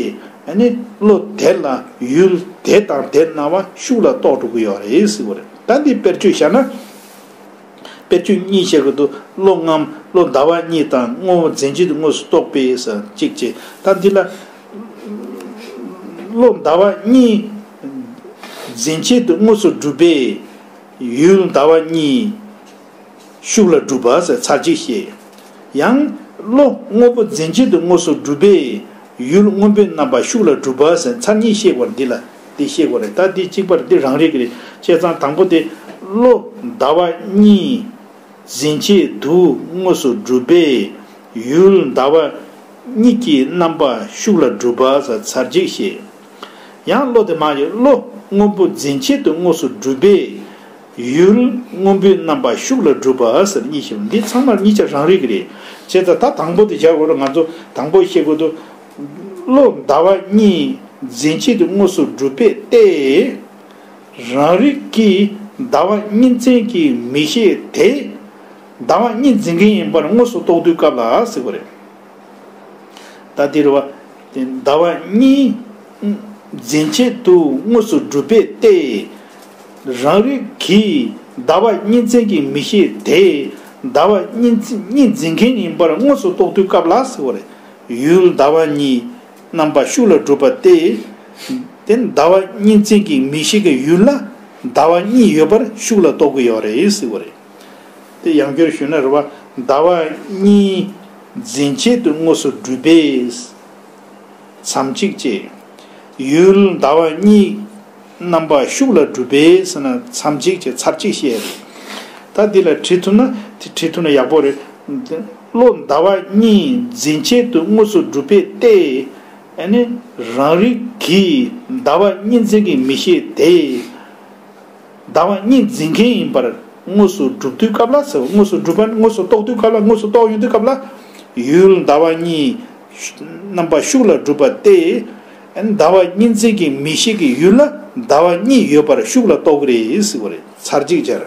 ཨ་ནི་བློ་དེ་ལ་ཡུལ་དེ་དང་དེ་སྣང་བ་ཤུགས་ལ་རྟོགས་འགྲོ་གི་ཡོད་རེད་ཟེར་བ་རེད། ད་འདི་དཔེར་བརྗོད་བཞག་ན། དཔེར་བརྗོད་གཉིས་བཤད་དགོས་འདུག་བློ་རྔམ། བློ་ཟླ་བ་གཉིས་དང་དངོས་པོ་འཛིན་བྱེད་དུ་དངོས་སུ་རྟོགས་པས་ཟེར་གཅིག་བྱས། ད་འདི་ལ། བློ་ཟླ་བ་གཉིས་འཛིན་བྱེད་དུ་དངོས་སུ་གྲུབ་པས། ཡུལ་ཟླ་བ་གཉིས་ཤུགས་ལ་གྲུབ་པ་ཟེར་ཚར་གཅིག་བཤད། ཡང་བློ་དངོས་པོ་འཛིན་བྱེད་དུ་དངོས་སུ་གྲུབ་པས་ཡུལ་དངོས་པོའི་རྣམ་པ་ཤུགས་ལ་གྲུབ་པ་ཟེར་ཚར་གཉིས་བཤད་པར་འདི་ལ་འདི་བཤད་དགོས་རེད། ད་འདི་གཅིག་པར་འདི་རང་རིག་རེད། བྱས་ཙང་དང་པོ་དེ་བློ་ཟླ་བ་གཉིས་འཛིན་བྱེད་དུ་དངོས་སུ་གྲུབ་པས་ཡུལ་ཟླ་བ་གཉིས་ཀྱི་རྣམ་པ་ཤུགས་ལ་གྲུབ་པ་ཟེར་ཚར་གཅིག་བཤད། ཡང་བློ་དེ་མ་ཡིན་བློ་དངོས་པོ་འཛིན་བྱེད་དུ་དངོས་སུ་གྲུབ་པས་ཡུལ་དངོས་པོའི་རྣམ་པ་ཤུགས་ལ་གྲུབ་པ་ཟེར་གཉིས་བཤད། འདི་ཚང་མར་གཉིས་ཆ་རང་རིག་རེད། བྱས་ཙང་ད་དང་པོ་དེ་སྦྱར་དགོས་རེད། ང་ཚོ་དང་པོ་བཤད་དགོས་འདུག་བློ་ཟླ་བ་གཉིས་འཛིན་བྱེད་དུ་དངོས་སུ་གྲུབ་པས་ཏེ། རང་རིག་གིས་ཟླ་བ་གཉིས་འཛིན་གྱི་མིག་ཤེས་དེ་ཟླ་བ་གཉིས་འཛིན་མཁན་ཡིན་པར་དངོས་སུ་རྟོགས་དུས་སྐབས་ལ་ཟེར་བ་རེད། ད་འདིར་བ། ཟླ་བ་གཉིས་འཛིན་བྱེད་དུ་དངོས་སུ་གྲུབ་པས་ཏེ། རང་རིག་གིས་ཟླ་བ་གཉིས་འཛིན་གྱི་མིག་ཤེས་དེ་ཟླ་བ་གཉིས་གཉིས་འཛིན་མཁན་ཡིན་པར་དངོས་སུ་རྟོགས་དུས་སྐབས་ལ་ཟེར་བ་རེད། ཡུལ་ཟླ་བ་གཉིས་རྣམ་པ་ཤུགས་ལ་གྲུབ་པ་སྟེ། དེ་ཟླ་བ་གཉིས་འཛིན་གྱི་མིག་ཤེས་ཀྱི་ཡུལ་ལ་ཟླ་བ་གཉིས་ཡོད་པར་ཤུགས་ལ་རྟོགས་ཀྱི་ཡོད་རེད་ཟེར་བ་རེད། དེ་ཡང་བསྐྱར་ཞུས་ན་རེད་བ། ཟླ་བ་གཉིས་འཛིན་བྱེད་དུ་དངོས་སུ་གྲུབ་པས། མཚམས་གཅིག་བཅད། ཡུལ་ཟླ་བ་གཉིས་རྣམ་པ་ཤུགས་ལ་གྲུབ་པས་ཟེར་ན་མཚམས་གཅིག་བཅད་ཚར་གཅིག་བཤད་རེད། ད་འདི་ལ་བྲིས་ཐུབ་ན་དེ་བྲིས་ཐུབ་ན་ཡག་པོ་རེད། བློ་ཟླ་བ་གཉིས་འཛིན་བྱེད་དུ་དངོས་སུ་གྲུབ་པས་ཏེ། ཨ་ནི་རང་རིག་གིས་ཟླ་བ་གཉིས་འཛིན་གྱི་མིག་ཤེས་དེ། ཟླ་བ་གཉིས་འཛིན་མཁན་ཡིན་པར་དངོས་སུ་གྲུབ་དུས་སྐབས་ལ་ཟེར། དངོས་སུ་གྲུབ་པ་དངོས་སུ་རྟོགས་དུས་སྐབས་ལ་དངོས་སུ་རྟོགས་ཡོང་དུས་སྐབས་ལ། ཡུལ་ཟླ་བ་གཉིས་རྣམ་པ་ཤུགས་ལ་གྲུབ་པ་སྟེ། ཟླ་བ་གཉིས་འཛིན་གྱི་མིག་ཤེས་ཀྱི་ཡུལ་ལ་ཟླ་བ་གཉིས་ཡོད་པར་ཤུགས་ལ་རྟོགས་ཀྱི་རེད་ཟེར་བ་རེད། ཚར་གཅིག་སྦྱར།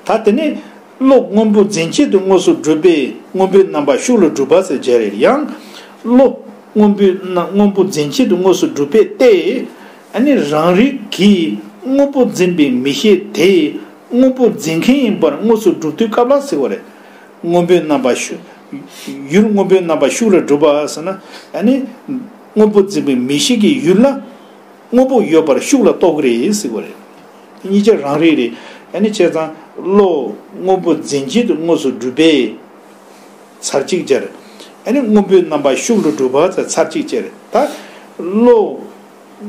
ད་དེ་ནས་བློ་དངོས་པོ་འཛིན་བྱེད་དུ་དངོས་སུ་གྲུབ་པས་དངོས་པོའི་རྣམ་པ་ཤུགས་ལ་གྲུབ་པ་ཟེར་བྱས་རེད། ཡང་བློ་དངོས་པོའི་རྣམ་དངོས་པོ་འཛིན་བྱེད་དུ་དངོས་སུ་གྲུབ་པས་ཏེ། ཨ་ནི་རང་རིག་གིས་དངོས་པོ་འཛིན་པའི་མིག་ཤེས་དེ་དངོས་པོ་འཛིན་མཁན་ཡིན་པར་དངོས་སུ་གྲུབ་དུས་སྐབས་ལ་ཟེར་བ་རེད། དངོས་པོའི་རྣམ་པ་ཤུ་ཡུལ་དངོས་པོའི་རྣམ་པ་ཤུགས་ལ་གྲུབ་པ་ཟེར་ན། ཨ་ནི་དངོས་པོ་འཛིན་པའི་མིག་ཤེས་ཀྱི་ཡུལ་ལ། དངོས་པོ་ཡོད་པར་ཤུགས་ལ་རྟོགས་ཀྱི་རེད་ཟེར་བ་རེད། གཉིས་ཆ་རང་རིག་རེད། ཨ་ནི་བྱས་ཙང་བློ་དངོས་པོ་འཛིན་བྱེད་དུ་དངོས་སུ་གྲུབ་པས་ཚར་གཅིག་སྦྱར། ཨ་ནི་དངོས་པོའི་རྣམ་པ་ཤུགས་ལ་གྲུབ་པ་ཚར་གཅིག་སྦྱར། ད་བློ་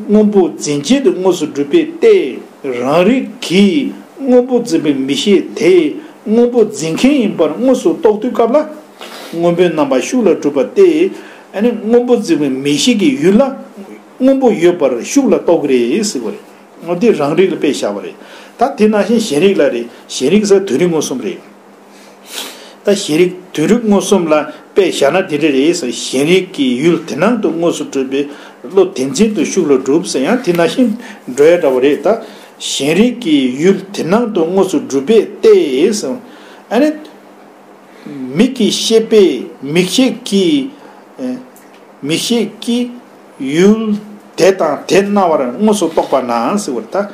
དངོས་པོ་འཛིན་བྱེད་དུ་དངོས་སུ་གྲུབ་པས་ཏེ། རང་རིག་གིས་དངོས་པོ་འཛིན་པའི་མིག་ཤེས་དེ་དངོས་པོ་འཛིན་མཁན་ཡིན་པར་དངོས་སུ་རྟོགས་དུས་སྐབས་ལ། དངོས་པོའི་རྣམ་པ་ཤུགས་ལ་གྲུབ་པ་སྟེ། ཨ་ནི་དངོས་པོ་འཛིན་པའི་མིག་ཤེས་ཀྱི་ཡུལ་ལ། དངོས་པོ་ཡོད་པར་ཤུགས་ལ་རྟོགས་ཀྱི་རེད་ཟེར་བ་རེད། འོ་དེ་རང་རིག་ལ་དཔེ་བཞག་པ་རེད། ད་དེ་ནང་བཞིན་གཞན་རིག་ལ་རེད། གཞན་རིག་ཟེར་དོན་རིག་མངོན་སུམ་རེད། ད་གཞན་རིག་དོན་རིག་མངོན་སུམ་ལ་དཔེ་བཞག་ན་དེ་འདྲ་རེད་ཟེར། གཞན་རིག་གི་ཡུལ་དེ་སྣང་དུ་དངོས་སུ་གྲུབ་པའི་བློ་དེ་འཛིན་དུ་ཤུགས་ལ་གྲུབ་ཟེར་ཡང་དེ་ནང་བཞིན་འགྲོ་ཡ་འདྲ་བ་རེད། ད་གཞན་རིག་གི་ཡུལ་དེ་སྣང་དུ་དངོས་སུ་གྲུབ་པས་ཏེ་ཟེར། ཨ་ནི། མིག་གི་ཤེས་པས་མིག་ཤེས་ཀྱིས། ཨེ། མིག་ཤེས་ཀྱིས་ཡུལ་དེ་དང་དེ་སྣང་བར་དངོས་སུ་རྟོགས་པ་ན་ཟེར་བར་ད།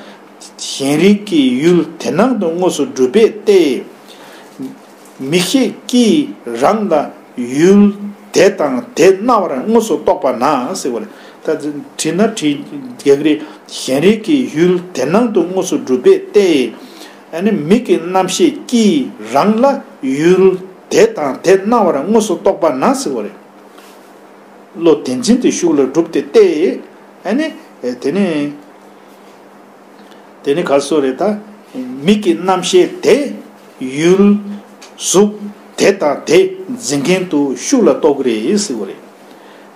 གཞན་རིག་གི་ཡུལ་དེ་སྣང་དུ་དངོས་སུ་གྲུབ་པས་ཏེ། མིག་ཤེས་ཀྱིས་རང་ལ་ཡུལ་དེ་དང་དེ་སྣང་བར་དངོས་སུ་རྟོགས་པ་ན་ཟེར་བར་ད། བྲིས་ན་བྲིས་ཡག་རེད། གཞན་རིག་གི་ཡུལ་དེ་སྣང་དུ་དངོས་སུ་གྲུབ་པས་ཏེ། ཨ་ནི་མིག་གི་རྣམ་ཤེས་ཀྱིས་རང་ལ་ཡུལ་དེ་དང་དེ་སྣང་བར་དངོས་སུ་རྟོགས་པ་ན་ཟེར་བ་རེད། བློ་དེ་འཛིན་དུ་ཤུགས་ལ་གྲུབ་སྟེ་སྟེ། ཨ་ནི་དེ་ནི་དེ་ནི་ག་སོ་རེད་ད། མིག་གི་རྣམ་ཤེས་དེ་ཡུལ་གཟུགས་དེ་དང་དེ་འཛིན་མཁན་དུ་ཤུགས་ལ་རྟོགས་ཀྱི་རེད་ཟེར་བ་རེད།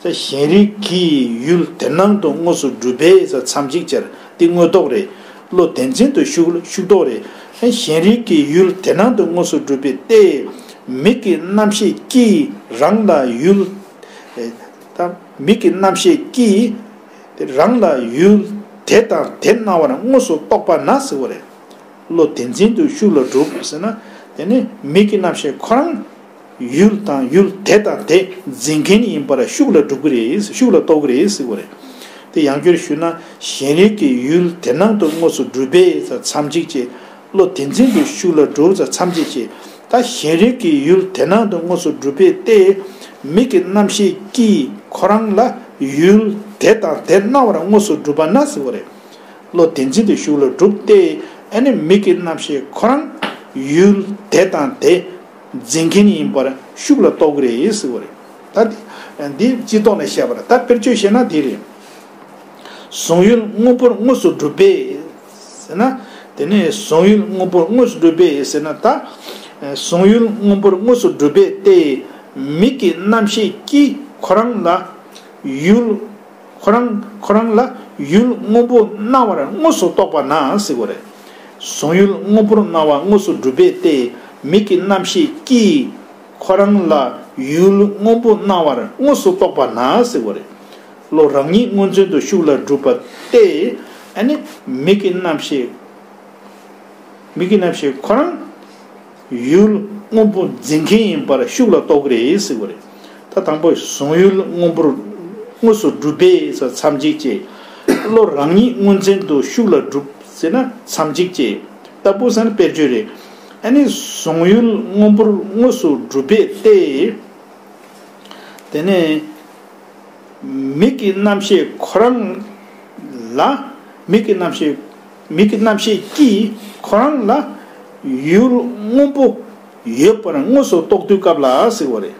ད་གཞན་རིག་གི་ཡུལ་དེ་སྣང་དུ་དངོས་སུ་གྲུབ་པས་ཟེར་མཚམས་གཅིག་སྦྱར་དེ་དངོས་རྟོགས་རེད། བློ་དེ་འཛིན་དུ་ཤུགས་ལ་ཤུགས་རྟོགས་རེད། གཞན་རིག་གི་ཡུལ་དེ་སྣང་དུ་དངོས་སུ་གྲུབ་པའི་ལྟས། མིག་གི་རྣམ་ཤེས་ཀྱིས་རང་ལ་ཡུལ། ད་མིག་གི་རྣམ་ཤེས་ཀྱིས་རང་ལ་ཡུལ་དེ་དང་དེ་སྣང་བར་དངོས་སུ་རྟོགས་པ་ན་ཟེར་བ་རེད། བློ་དེ་འཛིན་དུ་ཤུགས་ལ་གྲུབ་ཟེར་ན། དེ་ནི་མིག་གི་རྣམ་ཤེས་ཁོ་རང་ཡུལ་དང་ཡུལ་དེ་དང་དེ་འཛིན་མཁན་ཡིན་པར་ཤུགས་ལ་གྲུབ་ཀྱི་རེད། ཤུགས་ལ་རྟོགས་ཀྱི་རེད་ཟེར་བ་རེད། དེ་ཡང་བསྐྱར་ཞུས་ན། གཞན་རིག་གི་ཡུལ་དེ་སྣང་དུ་དངོས་སུ་གྲུབ་པས་མཚམས་གཅིག་བྱས། བློ་དེ་འཛིན་དུ་ཤུགས་ལ་གྲུབ་མཚམས་གཅིག་བྱས། ད་གཞན་རིག་གི་ཡུལ་དེ་སྣང་དུ་དངོས་སུ་གྲུབ་པའི་ལྟས། མིག་གི་རྣམ་ཤེས་ཀྱིས་ཁོ་རང་ལ་ཡུལ་དེ་དང་དེ་སྣང་བར་དངོས་སུ་གྲུབ་པ་ན་ཟེར་བ་རེད། བློ་དེ་འཛིན་དུ་ཤུགས་ལ་གྲུབ་སྟེ། ཨ་ནི་མིག་གི་རྣམ་ཤེས་ཁོ་རང་ཡུལ་དེ་དང་དེ་འཛིན་མཁན་ཡིན་པར་ཤུགས་ལ་རྟོགས་ཀྱི་རེད་ཟེར་བ་རེད། ད་འདི་འདི་སྤྱི་ལྡོག་ནས་བཤད་པ་རེད། ད་དཔེར་བརྗོད་བཤད་ན་འདི་རེད། གཟུང་ཡུལ་སྔོན་པོར་དངོས་སུ་གྲུབ་པས་ཟེར་ན། དེ་ནས་གཟུང་ཡུལ་སྔོན་པོར་དངོས་སུ་གྲུབ་པས་ཟེར་ན། ད་གཟུང་ཡུལ་སྔོན་པོར་དངོས་སུ་གྲུབ་པས་ཏེ། མིག་གི་རྣམ་ཤེས་ཀྱིས་ཁོ་རང་ལ་ཡུལ། ཁོ་རང་ཁོ་རང་ལ་ཡུལ་སྔོན་པོ་སྣང་བར་དངོས་སུ་རྟོགས་པ་ན་ཟེར་བ་རེད། གཟུང་ཡུལ་སྔོན་པོར་སྣང་བ་དངོས་སུ་གྲུབ་པས་ཏེ། མིག་གི་རྣམ་ཤེས་ཀྱིས་ཁོ་རང་ལ་ཡུལ་སྔོན་པོ་སྣང་བར་དངོས་སུ་རྟོགས་པ་ན་ཟེར་བ་རེད། བློ་རང་ཉིད་མངོན་བརྗོད་དུ་ཤུགས་ལ་གྲུབ་པ་སྟེ། ཨ་ནི་མིག་གི་རྣམ་ཤེས། མིག་གི་རྣམ་ཤེས་ཁོ་རང་ཡུལ་སྔོན་པོ་འཛིན་མཁན་ཡིན་པར་ཤུགས་ལ་རྟོགས་ཀྱི་རེད་ཟེར་བ་རེད། ད་དང་པོ་གཟུང་ཡུལ་སྔོན་པོར་དངོས་སུ་གྲུབ་པས་མཚམས་གཅིག་བྱས། བློ་རང་ཉིད་མངོན་བརྗོད་དུ་ཤུགས་ལ་གྲུབ་ཟེར་ན་མཚམས་གཅིག་བྱས། ལྟ་བུ་ཟེར་ན་དཔེར་བརྗོད་རེད། ཨ་ནི་གཟུང་ཡུལ་སྔོན་པོར་དངོས་སུ་གྲུབ་པས་ཏེ། དེ་ནས། མིག་གི་རྣམ་ཤེས་ཁོ་རང་ལ། མིག་གི་རྣམ་ཤེས། མིག་གི་རྣམ་ཤེས་ཀྱིས་ཁོ་རང་ལ་ཡུལ་སྔོན་པོ་ཡོད་པར་དངོས་སུ་རྟོགས་དུས་སྐབས་ལ་ཟེར་བ་རེད།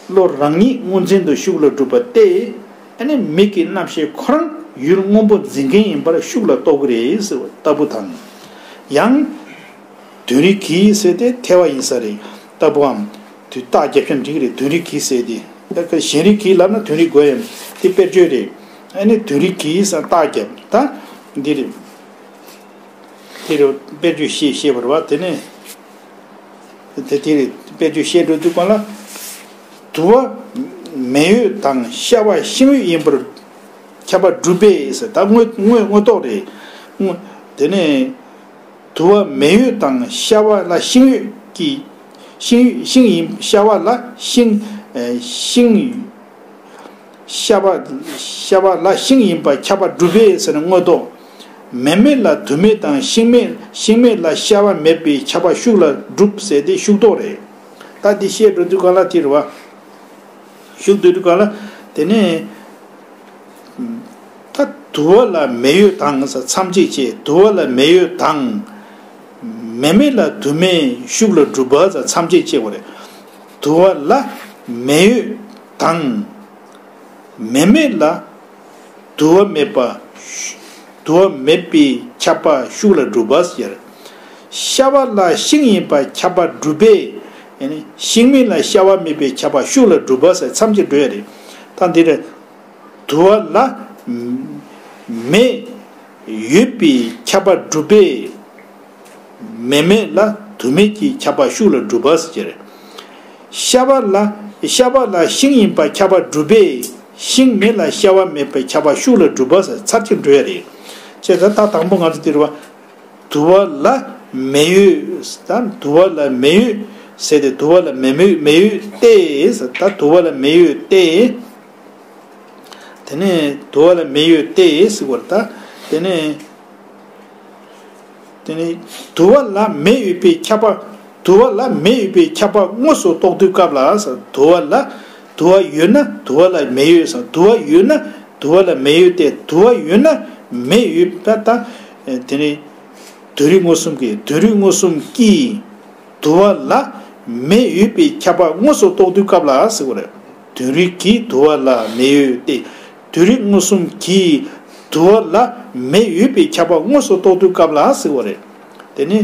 བློ་རང་ཉིད་མངོན་བརྗོད་དུ་ཤུགས་ལ་གྲུབ་པ་སྟེ། ཨ་ནི་མིག་གི་རྣམ་ཤེས་ཁོ་རང་ཡུལ་སྔོན་པོ་འཛིན་མཁན་ཡིན་པར་ཤུགས་ལ་རྟོགས་ཀྱི་རེད་ཟེར་བ་ལྟ་བུ་དང་། ཡང་། དོན་རིག་གིས་ཟེར་ཏེ་ཐལ་བ་ཡིན་ས་རེད། ལྟ་བུའམ། དུས་རྟགས་རྒྱབ་ཤམ་འགྲིག་རེད། དོན་རིག་གིས་ཟེར་ཏེ། ད་ག་གཞན་རིག་གིས་ལབ་ན་དོན་རིག་དགོས་ཡམ། དེ་དཔེར་བརྗོད་རེད། ཨ་ནི་དོན་རིག་གིས་ས་རྟགས་རྒྱབ་ད། འདི་རེད། དེ་རེད་དཔེར་བརྗོད་ཤེས་ཤེས་པར་བ་དེ་ནས། དེ་དེ་རེད་དཔེར་བརྗོད་ཤེས་འགྲོ་དུས་གང་ལ། དུ་བ་མེ་ཡོད་དང་ཤ་བ་ཤིང་ཡོད་ཡིན་པར་ཁྱབ་པ་གྲུབ་པས་ཟེར་ད་དངོས་དངོས་དངོས་རྟོགས་རེད། དངོས། དེ་ནས། དུ་བ་མེ་ཡོད་དང་ཤ་བ་ལ་ཤིང་ཡོད་ཀྱི། ཤིང་ཤིང་ཡིན་ཤ་བ་ལ་ཤིང་། ཤིང་། ཤ་བ། ཤ་བ་ལ་ཤིང་ཡིན་པ་ཁྱབ་པ་གྲུབ་པས་ཟེར་ན་དངོས་རྟོགས། མེ་མེ་ལ་དུ་མེ་དང་ཤིང་མེ་ཤིང་མེ་ལ་ཤ་བ་མེད་པའི་ཁྱབ་པ་ཤུགས་ལ་གྲུབ་ཟེར་ཏེ་ཤུགས་རྟོགས་རེད། ད་འདི་བཤད་འགྲོ་དུས་ག་ལ་དེ་རེད་བ། ཤུགས་རྟོགས་དུས་ག་ལ་དེ་ནས། ད་དུ་བ་ལ་མེ་ཡོད་དང་ས་མཚམས་གཅིག་བྱས་དུ་བ་ལ་མེ་ཡོད་དང་། མེ་མེ་ལ་དུ་མེ་ཤུགས་ལ་གྲུབ་པ་ས་མཚམས་གཅིག་བྱས་པ་རེད། དུ་བ་ལ་མེ་ཡོད་དང་། མེ་མེ་ལ་དུ་བ་མེད་པ། དུ་བ་མེད་པའི་ཁྱབ་པ་ཤུགས་ལ་གྲུབ་པ་ཟེར། ཤ་བ་ལ་ཤིང་ཡིན་པ་ཁྱབ་པ་གྲུབ་པས། ཡང་ན་ཤིང་མེ་ལ་ཤ་བ་མེད་པའི་ཁྱབ་པ་ཤུགས་ལ་གྲུབ་པ་ཟེར་མཚམས་གཅིག་འགྲོ་ཡ་རེད། ད་འདི་རེད། དུ་བ་ལ་མེ་ཡོད་པའི་ཁྱབ་པ་གྲུབ་པས། མེ་མེ་ལ་དུ་མེ་གི་ཁྱབ་པ་ཤུགས་ལ་གྲུབ་པ་ཟེར་གྱི་རེད། ཤ་བ་ལ་ཤ་བ་ལ་ཤིང་ཡིན་པ་ཁྱབ་པ་གྲུབ་པས་ཤིང་མེ་ལ་ཤ་བ་མེད་པའི་ཁྱབ་པ་ཤུགས་ལ་གྲུབ་པ་ཟེར་མཚམས་གཅིག་འགྲོ་ཡ་རེད། བྱས་ཙང་ད་དང་པོ་ང་ཚོ་འདིར་བ། དུ་བ་ལ་མེ་ཡོད་ད་དུ་བ་ལ་མེ་ཡོད་ཟེར་ཏེ་དུ་བ་ལ་མེ་མེ་མེ་ཡོད་དེ་ཟེར་ད་དུ་བ་ལ་མེ་ཡོད་དེ། དེ་ནས་དུ་བ་ལ་མེ་ཡོད་དེ་ཟེར་བར་ད། དེ་ནས། དེ་ནས་དུ་བ་ལ་མེ་ཡོད་པའི་ཁྱབ་པ། དུ་བ་ལ་མེ་ཡོད་པའི་ཁྱབ་པ་དངོས་སུ་རྟོགས་དུས་སྐབས་ལ་ཟེར་དུ་བ་ལ། དུ་བ་ཡོད་ན་དུ་བ་ལ་མེ་ཡོད་ཟེར་དུ་བ་ཡོད་ན་དུ་བ་ལ་མེ་ཡོད་དེ་དུ་བ་ཡོད་ན་མེ་ཡོད་པ་ད། དེ་ནས་དོན་རིག་མངོན་སུམ་གྱིས་དོན་རིག་མངོན་སུམ་གྱིས། དུ་བ་ལ་མེ་ཡོད་པའི་ཁྱབ་པ་དངོས་སུ་རྟོགས་དུས་སྐབས་ལ་ཟེར་བ་རེད། དོན་རིག་གིས་དུ་བ་ལ་མེ་ཡོད་དེ། དོན་རིག་མངོན་སུམ་གྱིས་དུ་བ་ལ་མེ་ཡོད་པའི་ཁྱབ་པ་དངོས་སུ་རྟོགས་དུས་སྐབས་ལ་ཟེར་བ་རེད། དེ་ནི།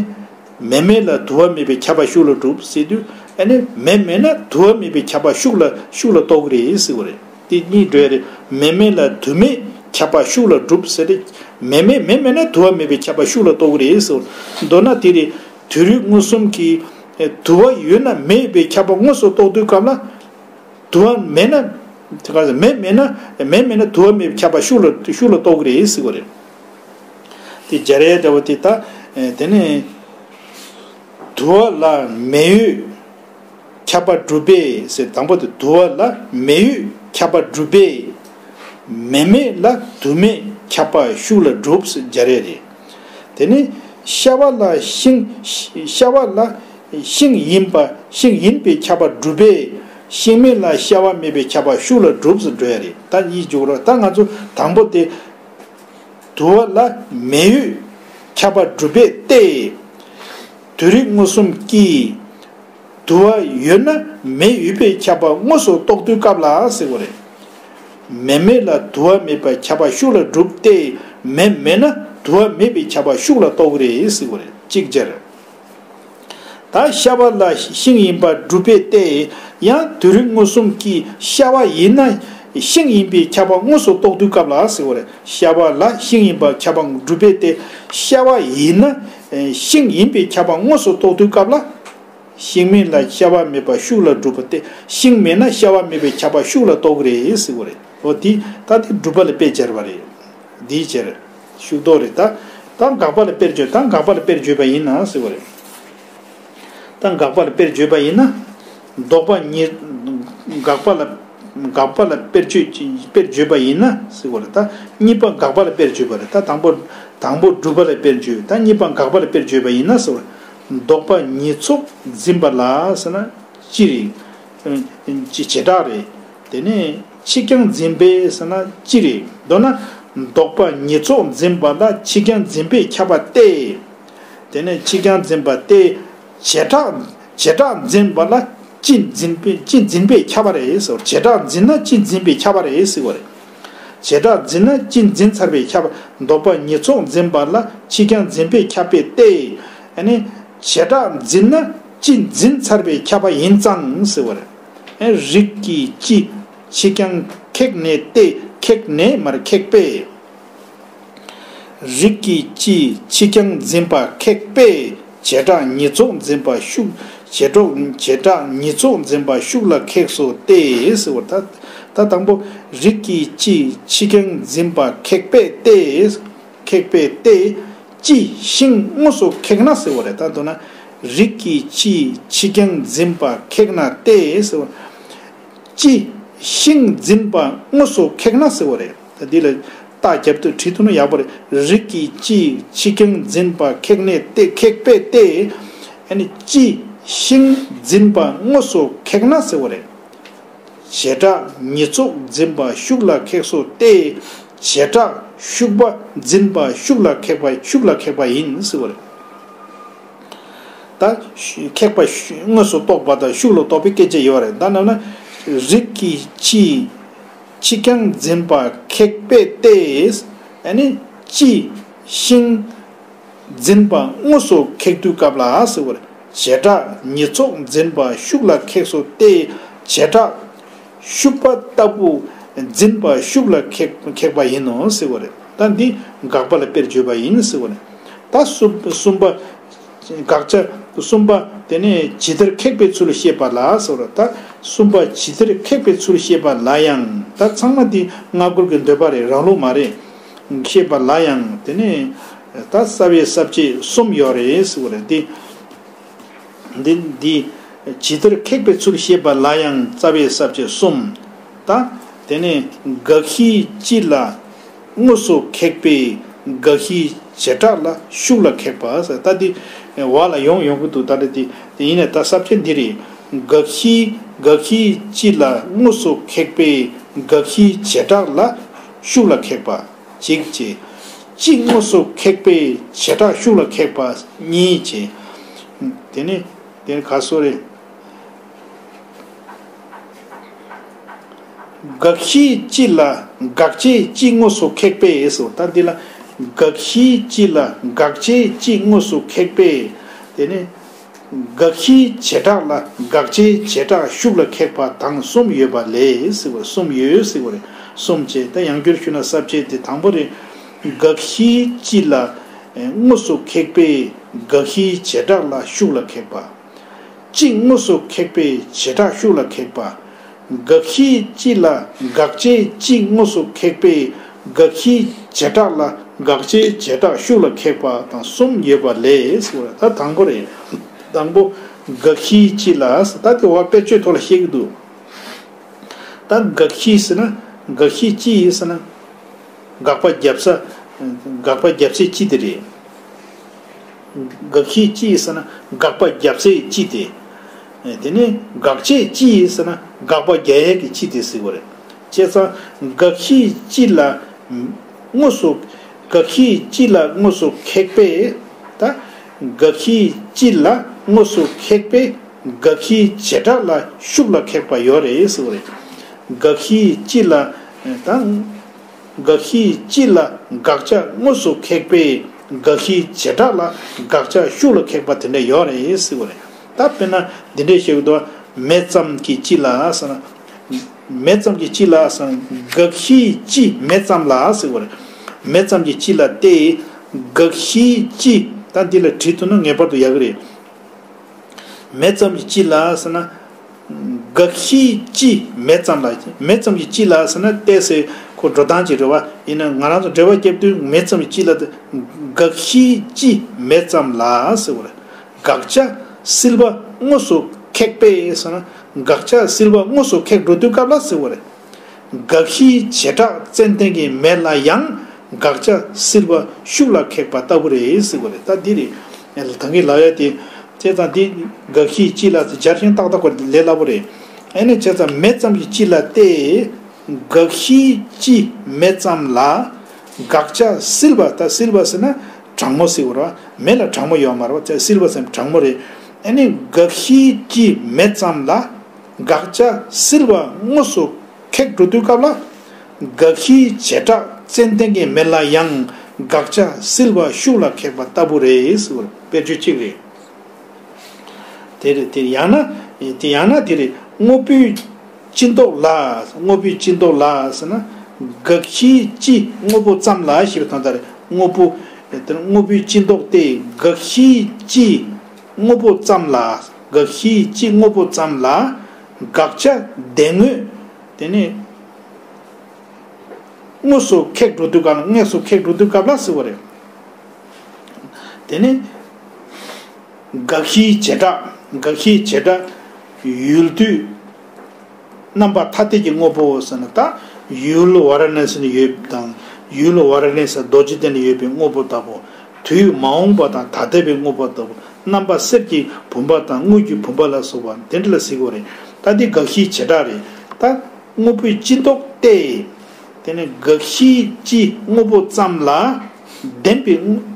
མེ་མེ་ལ་དུ་བ་མེད་པའི་ཁྱབ་པ་ཤུགས་ལ་གྲུབ་ཟེར་དུས་ཨ་ནི་མེ་མེད་ན་དུ་བ་མེད་པའི་ཁྱབ་པ་ཤུགས་ལ་ཤུགས་ལ་རྟོགས་ཀྱི་རེད་ཟེར་བ་རེད། དེ་གཉིས་འགྲོ་ཡ་རེད། མེ་མེ་ལ་དུ་མེ་ ཁྱབ་པ་ཤུགས་ལ་སྒྲུབ་ཟེར་ཏེ། མེ་མེ་མེ་མེད་ན་དུ་བ་མེད་པའི་ཁྱབ་པ་ཤུགས་ལ་རྟོགས་ཀྱི་རེད་ཟེར། མདོར་ན་དེ་རེད། དུས་རིགས་མངོན་སུམ་གྱིས་དུ་བ་ཡོད་ན་མེད་པའི་ཁྱབ་པ་དངོས་སུ་རྟོགས་དུས་སྐབས་ལ། དུ་བ་མེད་ན། དེ་ག་མེ་མེད་ན། མེ་མེད་ན་དུ་བ་མེད་པའི་ཁྱབ་པ་ཤུགས་ལ་ཤུགས་ལ་རྟོགས་ཀྱི་རེད་ཟེར་བ་རེད། དེ་སྦྱར་ཡས་འདྲ་བོ་དེ་ད། དེ་ནས། དུ་བ་ལ་མེ་ཡོད་ཁྱབ་པ་སྒྲུབ་པས་ཟེར། དང་པོ་དེ་དུ་བ་ལ་མེ་ཡོད་ཁྱབ་པ་སྒྲུབ་པས། མེ་མེད་ལ་དུ་མེད་ཁྱབ་པ་ཤུགས་ལ་སྒྲུབ་ཟེར་སྦྱར་ཡས་རེད། དེ་ནས་ཤ་བ་ལ་ཤིང་། ཤ་བ་ལ་ཤིང་ཡིན་པ་ཤིང་ཡིན་པའི་ཁྱབ་པ་སྒྲུབ་པས། ཤིང་མེད་ལ་ཤ་བ་མེད་པའི་ཁྱབ་པ་ཤུགས་ལ་སྒྲུབ་ཟེར་འགྲོ་ཡས་རེད། ད་གཉིས་འཇུག་རོགས། ད་ང་ཚོ་དང་པོ་དེ། དུ་བ་ལ་མེ་ཡོད་ཁྱབ་པ་སྒྲུབ་པས་ཏེ། དུས་རིགས་མངོན་སུམ་གྱིས། དུ་བ་ཡོད་ན་མེ་ཡོད་པའི་ཁྱབ་པ་དངོས་སུ་རྟོགས་དུས་སྐབས་ལ་ཟེར་བ་རེད། མེ་མེད་ལ་དུ་བ་མེད་པའི་ཁྱབ་པ་ཤུགས་ལ་སྒྲུབ་སྟེ། མེ་མེད་ན་དུ་བ་མེད་པའི་ཁྱབ་པ་ཤུགས་ལ་རྟོགས་ཀྱི་རེད་ཟེར་བ་རེད། གཅིག་སྦྱར། ད་ཤ་བ་ལ་ཤིང་ཡིན་པ་སྒྲུབ་པས་ཏེ། ཡང་དུས་རིགས་མངོན་སུམ་གྱིས་ཤ་བ་ཡིན་ན་ཤིང་ཡིན་པའི་ཁྱབ་པ་དངོས་སུ་རྟོགས་དུས་སྐབས་ལ་ཟེར་བ་རེད། ཤ་བ་ལ་ཤིང་ཡིན་པ་ཁྱབ་པ་སྒྲུབ་པས་ཏེ། ཤ་བ་ཡིན་ན་ཤིང་ཡིན་པའི་ཁྱབ་པ་དངོས་སུ་རྟོགས་དུས་སྐབས་ལ། ཤིང་མེད་ལ་ཤ་བ་མེད་པ་ཤུགས་ལ་སྒྲུབ་པ་སྟེ། ཤིང་མེད་ན་ཤ་བ་མེད་པའི་ཁྱབ་པ་ཤུགས་ལ་རྟོགས་ཀྱི་རེད་ཟེར་བ་རེད། འོ་དེ་ད་དེ་སྒྲུབ་པ་ལ་དཔེ་སྦྱར་བ་རེད། འདིའི་ཕྱིར། ཤུགས་རྟོགས་རེད་ད། ད་དགག་པ་ལ་དཔེར་བརྗོད། ད་དགག་པ་ལ་དཔེར་བརྗོད་པ་ཡིན་ན་ཟེར་བ་རེད། ད་དགག་པ་ལ་དཔེར་བརྗོད་པ་ཡིན་ན། ལྡོག་པ་ཉིད། དགག་པ་ལ། དགག་པ་ལ་དཔེར་བརྗོད་དཔེར་བརྗོད་པ་ཡིན་ན་ཟེར་བ་རེད། ད་གཉིས་པ་དགག་པ་ལ་དཔེར་བརྗོད་པ་རེད། ད་དང་པོ། དང་པོ་སྒྲུབ་པ་ལ་དཔེར་བརྗོད། ད་གཉིས་པ་དགག་པ་ལ་དཔེར་བརྗོད་པ་ཡིན་ན་ཟེར་བ་རེད། ལྡོག་པ་ཉིད་ཚོགས་འཛིན་པ་ལ་ཟེར་ན་སྤྱི་རེད། བྱེ་བྲག་རེད། དེ་ནས་ཕྱིས་ཀྱང་འཛིན་པས་ཟེར་ན་སྤྱི་རེད། མདོར་ན། ལྡོག་པ་ཉིད་ཚོགས་འཛིན་པ་ལ་ཕྱིས་ཀྱང་འཛིན་པས་ཁྱབ་པ་སྟེ། དེ་ནས་ཕྱིས་ཀྱང་འཛིན་པ་སྟེ། བྱེ་བྲག་བྱེ་བྲག་འཛིན་པ་ལ་སྤྱི་འཛིན་པས་སྤྱི་འཛིན་པས་ཁྱབ་པ་རེད་ཟེར་བ། བྱེ་བྲག་འཛིན་ན་སྤྱི་འཛིན་པས་ཁྱབ་པ་རེད་ཟེར་བ་རེད། བྱེ་བྲག་འཛིན་ན་སྤྱི་འཛིན་ཚར་བས་ཁྱབ་པ། ལྡོག་པ་ཉིད་ཚོགས་འཛིན་པ་ལ་ཕྱིས་ཀྱང་འཛིན་པས་ཁྱབ་པས་ཏེ། ཨ་ནི། བྱེ་བྲག་འཛིན་ན་སྤྱི་འཛིན་ཚར་བས་ཁྱབ་པ་ཡིན་ཙང་ཟེར་བ་རེད། ཨ། རིགས་ཀྱི་སྤྱི་ཕྱིས་ཀྱང་ཁེགས་ནས་ཏེ། ཁེགས་ནས་མར་ཁེགས་པས། རིགས་ཀྱི་སྤྱི་ཕྱིས་ཀྱང་འཛིན་པ་ཁེགས་པས་བྱེ་བྲག་ཉིད་ཚོགས་འཛིན་པ་ཤུགས། བྱེ་བྲག་བྱེ་བྲག་ཉིད་ཚོགས་འཛིན་པ་ཤུགས་ལ་ཁེགས་སོ་སྟེ་ཟེར་བ། ད་ད་དང་པོ་རིགས་ཀྱི་སྤྱི་ཕྱིས་ཀྱང་འཛིན་པ་ཁེགས་པས་ཏེ། ཁེགས་པས་ཏེ། སྤྱི་ཤིང་དངོས་སུ་ཁེགས་ན་ཟེར་བ་རེད། ད་མདོར་ན་རིགས་ཀྱི་སྤྱི་ཕྱིས་ཀྱང་འཛིན་པ་ཁེགས་ན་སྟེ་ཟེར་བ། སྤྱི་ཤིང་འཛིན་པ་དངོས་སུ་ཁེགས་ན་ཟེར་བ་རེད། ད་འདི་ལ་རྟགས་རྒྱབ་ཏུ་བྲིས་ཐུབ་ན་ཡག་པོ་རེད། རིགས་ཀྱི་སྤྱི་ཕྱིས་ཀྱང་འཛིན་པ་ཁེགས་ནས་ཏེ། ཁེགས་པས་ཏེ། ཨ་ནི་སྤྱི་ཤིང་འཛིན་པ་དངོས་སུ་ཁེགས་ན་ཟེར་བ་རེད། བྱེ་བྲག་ཉིད་ཚོགས་འཛིན་པ་ཤུགས་ལ་ཁེགས་སོ་སྟེ། བྱེ་བྲག་ཤུགས་པ་འཛིན་པ་ཤུགས་ལ་ཁེགས་པ་ཤུགས་ལ་ཁེགས་པ་ཡིན་ཟེར་བ་རེད། ད་ཤུ་ཁེགས་པ་ཤུ་དངོས་སུ་རྟོགས་པ་དང་ཤུགས་ལ་རྟོགས་པའི་སྐད་ཆ་ཡོད་རེད། ད་ནམ་ན་རིགས་ཀྱི་སྤྱི་ཕྱིས་ཀྱང་འཛིན་པ་ཁེགས་པས་ཏེ། ཨ་ནི་སྤྱི་ཤིང་འཛིན་པ་དངོས་སུ་ཁེགས་དུས་སྐབས་ལ་ཟེར་བ་རེད། བྱེ་བྲག་ཉིད་ཚོགས་འཛིན་པ་ཤུགས་ལ་ཁེགས་སོ་སྟེ། བྱེ་བྲག་ཤུགས་པ་ལྟ་བུ་འཛིན་པ་ཤུགས་ལ་ཁེགས་ཁེགས་པ་ཡིན་ནོ་ཟེར་བ་རེད། ད་འདི་དགག་པ་ལ་དཔེར་བརྗོད་པ་ཡིན་ཟེར་བ་རེད། ད་གསུམ་གསུམ་པ། དགག་བྱ་གསུམ་པ་དེ་ནས་ཇི་ལྟར་ཁེགས་པའི་ཚུལ་བཤད་པ་ལ་ཟེར་བ་རེད། ད་གསུམ་པ་ཇི་ལྟར་ཁེགས་པའི་ཚུལ་བཤད་པ་ལ་ཡང་། ད་ཚང་མ་འདི་སྔ་རྒོལ་གྱི་འདོད་པ་རེད། རང་ལུགས་མ་རེད། བཤད་པ་ལ་ཡང་དེ་ནས་ད་རྩ་བའི་ས་བཅད་གསུམ་ཡོད་རེད་ཟེར་བ་རེད། འདི་འདི་འདི་ཇི་ལྟར་ཁེགས་པའི་ཚུལ་བཤད་པ་ལ་ཡང་རྩ་བའི་ས་བཅད་གསུམ། ད་དེ་ནས་དགག་གཞིའི་སྤྱི་ལ་དངོས་སུ་ཁེགས་པས་དགག་གཞིའི་བྱེ་བྲག་ལ་ཤུགས་ལ་ཁེགས་པ་ཟེར། ད་འདི་བ་ལ་ཡོང་ཡོང་གི་འདུག་ད་ལྟ་འདི་ཡིན་ནའི་ད་ས་བཅད་འདི་རེད། དགག་གཞི་དགག་གཞིའི་སྤྱི་ལ་དངོས་སུ་ཁེགས་པས་དགག་གཞིའི་བྱེ་བྲག་ལ་ཤུགས་ལ་ཁེགས་པ། གཅིག་བྱས། སྤྱི་དངོས་སུ་ཁེགས་པས་བྱེ་བྲག་ཤུགས་ལ་ཁེགས་པ་གཉིས་བྱས། དེ་ནི་དེ་ནི་ག་སོ་རེད། དགག་གཞིའི་སྤྱི་ལ་དགག་བྱའི་སྤྱི་དངོས་སུ་ཁེགས་པས་སོ། ད་འདི་ལ་དགག་གཞིའི་སྤྱི་ལ་དགག་བྱའི་སྤྱི་དངོས་སུ་ཁེགས་པས། དེ་ནི་དགག་གཞིའི་བྱེ་བྲག་ལ་དགག་བྱའི་བྱེ་བྲག་ཤུགས་ལ་ཁེགས་པ་དང་གསུམ་ཡོད་པ་ལས་ཟེར་བ། གསུམ་ཡོད་ཟེར་བ་རེད། གསུམ་བྱས། ད་ཡང་བསྐྱར་ཞུས་ན་ས་བཅད་དེ་དང་པོ་རེད། དགག་གཞིའི་སྤྱི་ལ་དངོས་སུ་ཁེགས་པས་དགག་གཞིའི་བྱེ་བྲག་ལ་ཤུགས་ལ་ཁེགས་པ། སྤྱི་དངོས་སུ་ཁེགས་པས་བྱེ་བྲག་ཤུགས་ལ་ཁེགས་པ། དགག་གཞིའི་སྤྱི་ལ་དགག་བྱའི་སྤྱི་དངོས་སུ་ཁེགས་པས་དགག་གཞིའི་བྱེ་བྲག་ལ་དགག་བྱའི་བྱེ་བྲག་ཤུགས་ལ་ཁེགས་པ་དང་གསུམ་ཡོད་པ་ལས་ཟེར་བ་རེད། ད་དང་པོ་རེད། དང་པོ་དགག་གཞིའི་སྤྱི་ལ་ཟེར། ད་དེ་བ་དཔེར་བརྗོད་ཐོག་ལ་བཤད་ཀྱི་འདུག་ད་དགག་གཞི་ཟེར་ན་དགག་གཞི་སྤྱི་ཡིན་ཟེར་ན་དགག་པ་རྒྱབ་ས། དགག་པ་རྒྱབ་སའི་སྤྱི་དེ་རེད། དགག་གཞི་སྤྱི་ཡིན་ཟེར་ན་དགག་པ་རྒྱབ་སའི་སྤྱི་དེ། དེ་ནས་དགག་བྱའི་སྤྱི་ཡིན་ཟེར་ན་དགག་པ་རྒྱག་ཡས་ཀྱི་སྤྱི་དེ་ཟེར་བ་རེད། བྱས་ཙང་དགག་གཞིའི་སྤྱི་ལ་དངོས་སུ། དགག་གཞིའི་སྤྱི་ལ་དངོས་སུ་ཁེགས་པས། ད་དགག་གཞིའི་སྤྱི་ལ་དངོས་སུ་ཁེགས་པས། དགག་གཞིའི་བྱེ་བྲག་ལ་ཤུགས་ལ་ཁེགས་པ་ཡོད་རེད་ཟེར་བ་རེད། དགག་གཞིའི་སྤྱི་ལ། དང་། དགག་གཞིའི་སྤྱི་ལ་དགག་བྱ་དངོས་སུ་ཁེགས་པས་དགག་གཞིའི་བྱེ་བྲག་ལ་དགག་བྱ་ཤུགས་ལ་ཁེགས་པ་དེ་འདྲ་ཡོད་རེད་ཟེར་བ་རེད། ད་དཔེར་ན་འདི་འདྲས་བཤད་ཀྱི་འདུག་མེ་ཙམ་གྱི་སྤྱི་ལ་ཟེར་ན། མེ་ཙམ་གྱི་སྤྱི་ལ་ཟེར་ན་དགག་གཞིའི་སྤྱི་མེ་ཙམ་ལ་ཟེར་བ་རེད། མེ་ཙམ་གྱི་སྤྱི་ལ་སྟེ། དགག་གཞིའི་སྤྱི། ད་འདི་ལ་བྲིས་ཐུབ་ན་ངེས་པར་དུ་ཡག་གི་རེད། མེ་ཙམ་གྱི་སྤྱི་ལ་ཟེར་ན། དགག་གཞིའི་སྤྱི་མེ་ཙམ་ལ། མེ་ཙམ་གྱི་སྤྱི་ལ་ཟེར་ན་ཏོག་ཙམ་ཁོ་འགྲོ་སྟངས་ཅིག་རེད་བ། ཡིན་ན་ང་རང་ཚོ་འགྲེལ་པ་བརྒྱབ་དུས་མེ་ཙམ་གྱི་སྤྱི་ལ། དགག་གཞིའི་སྤྱི་མེ་ཙམ་ལ་ཟེར་བ་རེད། དགག་བྱ་སིལ་བ་དངོས་སུ་ཁེགས་པས་ཟེར་ན། དགག་བྱ་སིལ་བ་དངོས་སུ་ཁེགས་འགྲོ་དུས་སྐབས་ལ་ཟེར་བ་རེད། དགག་གཞིའི་བྱེ་བྲག་ཙན་དན་གྱི་མེ་ལ་ཡང་དགག་བྱ་སིལ་བ་ཤུགས་ལ་ཁེགས་པ་ལྟ་བུ་རེད་ཟེར་བ་རེད། ད་འདི་རེད། ད་གིན་ལབ་ཡ་དེ། བྱས་ཙང་འདི་དགག་གཞིའི་སྤྱི་ལ་སྦྱར་ཞིང་ཏག་ཏག་པ་ལས་སླ་པོ་རེད། ཨ་ནི་བྱས་ཙང་མེ་ཙམ་གྱི་སྤྱི་ལ་སྟེ། དགག་གཞིའི་སྤྱི་མེ་ཙམ་ལ། དགག་བྱ་སིལ་བ། ད་སིལ་བ་ཟེར་ན་གྲང་མོ་ཟེར་བ་རེད་བ། མེ་ལ་གྲང་མོ་ཡོད་མ་རེད་བ། བྱས་སིལ་བ་ཟེར་ན་གྲང་མོ་རེད། ཨ་ནི་དགག་གཞིའི་སྤྱི་མེ་ཙམ་ལ། དགག་བྱ་སིལ་བ་དངོས་སུ་ཁེགས་འགྲོ་དུས་སྐབས་ལ། དགག་གཞིའི་བྱེ་བྲག་ཙན་དན་གྱི་མེ་ལ་ཡང་དགག་བྱ་སིལ་བ་ཤུགས་ལ་ཁེགས་པ་ལྟ་བུ་རེད་ཟེར་བ་དཔེར་བརྗོད་གཅིག་རེད། དེ་རེད། དེ་ཡང་ན། དེ་ཡང་ན་དེ་རེད། དངོས་པོའི་སྤྱི་ལྡོག་ལ། དངོས་པོའི་སྤྱི་ལྡོག་ལ་ཟེར་ན། དགག་གཞིའི་སྤྱི་དངོས་པོ་ཙམ་ལ་ཞེས་པའི་དོན་དག་རེད། དངོས་པོ། དེ་དངོས་པོའི་སྤྱི་ལྡོག་སྟེ་དགག་གཞིའི་སྤྱི་དངོས་པོ་ཙམ་ལ། དགག་གཞིའི་སྤྱི་དངོས་པོ་ཙམ་ལ། དགག་བྱ་དོན་དངོས། དེ་ནས་དངོས་སུ་ཁེགས་འགྲོ་དུས་སྐབས་ལ། དངོས་སུ་ཁེགས་འགྲོ་དུས་སྐབས་ལ་ཟེར་བ་རེད། དེ་ནས་དགག་གཞིའི་བྱེ་བྲག་དགག་གཞིའི་བྱེ་བྲག་ཡུལ་དུས་རྣམ་པ་ཐ་དད་ཀྱི་དངོས་པོ་ཟེར་ན། ད་ཡུལ་ཝཱ་ར་ཎ་སི་ན་ཡོད་པ་དང་། ཡུལ་ཝཱ་ར་ཎ་སི་རྡོ་རྗེ་གདན་ན་ཡོད་པའི་དངོས་པོ་ལྟ་བུ། དུས་མ་འོངས་པ་དང་ཐ་དད་པའི་དངོས་པོ་ལྟ་བུ། རྣམ་པ་གསེར་གྱི་བུམ་པ་དང་དངུལ་གྱི་བུམ་པ་ལ་སོགས་པ་དེ་འདྲ་ལ་ཟེར་གྱི་ཡོད་རེད། ད་འདི་དགག་གཞིའི་བྱེ་བྲག་རེད། ད་དངོས་པོའི་སྤྱི་ལྡོག་སྟེ། དེ་ནས་དགག་གཞིའི་སྤྱི་དངོས་པོ་ཙམ་ལ། ལྡན་པའི་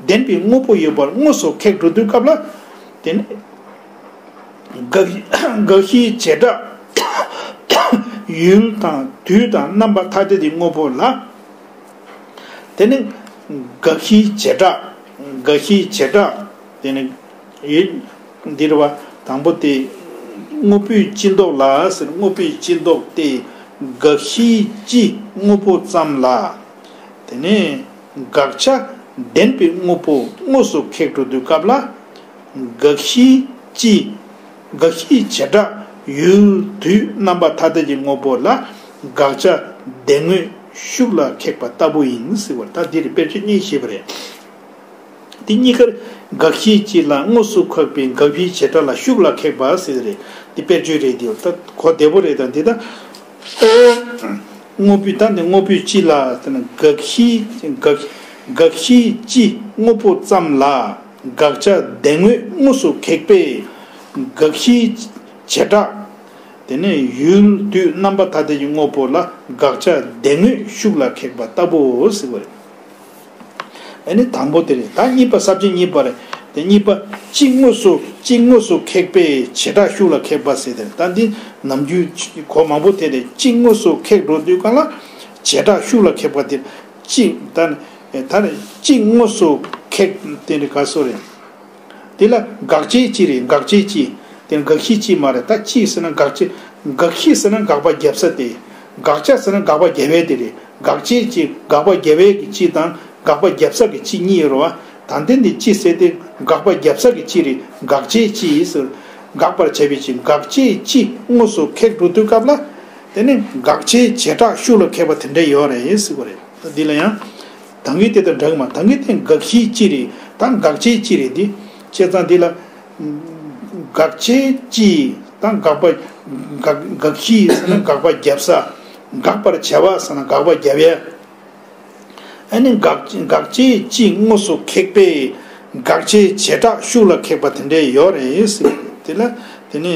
ལྡན་པའི་དངོས་པོ་ཡོད་པར་དངོས་སུ་ཁེགས་འགྲོ་དུས་སྐབས་ལ། དེ་ནས་དགག་དགག་གཞིའི་བྱེ་བྲག་ཡུལ་དང་དུས་དང་རྣམ་པ་ཐ་དད་དེ་དངོས་པོ་ལ། དེ་ནི་དགག་གཞིའི་བྱེ་བྲག་དགག་གཞིའི་བྱེ་བྲག་དེ་ནི་ཡུལ་འདི་རེད་བ། དང་པོ་དེ་དངོས་པོའི་སྤྱི་ལྡོག་ལ་ཟེར། དངོས་པོའི་སྤྱི་ལྡོག་སྟེ་དགག་གཞིའི་སྤྱི་དངོས་པོ་ཙམ་ལ། དེ་ནས་དགག་བྱ་ལྡན་པའི་དངོས་པོ་དངོས་སུ་ཁེགས་འགྲོ་དུས་སྐབས་ལ། དགག་གཞིའི་སྤྱི། དགག་གཞིའི་བྱེ་བྲག་ཡུལ་དུས་རྣམ་པ་ཐ་དད་ཀྱི་དངོས་པོ་ལ་དགག་བྱ་ལྡན་དངོས་ཤུགས་ལ་ཁེགས་པ་ལྟ་བུ་ཡིན་ཟེར་བ་རེད། ད་འདི་རེད། དཔེར་བརྗོད་གཉིས་བྱས་པ་རེད། དེ་གཉིས་ཀར་དགག་གཞིའི་སྤྱི་ལ་དངོས་སུ་ཁེགས་པའི་དགག་པའི་བྱེ་བྲག་ལ་ཤུགས་ལ་ཁེགས་པ་ཟེར་རེད། འདི་དཔེར་བརྗོད་རེད། འདི་ད་གོ་བདེ་པོ་རེད། ད་འདི་ད། དངོས་པོའི་ད་འདི་དངོས་པོའི་སྤྱི་ལ་དེ་ནི་དགག་གཞིའི་དགག་དགག་གཞིའི་སྤྱི་དངོས་པོ་ཙམ་ལ་དགག་བྱ་ལྡན་དངོས་དངོས་སུ་ཁེགས་པས་དགག་གཞིའི་བྱེ་བྲག་དེ་ནས་ཡུལ་དུས་རྣམ་པ་ཐ་དད་ཀྱི་དངོས་པོ་ལ་དགག་བྱ་ལྡན་དངོས་ཤུགས་ལ་ཁེགས་པ་ལྟ་བུའོ་ཟེར་བ་རེད། ཨ་ནི་དང་པོ་དེ་རེད། ད་གཉིས་པ་ས་བཅད་གཉིས་པ་རེད། དེ་གཉིས་པ་སྤྱི་དངོས་སུ་སྤྱི་དངོས་སུ་ཁེགས་པས་བྱེ་བྲག་ཤུགས་ལ་ཁེགས་པ་ཟེར་དེ་རེད། ད་འདི་ནམ་རྒྱུན་གོ་མང་པོ་དེ་རེད། སྤྱི་དངོས་སུ་ཁེགས་འགྲོ་དུས་གང་ལ་བྱེ་བྲག་ཤུགས་ལ་ཁེགས་པ་དེ་སྤྱི་ད་ད་རེད། སྤྱི་དངོས་སུ་ཁེགས་དེ་རེད། ག་སོ་རེད། དེ་ལ་དགག་བྱའི་སྤྱི་རེད། དགག་བྱའི་སྤྱི། དེ་དགག་གཞིའི་སྤྱི་མ་རེད། ད་སྤྱི་ཟེར་ན་དགག་བྱའི་དགག་གཞི་ཟེར་ན་དགག་པ་བརྒྱབ་ས་དེ། དགག་བྱ་ཟེར་ན་དགག་པ་བརྒྱབ་པའི་དེ་རེད། དགག་བྱའི་ཅི། དགག་པ་བརྒྱབ་པའི་གི་ཅི་དང་དགག་པ་བརྒྱབ་ས་གི་ཅི་གཉིས་ཡོད་རེད་བ། ད་འདི་འདི་ཅི་ཟེར་ཏེ་དགག་པ་བརྒྱབ་ས་གི་ཅི་རེད། དགག་བྱའི་ཅི་ཟེར། དགག་པར་བྱ་བའི་ཅི། དགག་བྱའི་ཅི་དངོས་སུ་ཁེགས་འགྲོ་དུས་སྐབས་ལ། དེ་ནི་དགག་བྱའི་བྱེ་བྲག་ཤུགས་ལ་ཁེགས་པ་དེ་འདྲ་ཡོད་རེད་ཟེར་གོ་རེད། ད་འདི་ལ་ཡང་། ད་གིན་དེ་དང་འདྲ་གི་མ། ད་གིན་དེ་དགག་གཞིའི་ཅི་རེད། ད་དགག་བྱའི་ཅི་རེད་འདི། བྱས་ཙང་འདི་ལ། དགག་བྱའི་ཅི། ད་དགག་པ། དགག་དགག་གཞི་ཟེར་ན་དགག་པ་བརྒྱབ་ས། དགག་པར་བྱ་བ་ཟེར་ན་དགག་པ་བརྒྱབ་ཡ། ཨ་ནི་དགག་དགག་བྱའི་ཅི་དངོས་སུ་ཁེགས་པས་དགག་བྱའི་བྱེ་བྲག་ཤུགས་ལ་ཁེགས་པ་དེ་འདྲ་ཡོད་རེད་ཟེར། དེ་ལ་དེ་ནི་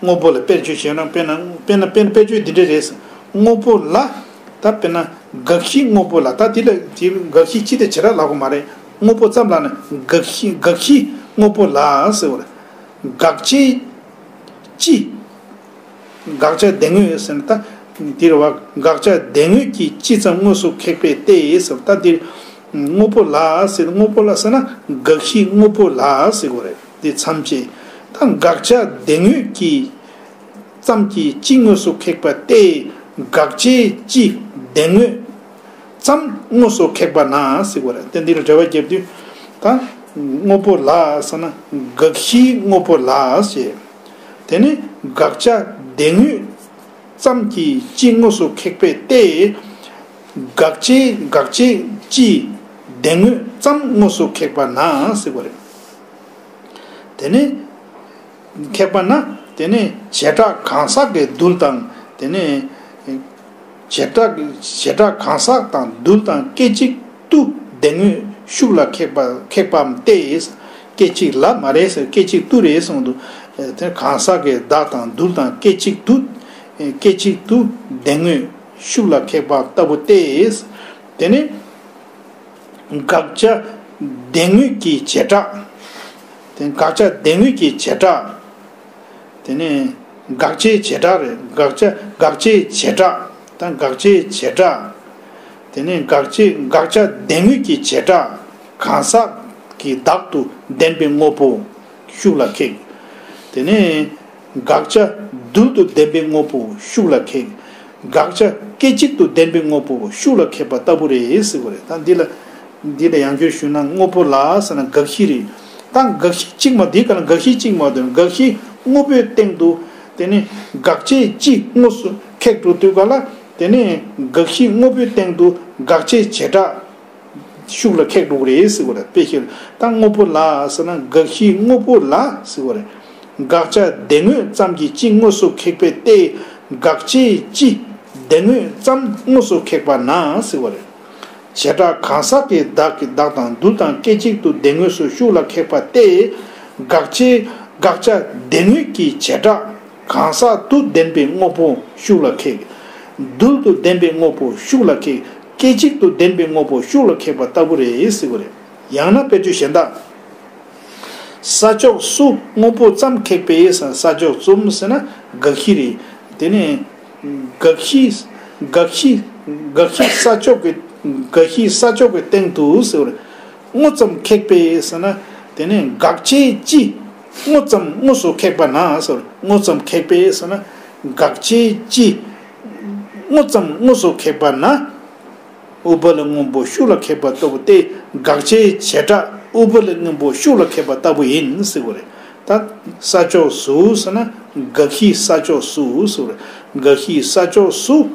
དངོས་པོ་ལ་དཔེར་བརྗོད་བྱས་ན། དཔེར་ན་དཔེར་ན་དཔེར་དཔེར་བརྗོད་འདི་འདྲ་རེད། དངོས་པོ་ལ། ད་དཔེར་ན་དགག་གཞི་དངོས་པོ་ལ། ད་དེ་ལ་དེ་དགག་གཞི་ཅི་དེ་བྱེ་བྲག་ལབ་དགོས་མ་རེད། དངོས་པོ་ཙམ་ལ་ནི་དགག་གཞི་དགག་གཞི་དངོས་པོ་ལ་ཟེར་བ་རེད། དགག་བྱའི་ཅི། དགག་བྱ་དོན་དངོས་ཟེར་ན་ད་འདིར་བ། དགག་བྱ་དོན་དངོས་ཀྱི་ཅི་ཙམ་དངོས་སུ་ཁེགས་པས་ཏེ་ཟེར། ད་འདིར་དངོས་པོ་ལ་ཟེར། དངོས་པོ་ལ་ཟེར་ན་དགག་གཞི་དངོས་པོ་ལ་ཟེར་དགོས་རེད། འདི་མཚམས་བཅད། ད་དགག་བྱ་དོན་དངོས་ཀྱི་ཙམ་གྱི་ཅི་དངོས་སུ་ཁེགས་པ་སྟེ། དགག་བྱའི་ཅི་དོན་དངོས་ཙམ་དངོས་སུ་ཁེགས་པ་ན་ཟེར་དགོས་རེད། དེ་འདིར་འགྲེལ་པ་བརྒྱབ་དུས། ད་དངོས་པོ་ལ་ཟེར་ན་དགག་གཞིའི་དངོས་པོ་ལ་ཞེས། དེ་ནི་དགག་བྱ་དོན་དངོས་ཙམ་གྱི་ཅི་དངོས་སུ་ཁེགས་པས་ཏེ། དགག་བྱའི་དགག་བྱའི་ཅི་དོན་དངོས་ཙམ་དངོས་སུ་ཁེགས་པ་ན་ཟེར་དགོས་རེད། དེ་ནི། ཁེགས་པ་ན། དེ་ནི་བྱེ་བྲག་གང་ཟག་གི་རྡུལ་དང་། དེ་ནི་བྱེ་བྲག་བྱེ་བྲག་གང་ཟག་དང་རྡུལ་དང་སྐད་ཅིག་ཏུ་དོན་དངོས་ཤུགས་ལ་ཁེགས་པ་ཁེགས་པའམ་སྟེ། སྐད་ཅིག་ལ་མ་རེད་ཟེར། སྐད་ཅིག་ཏུ་རེད་གསུངས་འདུག། དེ་གང་ཟག་གི་བདག་དང་རྡུལ་དང་སྐད་ཅིག་ཏུ། སྐད་ཅིག་ཏུ་དོན་དངོས་ཤུགས་ལ་ཁེགས་པ་ལྟ་བུ་སྟེ། དེ་ནི། དགག་བྱ་དོན་དངོས་ཀྱི་བྱེ་བྲག། དེ་དགག་བྱ་དོན་དངོས་ཀྱི་བྱེ་བྲག། དེ་ནི་དགག་བྱའི་བྱེ་བྲག་རེད། དགག་བྱ་དགག་བྱའི་བྱེ་བྲག་དང་། དགག་བྱའི་བྱེ་བྲག། དེ་ནི་དགག་བྱའི་དགག་བྱ་དོན་དངོས་ཀྱི་བྱེ་བྲག་གང་ཟག་གི་བདག་ཏུ་ལྡན་པའི་དངོས་པོ་ཤུགས་ལ་ཁེགས། དེ་ནི། དགག་བྱ་རྡུལ་དུ་ལྡན་པའི་དངོས་པོ་ཤུགས་ལ་ཁེགས། དགག་བྱ་སྐད་ཅིག་ཏུ་ལྡན་པའི་དངོས་པོ་ཤུགས་ལ་ཁེགས་པ་ལྟ་བུ་རེད་ཟེར་བ་རེད། ད་འདི་ལ། འདི་ལ་ཡང་བསྐྱར་ཞུས་ན་དངོས་པོ་ལ་ཟེར་ན་དགག་གཞི་རེད། ད་དགག་གཞི་གཅིག་མ། འདི་ག་ལ་དགག་གཞི་གཅིག་མ་དོན། དགག་གཞི་དངོས་པོའི་སྟེང་དུ། དེ་ནི་དགག་བྱའི་ཅི་དངོས་སུ་ཁེགས་འགྲོ་དུས་ག་ལ། དེ་ནི་དགག་གཞི་དངོས་པོའི་སྟེང་དུ་དགག་བྱའི་བྱེ་བྲག་ཤུགས་ལ་ཁེགས་འགྲོ་གི་རེད་ཟེར་བ་རེད། དཔེ་བཞག་ན་ད་དངོས་པོ་ལ་ཟེར་ན་དགག་གཞི་དངོས་པོ་ལ་ཟེར་བ་རེད། དགག་བྱ་དོན་དངོས་ཙམ་གྱི་ཅི་དངོས་སུ་ཁེགས་པས་ཏེ། དགག་བྱའི་ཅི་དོན་དངོས་ཙམ་དངོས་སུ་ཁེགས་པ་ན་ཟེར་བ་རེད། བྱེ་བྲག་གང་ཟག་གི་བདག་གི་བདག་དང་རྡུལ་དང་སྐད་ཅིག་ཏུ་དོན་དངོས་སུ་ཤུགས་ལ་ཁེགས་པ་སྟེ། དགག་བྱའི་དགག་བྱ་དོན་དངོས་ཀྱི་བྱེ་བྲག་གང་ཟག་ཏུ་ལྡན་པའི་དངོས་པོ་ཤུགས་ལ་ཁེགས། རྡུལ་དུ་ལྡན་པའི་དངོས་པོ་ཤུགས་ལ་ཁེགས། སྐད་ཅིག་ཏུ་ལྡན་པའི་དངོས་པོ་ཤུགས་ལ་ཁེགས་པ་ལྟ་བུ་རེད་ཟེར་བ་རེད། ཡང་ན་དཔེ་བརྗོད་གཞན་དག། ས་ཕྱོགས་སུ་དངོས་པོ་ཙམ་ཁེགས་པས། ས་ཕྱོགས་སུ་ཟེར་ན་དགག་གཞི་རེད། དེ་ནས་དགག་གཞི་དགག་གཞི་དགག་གཞི་ས་ཕྱོགས་ཀྱི་དགག་གཞི་ས་ཕྱོགས་ཀྱི་སྟེང་དུ་ཟེར་བ་རེད། དངོས་ཙམ་ཁེགས་པས་ཟེར་ན། དེ་ནས་དགག་བྱའི་ཅི་དངོས་ཙམ་དངོས་སུ་ཁེགས་པ་ན་ཟེར། དངོས་ཙམ་ཁེགས་པས་ཟེར་ན། དགག་བྱའི་ཅི་དངོས་ཙམ་དངོས་སུ་ཁེགས་པ་ན། ཨུཏྤལ་སྔོན་པོ་ཤུགས་ལ་ཁེགས་པ་ལྟ་བུ་སྟེ། དགག་བྱའི་བྱེ་བྲག་ཨུཏྤལ་སྔོན་པོ་ཤུགས་ལ་ཁེགས་པ་ལྟ་བུ་ཡིན་ཟེར་བ་རེད། ད་ས་ཕྱོགས་སུ་ཟེར་ན་དགག་གཞི་ས་ཕྱོགས་སུ་ཟེར་བ་རེད། དགག་གཞི་ས་ཕྱོགས་སུ།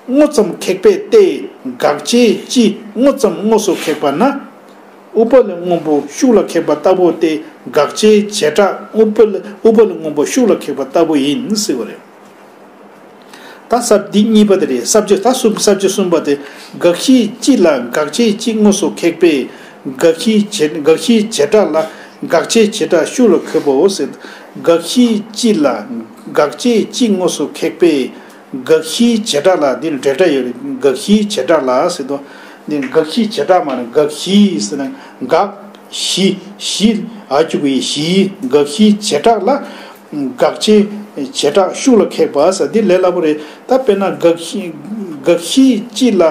དངོས་ཙམ་ཁེགས་པས་ཏེ། དགག་བྱའི་ཅི་དངོས་ཙམ་དངོས་སུ་ཁེགས་པ་ན། ཨུཏྤལ་སྔོན་པོ་ཤུགས་ལ་ཁེགས་པ་ལྟ་བུ་སྟེ། དགག་བྱའི་བྱེ་བྲག་ཨུཏྤལ་ཨུཏྤལ་སྔོན་པོ་ཤུགས་ལ་ཁེགས་པ་ལྟ་བུ་ཡིན་ཟེར་བ་རེད། ད་ས་འདི་གཉིས་པ་དེ་རེད། ས་བཅད་ད་གསུམ། ས་བཅད་གསུམ་པ་དེ། དགག་གཞི་ཅི་ལ་དགག་བྱའི་ཅི་དངོས་སུ་ཁེགས་པས། དགག་གཞིའི་བྱེ་དགག་གཞིའི་བྱེ་བྲག་ལ་དགག་བྱའི་བྱེ་བྲག་ཤུགས་ལ་ཁེགས་པའོ་ཟེར། དགག་གཞི་ཅི་ལ་དགག་བྱའི་ཅི་དངོས་སུ་ཁེགས་པས། དགག་གཞིའི་བྱེ་བྲག་ལ། འདི་ལ་འབྲེལ་སྒྲ་ཡོད་རེད། དགག་གཞིའི་བྱེ་བྲག་ལ་ཟེར་དུས། འདི་དགག་གཞིའི་བྱེ་བྲག་མ་རེད། དགག་གཞི་ཟེར་ན་དགག་གཞི། གཞི། ཨ་ཅུ་གུ་ཡི་གཞི། དགག་གཞིའི་བྱེ་བྲག་ལ་དགག་བྱའི་བྱེ་བྲག་ཤུགས་ལ་ཁེགས་པ་ཟེར། འདི་ལས་སླ་པོ་རེད། ད་དཔེར་ན་དགག་གཞི་དགག་གཞི་ཅི་ལ་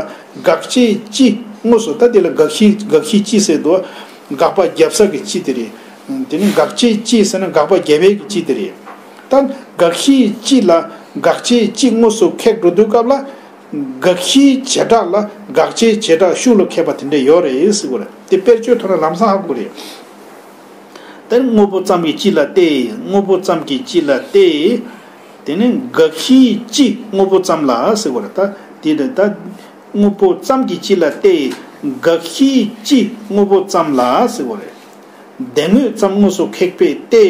དགག་བྱའི་ཅི་དངོས་སུ། ད་འདི་ལ་དགག་གཞི་དགག་གཞི་ཅི་ཟེར་དུས། དགག་པ་བརྒྱབ་ས་གི་ཅི་དེ་རེད། དེ་ནི་དགག་བྱའི་ཅི་ཟེར་ན་དགག་པ་བརྒྱབ་པའི་གི་ཅི་དེ་རེད། ད་དགག་གཞི་ཅི་ལ་ དགག་བྱའི་སྤྱི་དངོས་སུ་ཁེགས་འགྲོ་དུས་སྐབས་ལ། དགག་གཞིའི་བྱེ་བྲག་ལ་དགག་བྱའི་བྱེ་བྲག་ཤུགས་ལ་ཁེགས་པ་དེ་འདྲ་ཡོད་རེད་ཟེར་གྱི་ཡོད་རེད། དེ་དཔེར་བརྗོད་ཐོག་ནས་ལམ་སང་ཧ་གོ་རེད། དེ་ནི་དངོས་པོ་ཙམ་གྱི་སྤྱི་ལ་སྟེ། དངོས་པོ་ཙམ་གྱི་སྤྱི་ལ་སྟེ། དེ་ནི་དགག་གཞིའི་སྤྱི་དངོས་པོ་ཙམ་ལ་ཟེར་གྱི་ཡོད་རེད། ད་དེ་ནི་ད་དངོས་པོ་ཙམ་གྱི་སྤྱི་ལ་སྟེ། དགག་གཞིའི་སྤྱི་དངོས་པོ་ཙམ་ལ་ཟེར་གྱི་ཡོད་རེད། དེ་དངོས་ཙམ་དངོས་སུ་ཁེགས་པས་ཏེ།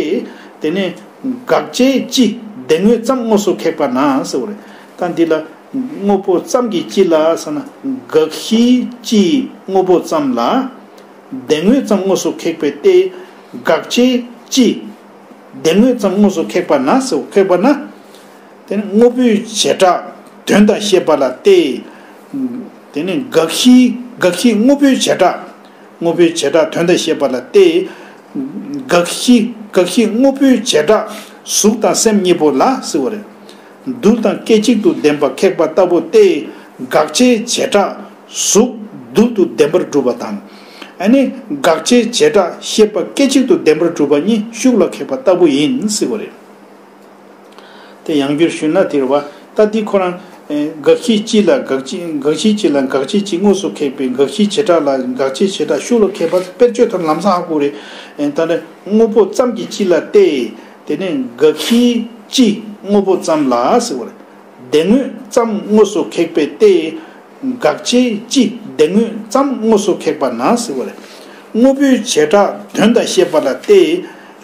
དེ་ནས་དགག་བྱའི་སྤྱི་དེ་དངོས་ཙམ་དངོས་སུ་ཁེགས་པ་ན་ཟེར་བ་རེད། ད་འདི་ལ་དངོས་པོ་ཙམ་གྱི་སྤྱི་ལ་ཟེར་ན། དགག་གཞིའི་སྤྱི་དངོས་པོ་ཙམ་ལ། དེ་དངོས་ཙམ་དངོས་སུ་ཁེགས་པས་ཏེ། དགག་བྱའི་སྤྱི་དེ་དངོས་ཙམ་དངོས་སུ་ཁེགས་པ་ན་ཟེར། ཁེགས་པ་ན། དེ་ནི་དངོས་པོའི་བྱེ་བྲག་དོན་དང་ཤེས་པ་ལ་སྟེ། དེ་ནི་དགག་གཞི། དགག་གཞི་དངོས་པོའི་བྱེ་བྲག་དངོས་པོའི་བྱེ་བྲག་དོན་དང་ཤེས་པ་ལ་སྟེ། དགག་གཞི། དགག་གཞི་དངོས་པོའི་བྱེ་བྲག་གཟུགས་དང་སེམས་གཉིས་པོ་ལ་ཟེར་བ་རེད། རྡུལ་དང་སྐད་ཅིག་ཏུ་ལྡན་པ་ཁེགས་པ་ལྟ་བུ་སྟེ། དགག་བྱའི་བྱེ་བྲག་གཟུགས་རྡུལ་དུ་ལྡན་པར་སྒྲུབ་པ་དང་། ཨ་ནི་དགག་བྱའི་བྱེ་བྲག་ཤེས་པ་སྐད་ཅིག་ཏུ་ལྡན་པར་སྒྲུབ་པ་གཉིས་ཤུགས་ལ་ཁེགས་པ་ལྟ་བུ་ཡིན་ཟེར་བ་རེད། དེ་ཡང་བསྒྱུར་ཞུས་ན་དེ་རེད་བ། ད་འདི་ཁོ་རང་། ཨེ། དགག་གཞིའི་སྤྱི་ལ་དགག་བྱའི། དགག་གཞིའི་སྤྱི་ལ་དགག་བྱའི་སྤྱི་དངོས་སུ་ཁེགས་པས། དགག་གཞིའི་བྱེ་བྲག་ལ་དགག་བྱའི་བྱེ་བྲག་ཤུགས་ལ་ཁེགས་པ། དཔེར་བརྗོད་ཐོག་ལམ་སང་ཧ་གོ་རེད། ཨེ། ད་ནི་དངོས་པོ་ཙམ་གྱི་སྤྱི་ལ་སྟེ། དེ་ནས་དགག་གཞིའི་སྤྱི་དངོས་པོ་ཙམ་ལ་ཟེར་བ་རེད། དེ་དངོས་ཙམ་དངོས་སུ་ཁེགས་པས་ཏེ། དགག་བྱའི་སྤྱི་དེ་དངོས་ཙམ་དངོས་སུ་ཁེགས་པ་ན་ཟེར་བ་རེད། དངོས་པོའི་བྱེ་བྲག་དོན་དང་ཤེས་པ་ལ་སྟེ།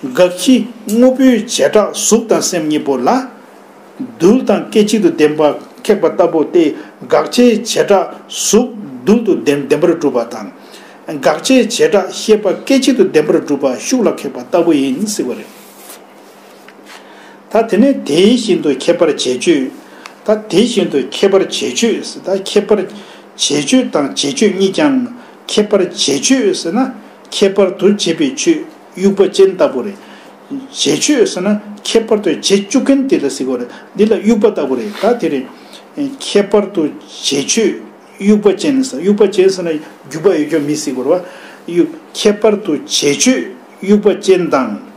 དགག་གཞི་དངོས་པོའི་བྱེ་བྲག་གཟུགས་དང་སེམས་གཉིས་པོ་ལ། རྡུལ་དང་སྐད་ཅིག་ཏུ་ལྡན་པ་ཁེགས་པ་ལྟ་བུ་སྟེ། དགག་བྱའི་བྱེ་བྲག་གཟུགས་རྡུལ་དུ་ལྡན་ལྡན་པར་སྒྲུབ་པ་དང་། དགག་བྱའི་བྱེ་བྲག་ཤེས་པ་སྐད་ཅིག་ཏུ་ལྡན་པར་སྒྲུབ་པ་ཤུགས་ལ་ཁེགས་པ་ལྟ་བུ་ཡིན་ཟེར་བ་རེད། ད་དེ་ནས་དེ་བཞིན་དུ་ཁྱད་པར་བྱེད་ཆོས། ད་དེ་བཞིན་དུ་ཁྱད་པར་བྱེད་ཆོས་ཟེར། ད་ཁྱད་པར་བྱེད་ཆོས་དང་བྱེད་ཆོས་གཉིས་ཀྱང་། ཁྱད་པར་བྱེད་ཆོས་ཟེར་ན་ཁྱད་པར་དུ་བྱེད་པའི་ཆོས་དབྱུག་པ་ཅན་ལྟ་བུ་རེད། བྱེད་ཆོས་ཟེར་ན་ཁྱད་པར་དུ་བྱེད་བཅུག་མཁན་དེ་ལ་ཟེར་གྱི་ཡོད་རེད། འདི་ལ་དབྱུག་པ་ལྟ་བུ་རེད། ད་དེ་རེད། ཁྱད་པར་དུ་བྱེད་ཆོས་དབྱུག་པ་ཅན་ཟེར། དབྱུག་པ་ཅན་ཟེར་ན་རྒྱུག་པ་ཡོད་རྒྱུ་མི་ཟེར་གྱི་ཡོད་རེད་བ། དབྱུག་ཁྱད་པར་དུ་བྱེད་ཆོས་དབྱུག་པ་ཅན་དང་།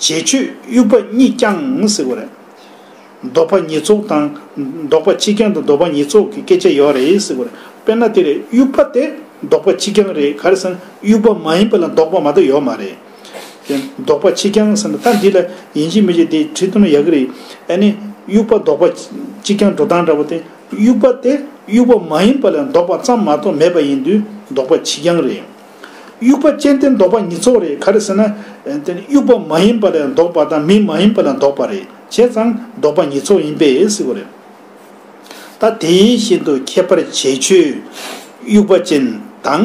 བྱེད་ཆོས་དབྱུག་པ་གཉིས་ཀྱང་ཟེར་བ་རེད། ལྡོག་པ་ཉིས་ཚོགས་དང་། ལྡོག་པ་ཆིག་རྐྱང་དང་ལྡོག་པ་ཉིས་ཚོགས་ཀྱི་སྐད་ཆ་ཡོད་རེད་ཟེར་བ་རེད། དཔེར་ན་དེ་རེད། དབྱུག་པ་དེ་ལྡོག་པ་ཆིག་རྐྱང་རེད། ག་རེ་ཟེར་ན་དབྱུག་པ་མ་ཡིན་པ་ལ་ལྡོག་པ་མ་གཏོགས་ཡོད་མ་རེད། དེ་ལྡོག་པ་ཆིག་རྐྱང་ཟེར་ན་ད་འདི་ལ་ཡིན་གཅིག་མིན་གཅིག་དེ་བྲིས་ཐུབ་ན་ཡག་གི་རེད། ཨ་ནི་དབྱུག་པ་ལྡོག་པ་ཆིག་རྐྱང་འགྲོ་སྟངས་འདྲ་བོ་དེ། དབྱུག་པ་དེ་དབྱུག་པ་མ་ཡིན་པ་ལ་ལྡོག་པ་ཙམ་མ་གཏོགས་མེད་པ་ཡིན་དུས་ལྡོག་པ་ཆིག་རྐྱང་རེད། དབྱུག་པ་ཅན་དེ་ལྡོག་པ་ཉིས་ཚོགས་རེད། ག་རེ་ཟེར་ན། དེ་ནི་དབྱུག་པ་མ་ཡིན་པ་ལ་ལྡོག་པ་དང་མི་མ་ཡིན་པ་ལ་ལྡོག་པ་རེད། བྱས་ཙང་ལྡོག་པ་ཉིས་ཚོགས་ཡིན་པས་ཟེར་བ་རེད། ད་དེ་བཞིན་དུ་ཁྱད་པར་བྱེད་ཆོས་དབྱུག་པ་ཅན་དང་།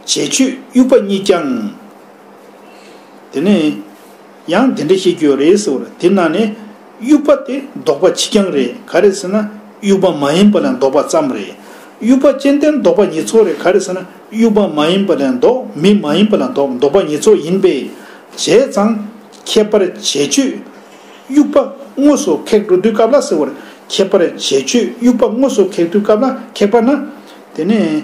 བྱེད་ཆོས་དབྱུག་པ་གཉིས་ཀྱང་། དེ་ནས་ཡང་དེ་འདྲ་བཤད་རྒྱུ་ཡོད་རེད་ཟེར་བ་རེད། དེ་ནང་ནས་དབྱུག་པ་དེ་ལྡོག་པ་ཆིག་རྐྱང་རེད། ག་རེ་ཟེར་ན་དབྱུག་པ་མ་ཡིན་པ་ལ་ལྡོག་པ་ཙམ་རེད། དབྱུག་པ་ཅན་དེ་ལྡོག་པ་ཉིས་ཚོགས་རེད། ག་རེ་ཟེར་ན་དབྱུག་པ་མ་ཡིན་པ་ལ་ལྡོག་མི་མ་ཡིན་པ་ལ་ལྡོག་ལྡོག་པ་ཉིས་ཚོགས་ཡིན་པས། བྱས་ཙང་ཁྱད་པར་བྱེད་ཆོས་དབྱུག་པ་དངོས་སུ་ཁེགས་འགྲོ་དུས་སྐབས་ལ་ཟེར་བ་རེད། ཁྱད་པར་བྱེད་ཆོས་དབྱུག་པ་དངོས་སུ་ཁེགས་དུས་སྐབས་ལ་ཁེགས་པ་ན། དེ་ནས།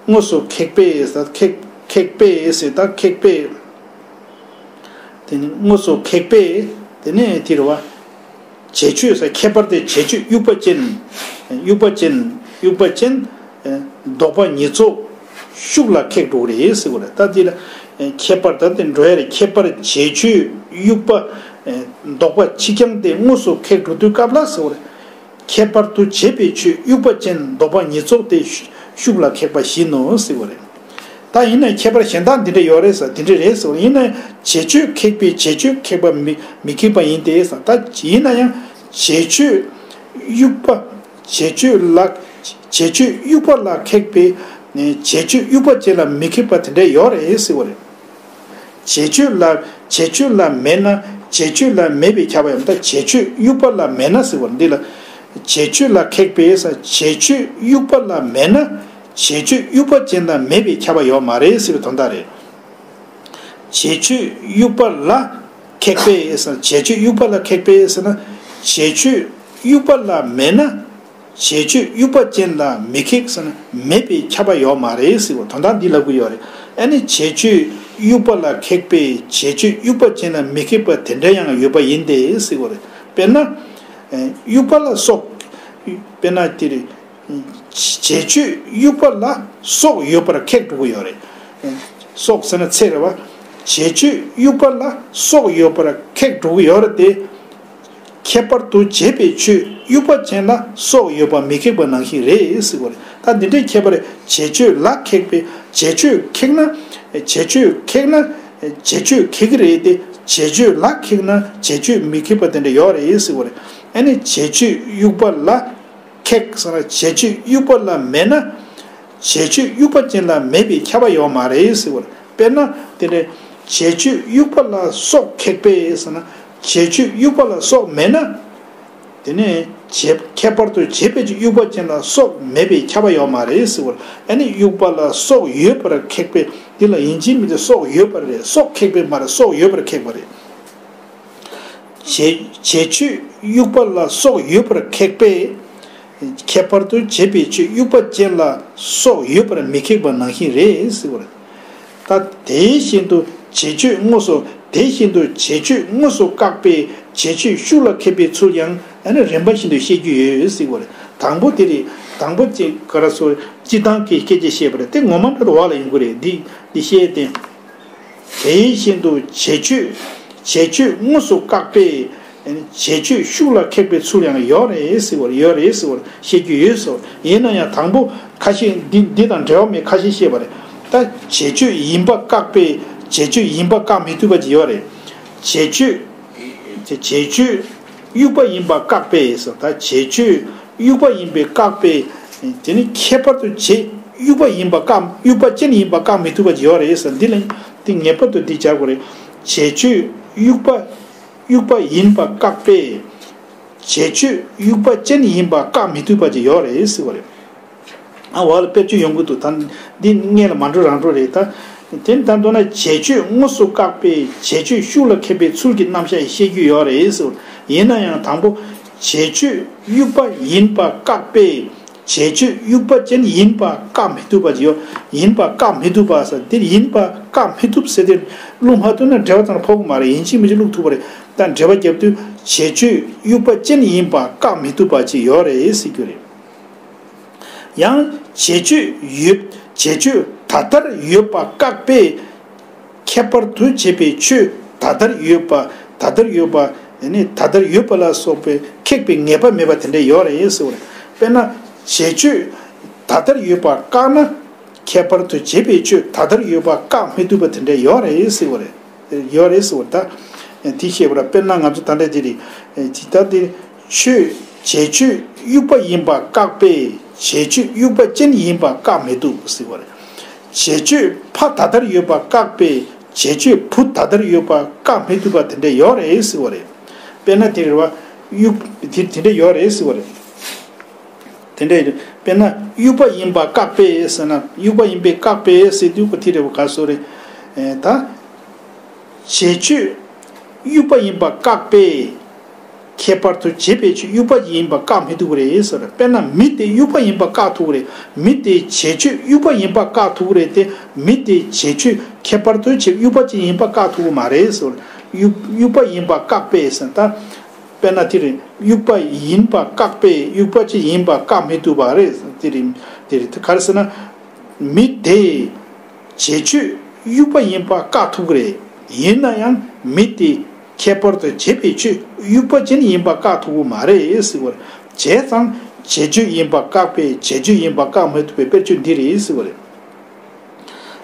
དངོས་སུ་ཁེགས་པས་ཟེར། ཁེགས་ཁེགས་པས་ཟེར། ད་ཁེགས་པས། དེ་ནི་དངོས་སུ་ཁེགས་པས། དེ་ནས་དེ་རེད་བ། བྱེད་ཆོས་ཟེར། ཁྱད་པར་དེ་བྱེད་ཆོས་དབྱུག་པ་ཅན། དབྱུག་པ་ཅན། དབྱུག་པ་ཅན། ལྡོག་པ་ཉིས་ཚོགས་ཤུགས་ལ་ཁེགས་འགྲོ་གི་རེད་ཟེར་བ་རེད། ད་དེ་ལ་ཁྱད་པར་ད་དེ་འགྲོ་ཡ་རེད། ཁྱད་པར་བྱེད་ཆོས་དབྱུག་པ། ལྡོག་པ་ཆིག་རྐྱང་དེ་དངོས་སུ་ཁེགས་འགྲོ་དུས་སྐབས་ལ་ཟེར་བ་རེད། ཁྱད་པར་དུ་བྱེད་པའི་ཆོས་དབྱུག་པ་ཅན་ལྡོག་པ་ཉིས་ཚོགས་ཏེ་ཤུགས་ལ་ཁེགས་པ་བཞིན་ནོ་ཟེར་བ་རེད། ད་ཡིན་ན་ཁྱད་པར་གཞན་དག་འདི་འདྲ་ཡོད་རེད་ཟེར། འདི་འདྲ་རེད་ཟེར་བ་ཡིན་ན་བྱེད་ཆོས་ཁེགས་པའི་བྱེད་ཆོས་ཁེགས་པ་མི་མི་ཁེགས་པ་ཡིན་ཏེ་ཟེར། ད་ཡིན་ན་ཡང་བྱེད་ཆོས་དབྱུག་པ་བྱེད་ཆོས་ལ་བྱེད་ཆོས་དབྱུག་པ་ལ་ཁེགས་པའི་བྱེད་ཆོས་དབྱུག་པ་ཅན་ལ་མི་ཁེགས་པ་དེ་འདྲ་ཡོད་རེད་ཟེར་བ་རེད། བྱེད་ཆོས་ལ་བྱེད་ཆོས་ལ་མེད་ན་བྱེད་ཆོས་ལ་མེད་པས་ཁྱབ་པ་ཡང་། ད་བྱེད་ཆོས་དབྱུག་པ་ལ་མེད་ན་ཟེར་བ་འདི་ལ། བྱེད་ཆོས་ལ་ཁེགས་པས་ཟེར། བྱེད་ཆོས་དབྱུག་པ་ལ་མེད་ན་བྱེད་ཆོས་དབྱུག་པ་ཅན་ལ་མེད་པས་ཁྱབ་པ་ཡོད་མ་རེད་ཟེར་བའི་དོན་དག་རེད། བྱེད་ཆོས་དབྱུག་པ་ལ་ཁེགས་པས་ཟེར། བྱེད་ཆོས་དབྱུག་པ་ལ་ཁེགས་པས་ཟེར་ན། བྱེད་ཆོས་དབྱུག་པ་ལ་མེད་ན། བྱེད་ཆོས་དབྱུག་པ་ཅན་ལ་མི་ཁེགས་ཟེར་ན་མེད་པས་ཁྱབ་པ་ཡོད་མ་རེད་ཟེར་བ་དོན་དག་འདི་ལབ་ཀྱི་ཡོད་རེད། ཨ་ནི་བྱེད་ཆོས་དབྱུག་པ་ལ་ཁེགས་པས་བྱེད་ཆོས་དབྱུག་པ་ཅན་ལ་མི་ཁེགས་པ་དེ་འདྲ་ཡང་ཡོད་པ་ཡིན་ཏེ་ཟེར་བ་རེད། དཔེར་ན། དབྱུག་པ་ལ་སྲོག་དཔེར་ན་དེ་རེད། བྱེད་ཆོས་དབྱུག་པ་ལ་སྲོག་ཡོད་པར་ཁེགས་འགྲོ་གི་ཡོད་རེད། སྲོག་ཟེར་ན་ཚེ་རེད་བ། བྱེད་ཆོས་དབྱུག་པ་ལ་སྲོག་ཡོད་པར་ཁེགས་འགྲོ་གི་ཡོད་རེད་དེ། ཁྱད་པར་དུ་བྱེད་པའི་ཆོས་དབྱུག་པ་ཅན་ལ་སྲོག་ཡོད་པ་མི་ཁེགས་པ་ནང་བཞིན་རེད་ཟེར་བ་རེད། ད་འདི་འདྲའི་ཁྱད་པར་བྱེད་ཆོས་ལ་ཁེགས་པའི་བྱེད་ཆོས་ཁེགས་ན། བྱེད་ཆོས་ཁེགས་ན། བྱེད་ཆོས་ཁེགས་ཀྱི་རེད་དེ། བྱེད་ཆོས་ལ་ཁེགས་ན་བྱེད་ཆོས་མི་ཁེགས་པ་དེ་འདྲ་ཡོད་རེད་ཟེར་བ་རེད། ཨ་ནི་བྱེད་ཆོས་དབྱུག་པ་ལ་ཁེགས་ཟེར་ན་བྱེད་ཆོས་དབྱུག་པ་ལ་མེད་ན། བྱེད་ཆོས་དབྱུག་པ་ཅན་ལ་མེད་པས་ཁྱབ་པ་ཡོད་མ་རེད་ཟེར་བ་རེད། དཔེར་ན་དེ་ནས་བྱེད་ཆོས་དབྱུག་པ་ལ་སྲོག་ཁེགས་པས་ཟེར་ན་བྱེད་ཆོས་དབྱུག་པ་ལ་སྲོག་མེད་ན། དེ་ནས་བྱེད་ཁྱད་པར་དུ་བྱེད་པའི་ཆོས་དབྱུག་པ་ཅན་ལ་སྲོག་མེད་པས་ཁྱབ་པ་ཡོད་མ་རེད་ཟེར་བ་རེད། ཨ་ནི་དབྱུག་པ་ལ་སྲོག་ཡོད་པར་ཁེགས་པས་འདི་ལ་ཡིན་གཅིག་མིན་གཅིག་སྲོག་ཡོད་པ་རེད། སྲོག་ཁེགས་པས་མ་རེད། སྲོག་ཡོད་པར་ཁེགས་པ་རེད། བྱེད་བྱེད་ཆོས་དབྱུག་པ་ལ་སྲོག་ཡོད་པར་ཁེགས་པས། ཁྱད་པར་དུ་བྱེད་པའི་ཆོས་དབྱུག་པ་ཅན་ལ་སྲོག་ཡོད་པར་མི་ཁེགས་པ་ནང་བཞིན་རེད་ཟེར་བ་རེད། ད་དེ་བཞིན་དུ་བྱེད་ཆོས་དངོས་སུ་དེ་བཞིན་དུ་བྱེད་ཆོས་དངོས་སུ་བཀག་པས་བྱེད་ཆོས་ཤུགས་ལ་ཁེགས་པའི་ཚུལ་ཡང་ཨ་ནི་རིམ་པ་བཞིན་དུ་བཤད་རྒྱུ་ཡོད་ཟེར་བ་རེད། དང་པོ་དེ་རེད། དང་པོ་ཅིག་ག་རེ་ཟེར་སྤྱིར་བཏང་གི་སྐད་ཆ་བཤད་པ་རེད། དེ་ངོ་མ་འདྲ་བ་ལ་ཡོང་གི་རེད། འདི་འདི་བཤད་དེ། དེ་བཞིན་དུ་བྱེད་ཆོས་བྱེད་ཆོས་དངོས་སུ་བཀག་པས་བྱེད་ཆོས་ཤུགས་ལ་ཁེགས་པའི་ཚུལ་ཡང་ཡོད་རེད་ཟེར་བ་ཡོད་རེད་ཟེར་བ་བཤད་རྒྱུ་ཡོད་ཟེར་བ། ཡིན་ན་ཡང་དང་པོ་ཁ་ཤས་འདི་འདི་དང་འབྲེལ་བ་མེད་ཁ་ཤས་བཤད་པ་རེད། ད་བྱེད་ཆོས་ཡིན་པ་བཀག་པས་བྱེད་ཆོས་ཡིན་པ་བཀག་མི་ཐུབ་པ་ཅིག་ཡོད་རེད། བྱེད་ཆོས་བྱེད་ཆོས་དབྱུག་པ་ཡིན་པ་བཀག་པས་ཟེར། ད་བྱེད་ཆོས་དབྱུག་པ་ཡིན་པས་བཀག་པས། དེ་ནི་ཁྱད་པར་དུ་བྱེད་དབྱུག་པ་ཡིན་པ་བཀག་དབྱུག་པ་ཅན་ཡིན་པ་བཀག་མི་ཐུབ་པ་ཅིག་ཡོད་རེད་ཟེར། འདི་ལ་འདི་ངེས་པར་དུ་འདི་སྦྱར་དགོས་རེད། བྱེད་ཆོས་དབྱུག་པ་དབྱུག་པ་ཡིན་པ་བཀག་པས། བྱེད་ཆོས་དབྱུག་པ་ཅན་ཡིན་པ་བཀག་མི་ཐུབ་པ་ཅིག་ཡོད་རེད་ཟེར་བ་རེད། ཨ་འོག་ལ་དཔེར་བརྗོད་ཡོང་གི་འདུག་ད་འདི་སྔོན་ལ་མ་འགྲོ་རང་འགྲོ་རེད་ད། དེ་ལྟར་མདོར་ན་བྱེད་ཆོས་དངོས་སུ་བཀག་པས་བྱེད་ཆོས་ཤུགས་ལ་ཁེགས་པའི་ཚུལ་གྱི་རྣམ་གཞག་བཤད་རྒྱུ་ཡོད་རེད་ཟེར། ཡིན་ན་ཡང་དང་པོ་བྱེད་ཆོས་དབྱུག་པ་ཡིན་པ་བཀག་པས་བྱེད་ཆོས་དབྱུག་པ་ཅན་ཡིན་པ་བཀག་མི་ཐུབ་པ་ཅིག་ཡོད། ཡིན་པ་བཀག་མི་ཐུབ་པ་ཟེར་དེ་ཡིན་པ་བཀག་མི་ཐུབ་ཟེར་དེ་བླུག་མ་ཐུབ་ན་འགྲེལ་པ་ཙམ་ཕོག་གི་མ་རེད། ཡིན་གཅིག་མིན་གཅིག་བླུག་ཐུབ་པ་རེད། ད་འགྲེལ་པ་རྒྱབ་དུས་བྱེད་ཆོས་དབྱུག་པ་ཅན་ཡིན་པ་བཀག་མི་ཐུབ་པ་ཅིག་ཡོད་རེད་ཟེར་རྒྱུ་རེད། ཡང་བྱེད་ཆོས་ཡོད་བྱེད་ཆོས་ད་ལྟར་ཡོད་པ་བཀག་པས་ཁྱད་པར་དུ་བྱེད་པའི་ཆོས་ད་ལྟར་ཡོད་པ་ད་ལྟར་ཡོད་པ་ནི་ད་ལྟར་ཡོད་པ་ལ་སོགས་པའི་ཁེགས་པའི་ངེས་པ་མེད་པ་དེ་འདྲ་ཡོད་རེད་ཟེར་བ་རེད། དཔེར་ན་བྱེད་ཆོས་ད་ལྟར་ཡོད་པ་བཀག་ན་ཁྱད་པར་དུ་བྱེད་པའི་ཆོས་ད་ལྟར་ཡོད་པ་བཀག་མི་ཐུབ་པ་དེ་འདྲ་ཡོད་རེད་ཟེར་བ་རེད། ཡོད་རེད་ཟེར་བ་ད། དེ་བཤད་པ་ར་དཔེར་ན་ང་ཚོ་ད་ལྟ་དེ་རེད། ཇི་ལྟར་དེ་ཆོས་བྱེད་ཆོས་དབྱུག་པ་ཡིན་པ་བཀག་པས་བྱེད་ཆོས་དབྱུག་པ་ཅན་ཡིན་པ་བཀག་མི་ཐུབ་ཟེར་བ་རེད། བྱེད་ཆོས་ཕ་ད་ལྟར་ཡོད་པ་བཀག་པས་བྱེད་ཆོས་བུ་ད་ལྟར་ཡོད་པ་བཀག་མི་ཐུབ་པ་དེ་འདྲ་ཡོད་རེད་ཟེར་བ་རེད། དཔེར་ན་དེ་རེད་བ། དབྱུག་དེ་དེ་འདྲ་ཡོད་རེད་ཟེར་བ་རེད། དེ་འདྲ་ཡོད། དཔེར་ན་དབྱུག་པ་ཡིན་པ་བཀག་པས་ཟེར་ན་དབྱུག་པ་ཡིན་པས་བཀག་པས་ཟེར་དུས་ཀོ་དེ་རེད་བ་ག་སོ་རེད། ད། བྱེད་ཆོས་དབྱུག་པ་ཡིན་པ་བཀག་པས་ཁྱད་པར་དུ་བྱེད་པའི་ཆོས་དབྱུག་པ་ཡིན་པ་བཀག་མི་ཐུབ་ཀྱི་རེད་ཟེར། དཔེར་ན་མི་དེ་དབྱུག་པ་ཡིན་པ་བཀག་ཐུབ་ཀྱི་རེད། མི་དེ་བྱེད་ཆོས་དབྱུག་པ་ཡིན་པ་བཀག་ཐུབ་ཀྱི་རེད་དེ་མི་དེ་བྱེད་ཆོས་ཁྱད་པར་དུ་བྱེད་དབྱུག་པ་ཅན་ཡིན་པ་བཀག་ཐུབ་ཀྱི་མ་རེད་ཟེར། དབྱུག་དབྱུག་པ་ཡིན་པ་བཀག་པས་ཟེར་ད། དཔེར་ན་དེ་རེད། དབྱུག་པ་ཡིན་པ་བཀག་པས་དབྱུག་པ་ཅན་ཡིན་པ་བཀག་མི་ཐུབ་པ་རེད། དེ་རེད་དེ་རེད་ག་རེ་ཟེར་ན། མི་དེ། བྱེད་ཆོས་དབྱུག་པ་ཡིན་པ་བཀག་ཐུབ་ཀྱི་རེད། ཡིན་ན་ཡང་མི་དེ་ཁྱད་པར་དུ་བྱེད་པའི་ཆོས་དབྱུག་པ་ཅན་ཡིན་པ་བཀག་ཐུབ་ཀྱི་མ་རེད་ཟེར་བ་རེད། བྱས་ཙང་བྱེད་ཆོས་ཡིན་པ་བཀག་པས་བྱེད་ཆོས་ཡིན་པ་བཀག་མི་ཐུབ་པའི་དཔེར་བརྗོད་འདི་རེད་ཟེར་བ་རེད།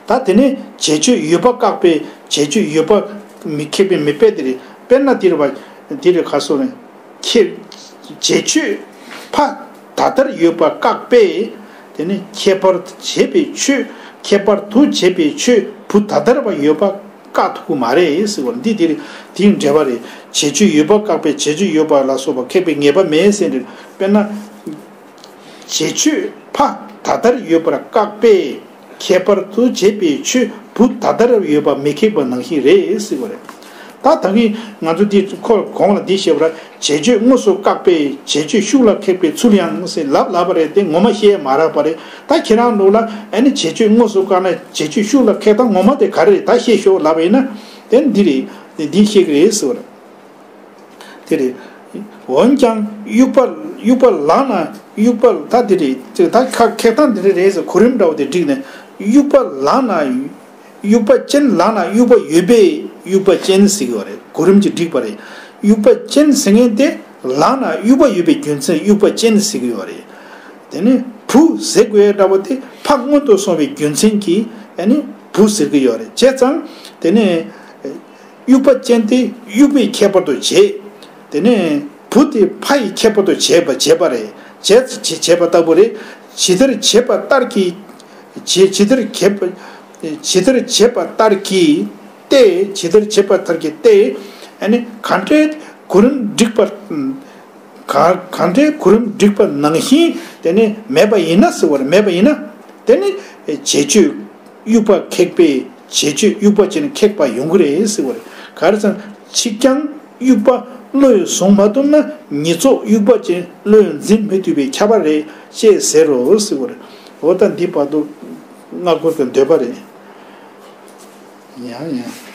ད་དེ་ནས་བྱེད་ཆོས་ཡོད་པ་བཀག་པས་བྱེད་ཆོས་ཡོད་པ་མི་ཁེགས་པའི་མི་དཔེ་དེ་རེད། དཔེར་ན་འདིར་བ་འདི་རེད་ག་སོ་ནས་ཁྱེད་བྱེད་ཆོས་ཕ་ད་ལྟར་ཡོད་པ་བཀག་པས་དེ་ནི་ཁྱད་པར་བྱེད་པའི་ཆོས་ཁྱད་པར་དུ་བྱེད་པའི་ཆོས་བུ་ད་ལྟར་བ་ཡོད་པ་བཀག་ཐུབ་ཀྱི་མ་རེད་ཟེར་བ་འདི་འདིར་དེའི་འགྲེལ་པ་རེད། བྱེད་ཆོས་ཡོད་པ་བཀག་པས་བྱེད་ཆོས་ཡོད་པ་ལ་སོགས་པ་ཁེགས་པའི་ངེས་པ་མེད་ཟེར་འདིར་དཔེར་ན། བྱེད་ཆོས་ཕ་ད་ལྟར་ཡོད་པར་བཀག་པས་ཁྱད་པར་དུ་བྱེད་པའི་ཆོས་བུ་ད་ལྟར་ཡོད་པ་མི་ཁེགས་པ་ནང་བཞིན་རེད་ཟེར་བ་རེད། ད་ད་གིན་ང་ཚོ་འདི་ཁོ་གོང་ལ་འདི་བཤད་པར་བྱེད་ཆོས་དངོས་སུ་བཀག་པས་བྱེད་ཆོས་ཤུགས་ལ་ཁེགས་པའི་ཚུལ་ཡང་ཟེར་ལབ་ལབ་པ་རེད་དེ་ངོ་མ་བཤད་མ་རག་པ་རེད། ད་ཁྱེད་རང་ལུགས་ལ་ཨ་ནི་བྱེད་ཆོས་དངོས་སུ་བཀག་ན་བྱེད་ཆོས་ཤུགས་ལ་ཁེགས་སྟངས་ངོ་མ་དེ་ག་རེ་རེད་ད་བཤད་ཤོག་ལབ་པ་ཡིན་ན་དེ་འདི་རེད་འདི་བཤད་ཀྱི་རེད་ཟེར་བ་རེད། དེ་རེད། འོན་ཀྱང་དབྱུག་པ་དབྱུག་པ་ལངས་ན་དབྱུག་པ་ད་འདི་རེད་ཅེས་ད་ཁ་ཁེག་སྟངས་འདི་འདྲ་རེད་ཟེར་གོ་རིམ་འདྲ་བོ་དེ་བསྒྲིགས་ནས་དབྱུག་པ་ལངས་ན་དབྱུག་པ་ཅན་ལངས་ན་དབྱུག་པ་ཡོད་པས་དབྱུག་པ་ཅན་ཟེར་གྱི་ཡོད་རེད། གོ་རིམ་གྱིས་བསྒྲིགས་པ་རེད། དབྱུག་པ་ཅན་ཟེར་མཁན་དེ་ལངས་ན་དབྱུག་པ་ཡོད་པའི་རྒྱུ་མཚན་དབྱུག་པ་ཅན་ཟེར་གྱི་ཡོད་རེད། དེ་ནས་བུ་ཟེར་དགོས་ཡ་འདྲ་བོ་དེ་ཕ་སྔོན་དུ་སོང་བའི་རྒྱུ་མཚན་གྱིས་ཨ་ནི་བུ་ཟེར་གྱི་ཡོད་རེད། བྱས་ཙང་དེ་ནས་དབྱུག་པ་ཅན་དེ་དབྱུག་པའི་ཁྱད་པར་དུ་བྱས། དེ་ནས་བུ་དེ་ཕ་ཡི་ཁྱད་པར་དུ་བྱས་པ་བྱས་པ་རེད། བྱས་བྱས་བྱས་པ་ལྟ་བུ་རེད། ཇི་ལྟར་བྱས་པ་ལྟར་གྱི། ཇི་ཇི་ལྟར་བྱས་པ། ཇི་ལྟར་བྱས་པ་ལྟར་གྱི་སྟེ། ཇི་ལྟར་བྱས་པ་ལྟར་གྱི་སྟེ། ཨ་ནི་གང་འདྲའི་གོ་རིམ་བསྒྲིགས་པ། ག་གང་འདྲའི་གོ་རིམ་བསྒྲིགས་པ་ནང་བཞིན་དེ་ནི་མེད་པ་ཡིན་ན་ཟེར་བ་རེད། མེད་པ་ཡིན་ན་དེ་ནི་བྱེད་སྤྱོད་དབྱུག་པ་ཁེགས་པས་བྱེད་སྤྱོད་དབྱུག་པ་ཅན་ཁེགས་པ་ཡོང་གི་རེད་ཟེར་བ་རེད། ག་རེ་ཟེར་ན་གཅིག་ཀྱང་དབྱུག་པ་བློས་བཟུང་མ་ཐུབ་ན་ཉིས་ཚོགས་དབྱུག་པ་ཅན་བློས་འཛིན་མི་ཐུབ་པའི་ཁྱབ་པ་རེད་ཅེས་ཟེར་རོ་ཟེར་བ་རེད། འོ་ད་འདི་བར་དུ་སྔ་འགོར་གྱི་འདོད་པ་རེད། ཡང་ཡང་།